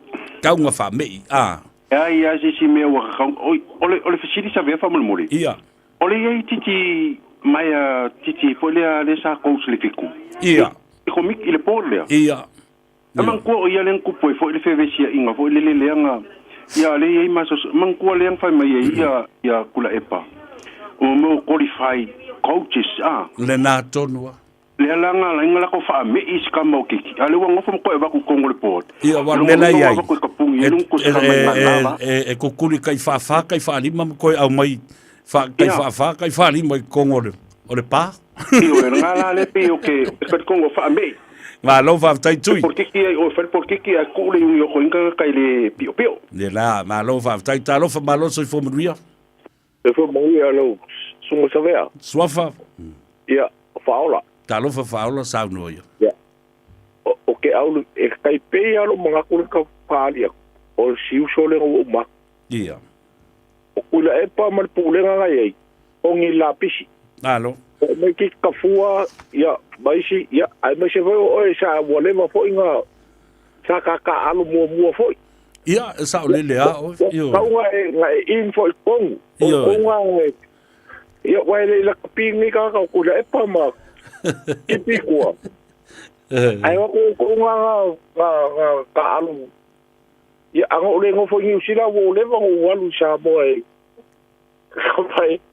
Kauga faamei, a. E ai a se isi mea ua kakau, oi, o le, o le fesili sa vea faamolemole. Ia. O le iai titi Mai a titi foi lea le sa coach le fiku. Ia. I komiti i le board lea. Ia. E manatua o ia lea na tupu ai foi le fevesiaiga foi lele lea na ia lea e i ai masoso manatua lea na fai mai ai ia ia Tuilaepa o mea o qualified coaches a. Lena tonu a. Lea la na ala ai na latou faamei i si tama o Kiki a lea ua nofo ma toe avatu i totonu o le board. Ia aua o le mea la e i ai e kukuli kai faafa kai faalima ma toe aumai kai faafa kai faalima i totonu o le pa. Ioe, lena la lea pei o ke talitonu o faamei. Malo faafetai Tui. Polokiki ai oe fai le polokiki ae tuu le iuni o koe tagata i le piopio. Lena, malo faafetai. Talofa malo soifua manuia. Soifua manuia lau Susuga Savea. Suafa. Ia, Faaola. Talofa Faaola saunoa ia. Ia. O ke au e tai pei lava lou manatu lea tau faaali atu, o le siuso lea na ua uma atu. Ia. O Tuilaepa ma le Pulega na i ai, o ni lapisi. Alo. O mai ki kafua, ia, ma isi, ia, aemaise foi o oe sa ua leva foi na sa kakaaalo muamua foi. Ia, e saolele a oe. Ioe. Tau na e, na e in foi tonu. Ioe. O konga e, ia, wa e le i lakapi ni kaka o Tuilaepa ma kipi kua. Ae wa ko konga nga, nga, nga kaalo. Ia, a na ou le nofo i Niu Sila, ua ou leva na ou alu i Samoa e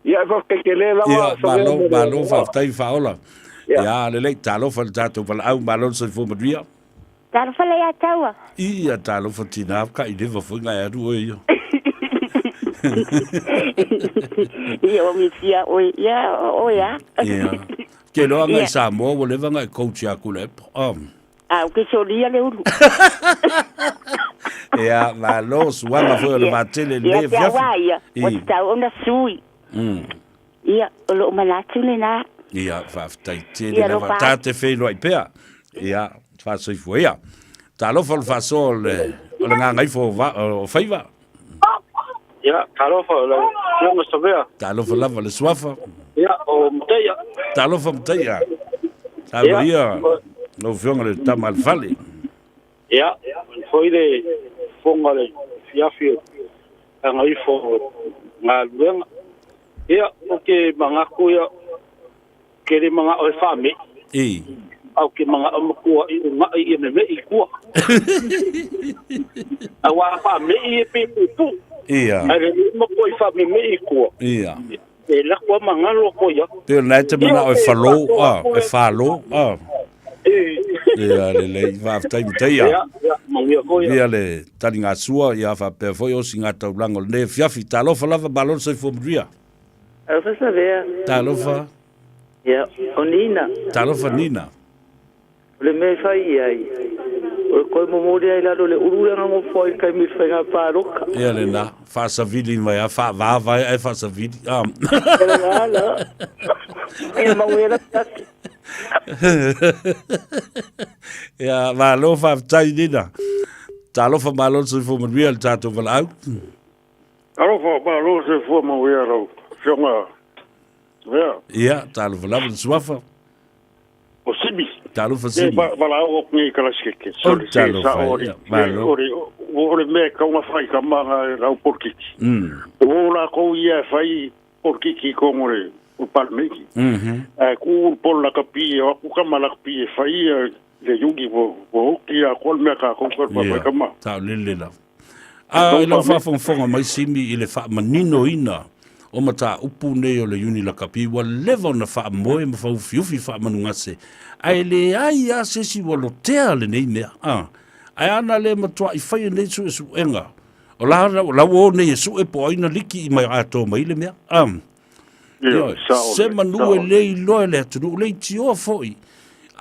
Ia, e faafetai tele lava. Ia, malo, malo, faafetai Faaola. Ia, lelei, talofa le tatou valaau, malo le soifua manuia. Talofa le ia taua. Ia, talofa tina, ka i leva foi ngai alu oe ia. Ia, o misia oe, ia, oe a. Ia. Ke loa ngai Samoa, ua leva ngai coach ia kula epo. A o ke solia le ulu. Ia, malo, suaga foi o le vatele i lenei afiafi. Ia te au a ia, ua tatau ona sui. Ia, o lou manatu lena. Ia, faafetai tele lava. Ta te feiloai pea. Ia, faasoifua ia. Talofa o le faasoa o le, o le gagaifo o Faiva. Ia, talofa o lau Afioga Savea. Talofa lava le suafa. Ia, o Mataia. Talofa Mataia. Talofa ia, lau Afioga le tama a le fale. Ia, foi le fofoga le fiafi o Gagaifo o galuega. Ia, ou te manatu ia, ke le manao e faamei. I. Au ke manao matua i unaʻi ia memeʻi i tua. Aua a faamei e pe puupuu. Ia. Ae le matua i faamemeʻi i tua. Ia. E lako a magalo a koia. Pei o lena e te manao e falo, a, e falo, a. Ia, lelei, faafetai Mataia. Ia, ia, manuia foi. Ia le taligasua, ia faapea foi osi ngā taulaga o lenei afiafi. Talofa lava, malo le soifua manuia. Talofa Savea. Talofa. Ia, o Nina. Talofa Nina. O le mea e fai i ai, o le toe momoli ai lalo le ulu lea na nofo ai i le taimi o le faiga palota. Ia lena, faasavili mai a, faavava ai faasavili. Ah. Ia lena la. Ia manuia la tasi. Ia, malo faafetai Nina. Talofa malo le soifua manuia le tatou valaau. Alofa, malo le soifua manuia lau Afioga Lea. Ia, talofa lava le suafa. O Simi. Talofa Simi. E valaau atu nei i Kalasikeke. O talofa, ia, malo. O le, o le mea e tau na fai ka manga e lau polokiki. O lakou ia e fai polokiki i totonu o le o le palemene. Ae ku le polo lakapi, o aku tama lakapi e fai ia le iuni ua oti atoa le mea tatou ka le fai tama. Ia, taulele lava. A i lau faafogafoga mai Simi i le faamaninoina o mataupu nei o le Iuni Lakapi, ua leva ona faamoe ma faaufiufi faamanugase, ae leai lava se isi ua lotea lenei mea. A, ae ana le matuai faia nei suesuega, o la, la ua o nei e sue po o ai na liki i mai atoa mai le mea. A, Ioe, se manu e le iloa e le atunuu, le itioa foi,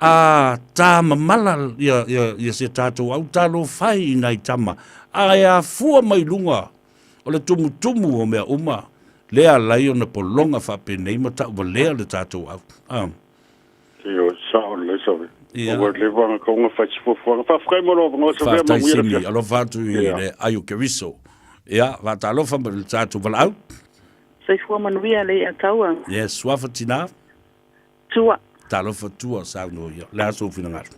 a tā mamala ia, ia, ia se tātou au talofa e i nai tama, a e afua mai luga o le tumutumu o mea uma, lea alai ona pologa faapenei ma tauvalea le tātou au. A. Ioe, sao lelei Savi. Ia. Ua leva ona tau ona fai se fuafuaga. Faafetai mo lou avanoa Savi, Faafetai manuia le Simi, afiafi. alofa atu i Ia. le ai o Keriso. Ia, faatalofa ma le tatou valaau. Soifua manuia le ia taua. Yes, suafa tina. Tua. Talofa tua saunoa ia. Le a sou finagalo?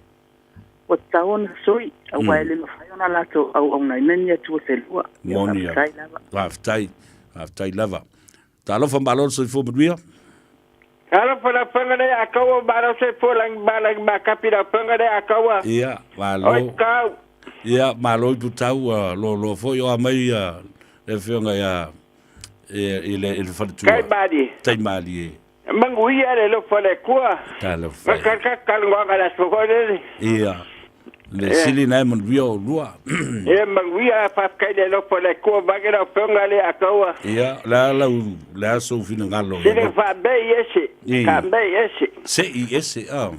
Ua tatau ona sui, aua e le mafai ona latou auaunaina ni atua se lua. Ia Moni faafetai lava. Faafetai, faafetai lava. Talofa malo le soifua manuia. Alofa lau Afioga le Ataua, malo soifua lagi ma lagi makapi lau Afioga le Ataua. Ia, malo. Oi kau. Ia, malo i Putau, ua loaloa foi. O a mai ia le Afioga ia i le i le faletua. Tai malie. Tai malie. Manuia le alofa o le Atua. Talofa e. Ka ka talanoaga i le aso foi lele. Ia. Le sili na e manuia oulua. Ia manuia, faafetai i le alofa o le Atua, vaeane lau Afioga le Ataua. Ia, o le a lau, le a sou finagalo? Sili faamei ese, faamei ese. Sei ese, a.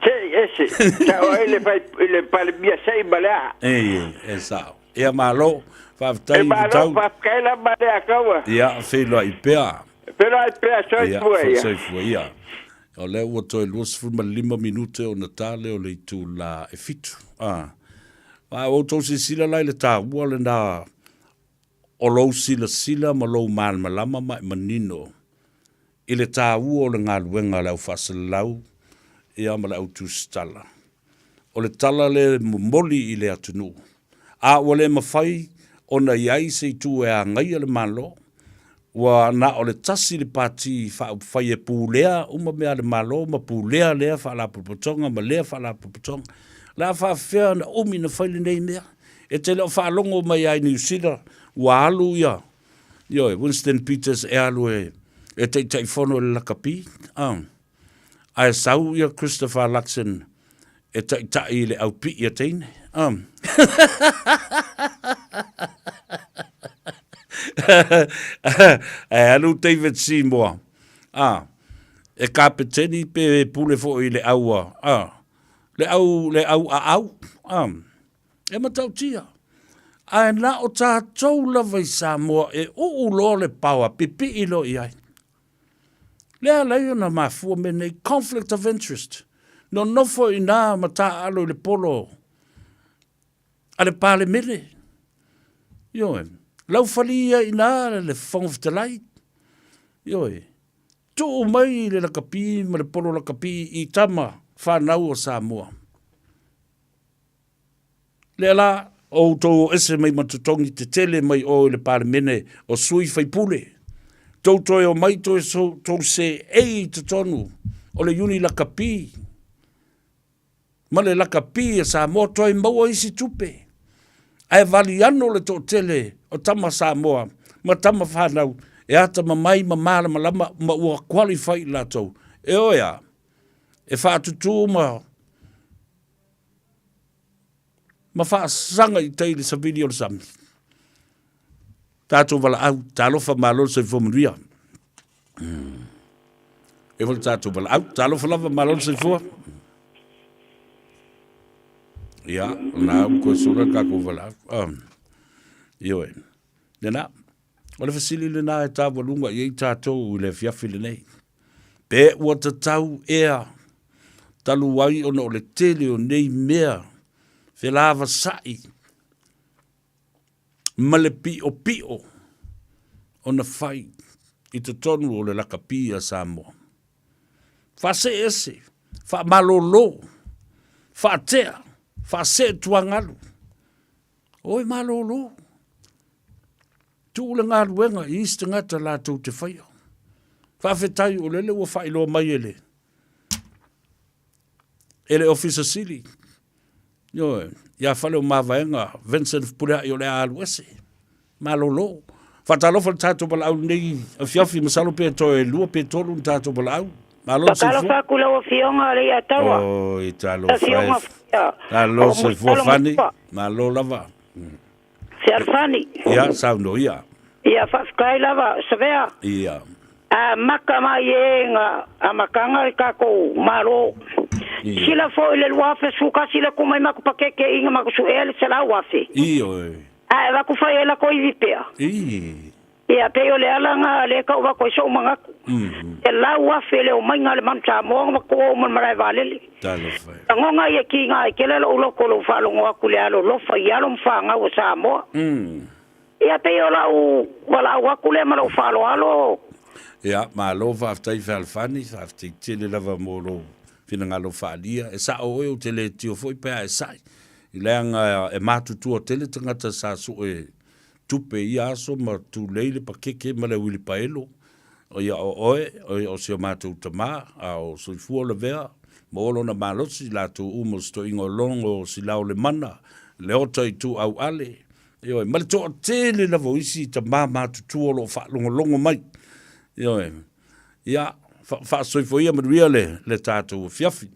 Sei ese, sao ai le fai, le Palemia sei ma le a. E, e sao. Ia malo, faafetai E malo, faafetai lava le Ataua. Ia, feiloai pea. Feiloai pea, soifua ia. Ia, soifua ia. O lea ua toe 25 minute ona ta lea o le itula e 7. A. A ua outou silasila la i le taua lena o lou silasila ma lou malamalama ma e manino i le taua o le galuega a le au faasalalau ia ma le au tusitala. O le tala lea e momoli i le atunuu, a ua le mafai ona i ai se itu e agaia le Malo, ua na o le tasi le pati faaupufai e pulea uma mea a le Malo ma pulea lea faalapotopotoga ma lea faalapotopotoga. O le a faafefea ona umi ona fai lenei mea? E te le o faalogo mai lava i Niu Sila ua alu ia, ioe, Winston Peters e alu e Taitaifono i le lakapi, a. Ae sau ia Christopher Luxon e taitai i le aupii a teine. Ae alu David Seymour, a, e kapeteni pe pule foi i le au a, le au, le au aau, a, e matautia. Ae na o tatou lava i Samoa e uu loa le paoa, pipii loa i ai. Lea ala ai ona mafua mea nei, conflict of interest. Nonofo i ina ma taaalo i le polo a le Palemene. Ioe. Laufali ia i ina le Fofoga Fetalai. Ioe. Tuu mai le lakapi ma le polo lakapi i tama fanau o Samoa. Lea la, o outou o ese mai ma totogi tetele mai o i le Palemene o sui faipule, tou toe omai toe tou seei i totonu o le iuni lakapi ma le lakapi a Samoa toe maua isi tupe. Ae valiano le toatele o tama Samoa ma tama fanau e atamamai ma malamalama ma ua qualify i latou. E oe a, e faatutū ma ma faasaga i tai i le savili o le sami. Tatou valaau, talofa malo le soifua manuia. E foi le tatou valaau, talofa lava malo le soifua. Ia, na au koe sola le tatou valaau. Um, ioe. Lena, o le fesili lena e tāwaluga i ai tatou i le afiafi lenei. Pe ua tatau ea talu ai ona o le tele o nei mea felavasaʻi ma le piʻopiʻo ona fai i totonu o le lakapi a Samoa. Faasee ese, faamalōlō, faatea, faasee tuagalu. Oi malōlō! Tuu le galuega i isi tagata latou te faia. Faafetai o lele ua faailoa mai e le e le Ofisa Sili, ioe, ia Faleomavaega Vincent Fepuleai o le a alu ese. Malolo. Faatalofa le tatou valaau lenei afiafi, masalo pe toe lua pe tolu ni tatou valaau. Malo le soifua. Faatalofa atu lau Afioga Leiataua. Oi, talofa e. Malo soifua Fani. Malo lava. Fealofani. Ia, saunoa ia. Ia, faafetai lava, Savea. Ia. Amata mai e ga amataga le tatou Malo. Ia. Sila foi le 2011 le tumai matou pakeke ina matou suea le 100,000. Ioe. Ae avatu fai ai latou ivi pea. Ii. Ia, pei o le ala na lea e tau avatu ai sou manatu. 100,000 le omaiga a le Manu Samoa na matou o ma le malae vaalele. Talofa e. Lagona ia kiga ai tele lou loto lou faalogo atu i le alolofa i alo ma fanau a Samoa. Ia pei o lau valaau atu lea ma lou faaaloalo. Ia, malo faafetai Fealofani, faafetai tele lava mo lou finagalo faaalia. E sao oe ou te le tio foi pe a e sa'i, leaga e matutua tele tagata sa sue tupe i ia aso ma tulei le pakeke ma le uilipaelo. O ia o oe, o ia o si o matou tamā, a o soifua lavea, maua lona malosi, latou uma o se toeaiga o logo o Silao Lemana, Leota Ituau Ale, ioe, ma le toatele lava o isi tamā matutua o lo o faalogologo mai. Ioe. Ia, faasoifua ia manuia le, le tatou afiafi.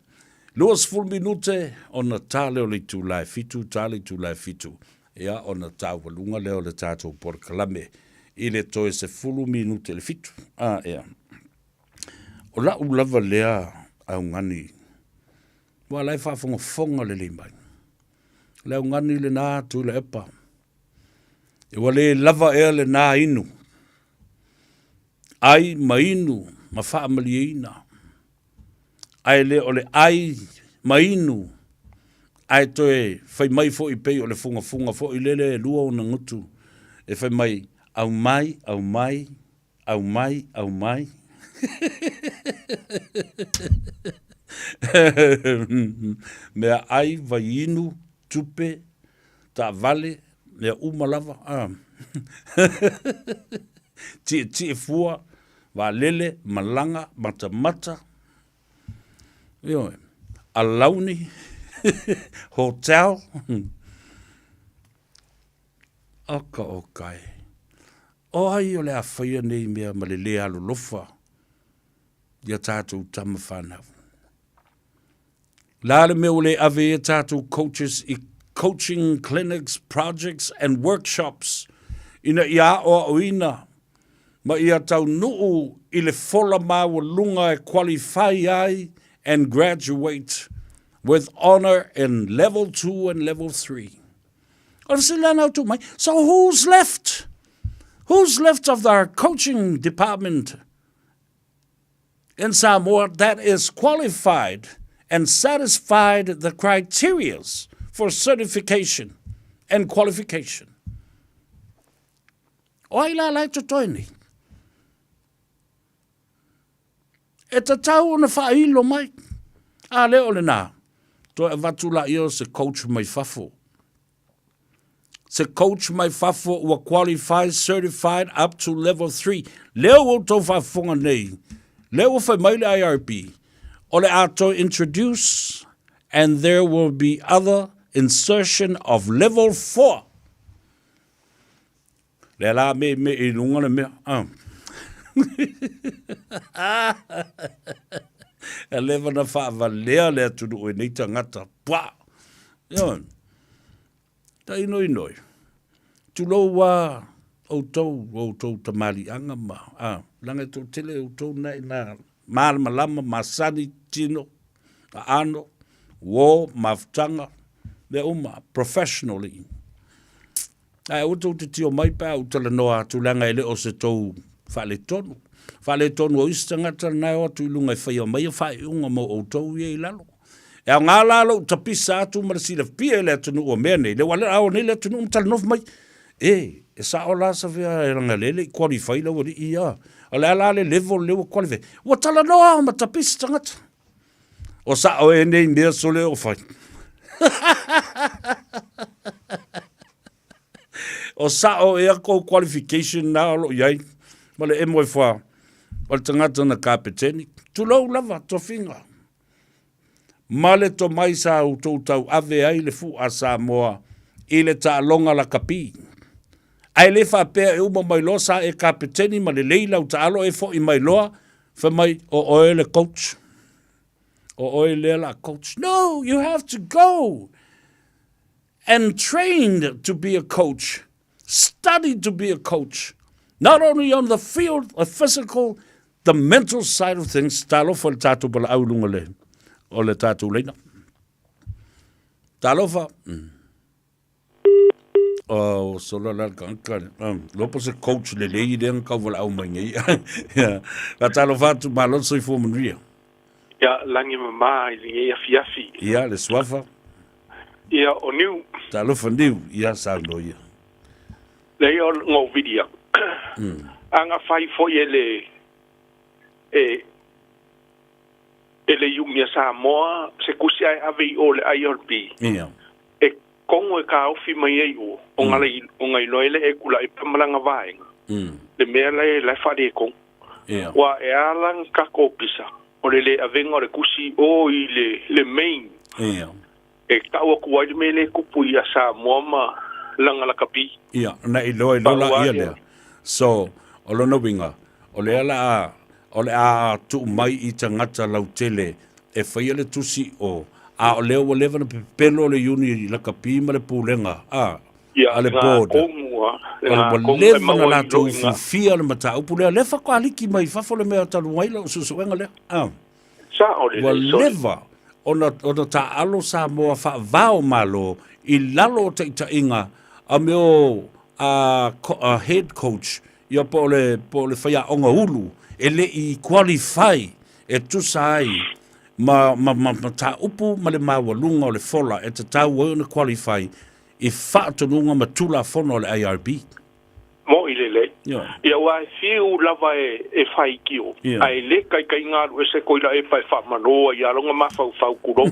20 minute ona ta lea o le itula e fitu, ta le itula e fitu, ia ona taualuga lea o le tatou polokalame i le toe 10 minute i le fitu. A, ea. O lau lava lea augani, ua la e faafogafoga lelei mai. Le augani lena Tuilaepa, e ua le lava ea lena inu, ai ma inu ma faamalieina, ae le o le ai ma inu, ae toe fai mai foi pei o le fugafuga foi lele e lua ona gutu, e fai mai, aumai, aumai, aumai, aumai. Mea ai, vaiinu, tupe, taavale, mea uma lava. Ah. Tietie fua, vaalele, malaga, matamata, ioe, alauni, hotel. Oka oka e. O ai o le a faia nei mea ma le lē alolofa i a tatou tama fanau? Le a le mea ua le ave ai a tatou coaches i coaching clinics, projects and workshops ina ia aoaoina ma ia taunuu i le fola maualuga e qualify ai and graduate with honour in level 2 and level 3. O le fesili lena o tuu mai, so who's left? Who's left of our coaching department in Samoa that is qualified and satisfied the criterias for certification and qualification? O ai la la e totoe nei? E tatau ona faailo mai. A lea o lena, toe avatu laia o se coach mai fafo. Se coach mai fafo ua qualify, certified up to level 3. Lea ua outou faafofoga nei, lea ua fai mai le IRB, o le a toe introduce and there will be other insertion of level 4. Lea la me me i lunga le mea. Ah. E leva na faavalea le atunuu e nei tagata. Pua! Ioe. Ta inoinoi. Tulou a outou, outou tamaliiaga ma, a, leaga e toatele outou na ina malamalama, masani, tino, aano, uo, mafutaga, mea uma, professionally. Ae aua tou te tio mai pe a ou talanoa atu leaga e le o se tou faaletonu. Faaletonu o isi tagata lena e o atu i luga e faia maia faaiuga mo outou ia i lalo. E aoga la lou tapisa atu ma le silafia e le atunuu o mea nei, le ua ao nei le atunuu ma talanoa mai, e, e sao la Savea e leaga lea e le i qualify le aualii ia. O le a la le level lea ua qualify? Ua talanoa ma tapisa tagata. O sao e nei mea sole o fai. O sao ea kou qualification na o loo iai ma le emo e wha o le tagata na kapeteni. Tulou lava, tofiga. Ma le tomai sa outou tauave ai le fu'a Samoa i le taaloga lakapi. Ae le faapea e uma mai loa sa e kapeteni ma lelei lau taalo e fo'i mai loa fai mai o oe le coach. O oe lea la coach. No, you have to go and trained to be a coach. Study to be a coach. Not only on the field, the physical, the mental side of things. Talofa le tatou valaau i luga le, o le tatou leina. Talofa. Mm. Oh, sola la ka ka. Lopo se coach le lei le ka valaau mai nei. Ka talofa atu malo soifua manuia. Ia, lagi mama i lenei afiafi. Ia, le suafa. Ia, o Niu. Talofa Niu, ia saunoa ia. Leai o ngou video. A ga fai foi e le e e le iugi a Samoa se kusi ae ave i o le IRB. Ia. E kogo e kaofi mai ai o o ga le o ga iloa ai le e kula'i pe malaga vaega. Le mea la e la e faaletonu. Ia. Ua e ala na kako pisa o le le avega o le kusi o i le le main. Ia. E tau aku ai le mea le kupu ia Samoa ma laga lakapi. Ia, na iloa iloa la ia lea. So, o lona uiga, o lea la a, o le a tuu mai i tagata lautele e faia le tusi o, a o lea ua leva ona pepelo le iuni lakapi ma le pulega a, Ia, a le nga board. komu a, O le nga ua komu e leva ona maua i latou loiga. ufiufia le mataupu lea, lea faatoa aliki mai fafo le mea talu ai lau suesuega lea. A. Sao lelei, Ua sorry. leva ona, ona taaalo Samoa faavao Malo i lalo o taitaiga a mea o a, a head coach ia po o le, po o le faiaoga ulu e le i qualify e tusa ai ma, ma, ma mataupu ma le maualuga o le fola e tatau ai ona qualify i faatonuga ma Tulafono a le IRB. Moʻi lelei. Ioe. Ia ua e fiu lava e, e faitio, Ia. ae le taitaiga alu ese koila epa e faamalo ai ia lona mafaufau kulou.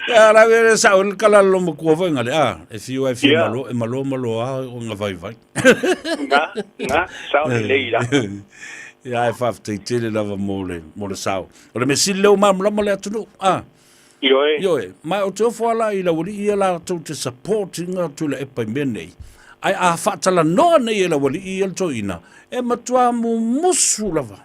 Ia, la le sao le kala lo makua foi ngale a e fiu e fiu Ia. malo e malo malo a o nga vai vai. Nga, nga, sao lelei la. Ia e faafetai tele lava mo le mo le sao. O le mea sili lea ua malamalama le atunuu a. Ioe. Ioe, ma ou te ofo ala i laualii ia latou te support ina Tuilaepa i mea nei. Ae a faatalanoa nei e laualii ia le toeaina, e matua mumusu lava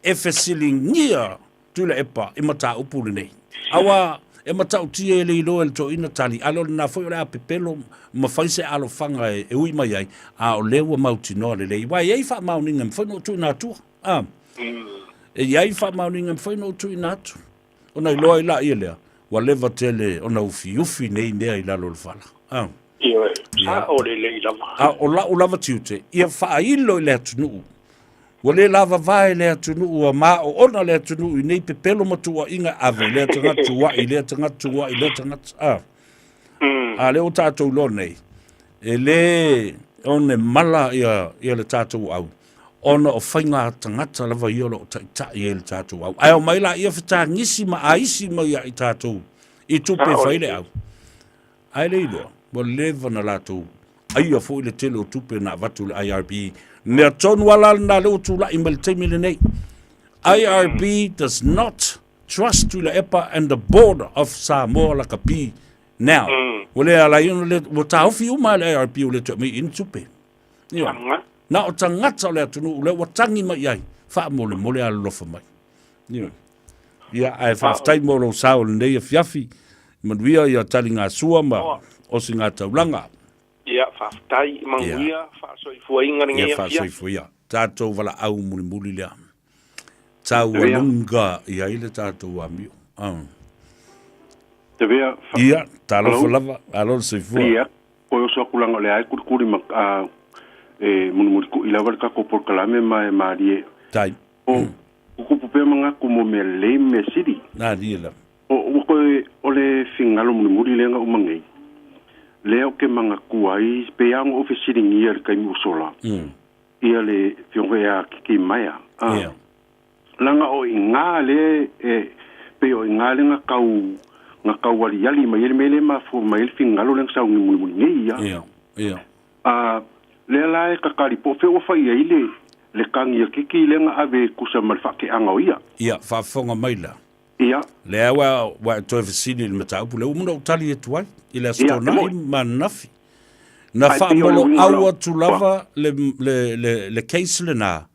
e fesiligia Tuilaepa i mataupu lenei. Aua e matautia e le iloa e le toeaina tali, a le o lena foi o le a pepelo ma fai se alofaga e ui mai ai, a o lea ua mautinoa lelei. Aua e i ai faamaoniga e mafai ona ou tuuina atua. A. E i ai faamaoniga e mafai ona ou tuuina atu. Ona iloa ai laia lea, ua leva tele ona ufiufi nei mea i lalo o le fala. A. Ioe, Ia. sao lelei lava. A o lau lava tiute, ia faailo i le atunuu. Ua le lavavae le atunuu, ua maoona le atunuu i nei pepelo ma tuuaiga e ave i lea tagata, tuuai i lea tagata, tuuai i lea tagata. A. A lea ua tatou iloa nei, e le one mala ia, ia le tatou au, ona o faiga tagata lava ia o lo o taitai ai le tatou au. Ae omai laia fetagisi ma aisi mai ia i tatou i tupe e fai le au. Ae le iloa, ua leva na latou aia foi le tele o tupe na avatu le IRB. Mea tonu ala lena lea ua tulai mai le taimi lenei. IRB does not trust Tuilaepa and the board of Samoa Lakapi now. Ua le ala ai ona le, ua taofi uma le IRB ua le toe aumai i ni tupe. Ioe. Na o tagata o le atunuu lea ua tagi mai i ai, faamolemole alolofa mai. Ioe. Ia, ae faafetai mo lou sao i lenei afiafi. Manuia ia taligasua ma osigataulaga. Ia, faafetai, manuia, faasoifuaina lenei Ia afiafi. faasoifuia. Tatou valaau mulimuli lea. Taualunga i ai le tatou amio. Ah. Tavea, Ia, talofa lava, alo le soifua. Ia, koe oso aku langa o le ai kulikuli ma a, e mulimuli ku'i lava le takou polokalame ma e malie. Tai. O, kukupu pea mangaku mo mea lelei ma mea sili. Na lie lava. O, ua koe o le fingalo mulimuli lea na uma nei, lea o ke mangaku ai, pei lava ona ou fesiligia i le taimi ua sola, ia le Afioga ia Kiki Maea, a, Ia. Langa o iga le e pei o iga le na kau na kau aliali mai ai le mea le mafua mai ai le finagalo lea na sauni mulimuli nei ia. Ia, ia. A lea la e kakali po o fea ua fai ai le le kagi a Kiki lea na ave e tusa ma le faakeaga o ia. Ia, faafofoga mai la. Ia. Lea ua ua e toe fesili i le mataupu lea ua uma ona ou tali atu ai i le Aso Ia, e Toonai mo'i. ma ananafi. Na Ae pei o le uiga o faamoloau lau atu lava le le le le case lena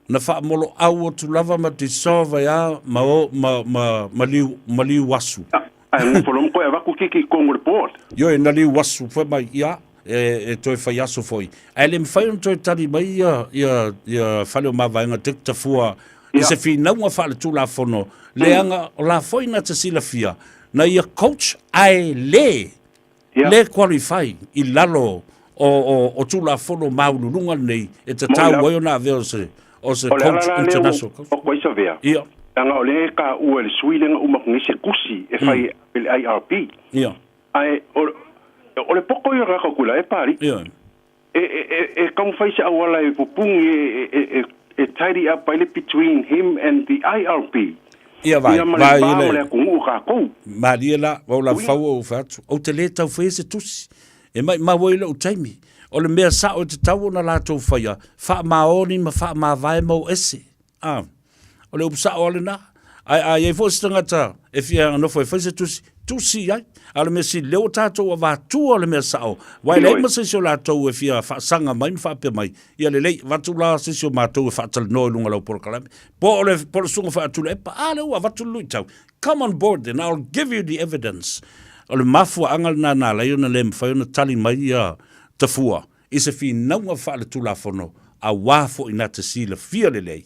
Na faamoloau atu lava ma dissolve ai a ma o ma ma ma liu ma liu asu. Ae nofo loa ma koe avatu kiki i tonu o le board. Ioe, na liu asu foi mai ia e e toe fai aso foi. Ae le mafai ona toe tali mai ia ia ia fale o mavaega Dick Tafua i se finauga faaletulafono leaga o la foi na te silafia na ia coach ae le le qualify i lalo o, o, o Tulafono maualuluga lenei e tatau ai ona avea o se, o se O le ala coach, la lea international coach. ua oko ai Savea, Ia. leaga o lea e taua e le sui lea na uma atu nei se tusi e fai e le IRB. Ia. Ae o, o le poto ia o le tagata o Tuilaepa alii. Ia. E, e, e, e taumafai se auala e pupuni e, e, e, e tidy up ai le between him and the IRB. Ia vai, Ia ma le vai va le. ma le atunuu o tatou. Malie la, o la fau o fatu. Ou te le tau whai se tusi. E mai mau ai lou taimi. O le mea sa'o e tatau ona latou faia, faamaoni ma faamavae ma o ese. A, o le upu sa'o lava lena. Ae a i ai foi se tagata e fia nofo e fai se tusi, tusi i ai. A o le mea sili, lea ua tatou avatua le mea sa'o, aua e leai ma se isi o latou e fia faasaga mai ma faapea mai, ia lelei, avatu la se isi o matou e faatalanoa i luga o lau polokalame. Po o le, po o le susuga foi a Tuilaepa, a lea ua avatu le luitau. Come on board then, I'll give you the evidence. O le mafuaaga lena na ala ai ona le mafai ona tali mai ia Tafua i se finauga faaletulafono auā foi na te silafia lelei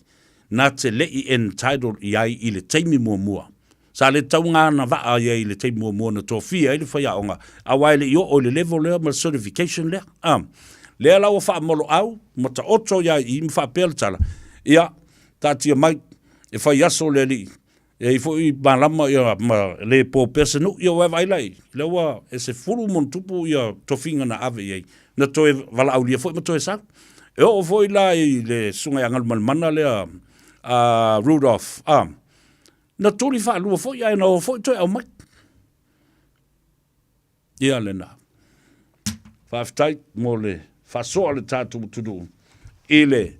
na te le i entitled i ai i le taimi muamua. Sa le tauga ana vaa i ai i le taimi muamua na tofia ai le faiaoga auā e le i oo i le level lea ma le certification lea. A lea la ua faamoloau ma taoto i ai i ma faapea le tala, ia, taatia mai e fai aso le alii E i ai foi malama ia ma le po pea se nuu, ia ua e vaai la i, lea ua e 10+ ia tofiga na ave i ai, na toe valaaulia foi ma toe sau. E oo foi la i le susuga ia Galumalemana lea a Rudolph, a, na tuli faalua foi ae na o foi toe aumai. Ia lena. Faafetai mo le faasoa a le tatou atunuu i le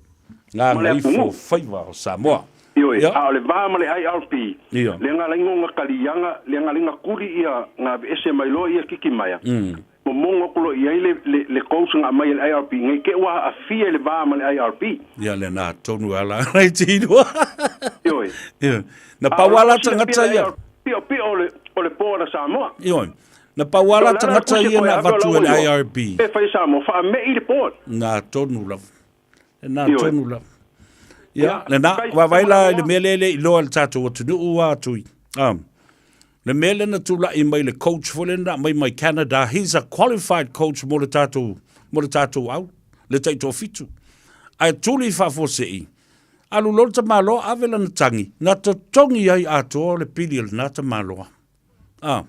gagaifo faiva o Samoa. Ioe, a o le va ma le IRP, le galaiga o gakaliaga, le galaiga kuli ia ga aveese mai loa ia Kikimaea, momogo atu loa i ai le, le, le coach ga aumai e le IRP, nei te ua aafia i le va ma le IRP. Ia lena tonu e ala ai tino. Ioe. Ioe. Na pau lava la tagata ia. Piopio o le, o le board a Samoa. Ioe. Na pau lava la tagata ia na avatu e le IRB. E fai Samoa, faame'i le board. Na tonu lava. Na tonu lava. Ia, lena, vaavaai la i le mea lea e le i iloa e le tatou atunuu a Tui. Le mea lea na tulai mai le coach foi lea na aumai mai Canada, he's a qualified coach mo le tatou, mo le tatou au, le taitoafitu. Ae tuli faafuasei, Alu loa le tamaloa ave lana tagi, na totogi ai atoa le pili o lena tamaloa. A,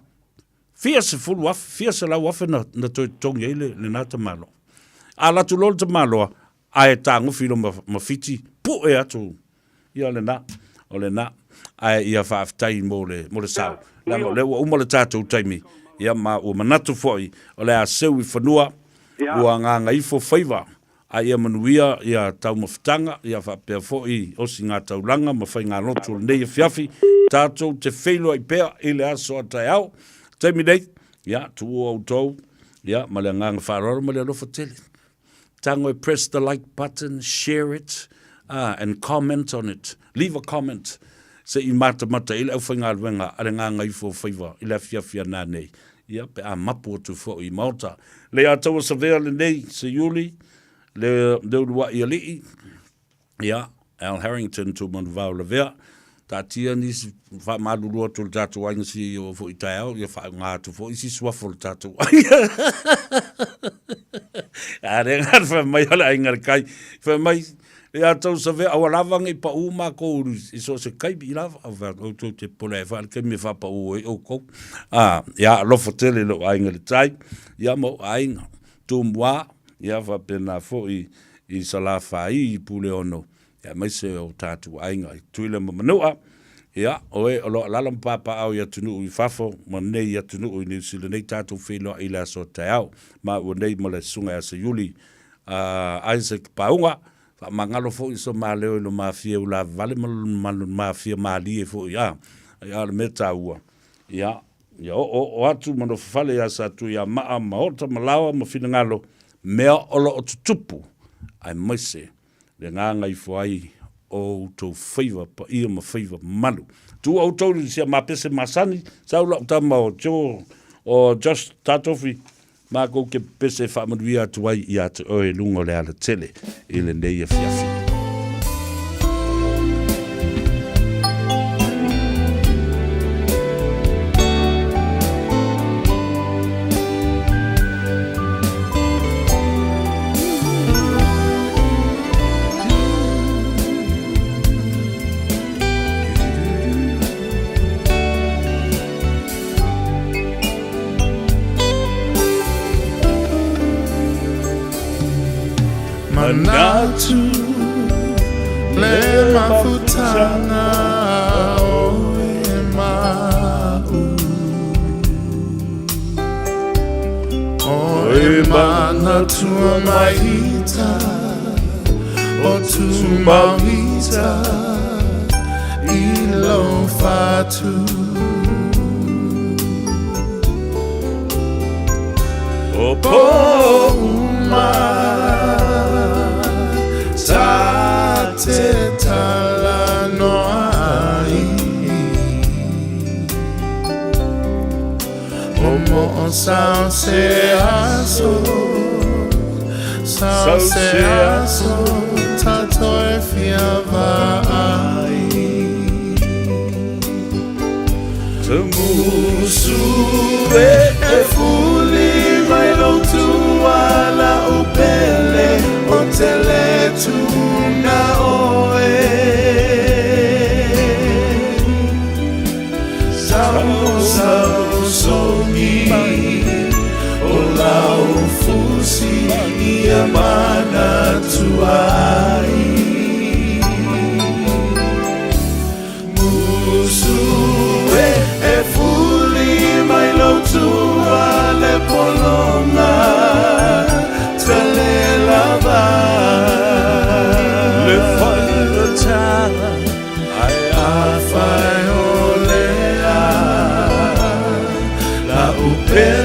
fia sefulu afe, fia selau afe na, na toe totogi ai le, lena tamaloa. Alu atu loa le tamaloa, ae tagofi loa ma, ma Fiti, pue atu, ia lena, o lena. Ae ia faafetai mo le, mo le sao. Leaga o lea ua uma le tatou taimi, ia ma ua manatu foi o le a seu i fanua, ua gagaifo faiva A ia manuia ia taumafataga, ia faapea foi osigataulaga ma faigalotu o lenei afiafi, tatou te feiloai pea i le aso a taeao. Taimi nei, ia, tuua outou, ia, ma le agaga faaaloalo ma le alofa tele. Tago e press the like button, share it, and comment on it. Leave a comment se i matamata i le aufaigaluega a le Gagaifo Faiva i le afiafi a nanei. Ia, pe a mapu atu foi i Maota. Le Ataua Savea lenei, Seiuli, le, le uluai alii, ia, Al Harrington Tumanuvao Lavea, taatia nisi faamalulu atu o le tatou aiga si i oo foi i taeao, ia faaaoga atu foi isi suafa o le tatou aiga. A le ngā whai mai o le aiga le kai. Whai mai, Ia tou save aua lava nei paʻū makou i so o se taimi lava, au fai atu, outou te pole ai faa le taimi e faapaʻū ai outou. A, ia alofa tele i lou aiga i le tai, ia ma ou aiga, Tumua, ia faapena foi i Salafai, i Puleono, ia aemaise o tatou aiga i Tutuila ma Manua, ia, o e o lo o alaala ma papaaao i atunuu i fafo ma nei atunuu i Niu Sila nei tatou feiloai i le aso taeao. Ma ua nei ma le Susuga ia Seiuli a Isaac Pauga, faamagalo foi so ma leo i lo mafia ulavavale ma lo mafia malie foi a ia o le mea taua ia ia oo oo atu ma nofo fale ia Satuiamaa ma ota ma laoa ma finagalo mea o lo o tutupu aemaise le gagaifo ai o outou faiva paia ma faiva mamalu. Tuu outou i sia mapese masani, sau lau tama o Joe, o Josh Tatofi, Mākou ke pese e faamanuia atu ai ia te oe i luga o le alatele i lenei afiafi. Manatu le mafutanga o e ma'u O e Toe manatua mai ita O tumauita I lou fatu O po uma Ta te talanoa ai O mo'o sau se aso Sau se aso Ta toe fia vaai Tamusu e e fuli mai lou tua la'u pele O te lē tuuna oe Sau sau sogi O lau fusi ia manatua ai Musu e e fuli mai lou tua le pologa Tele lava Le faigata Ai afai o lea La'u pele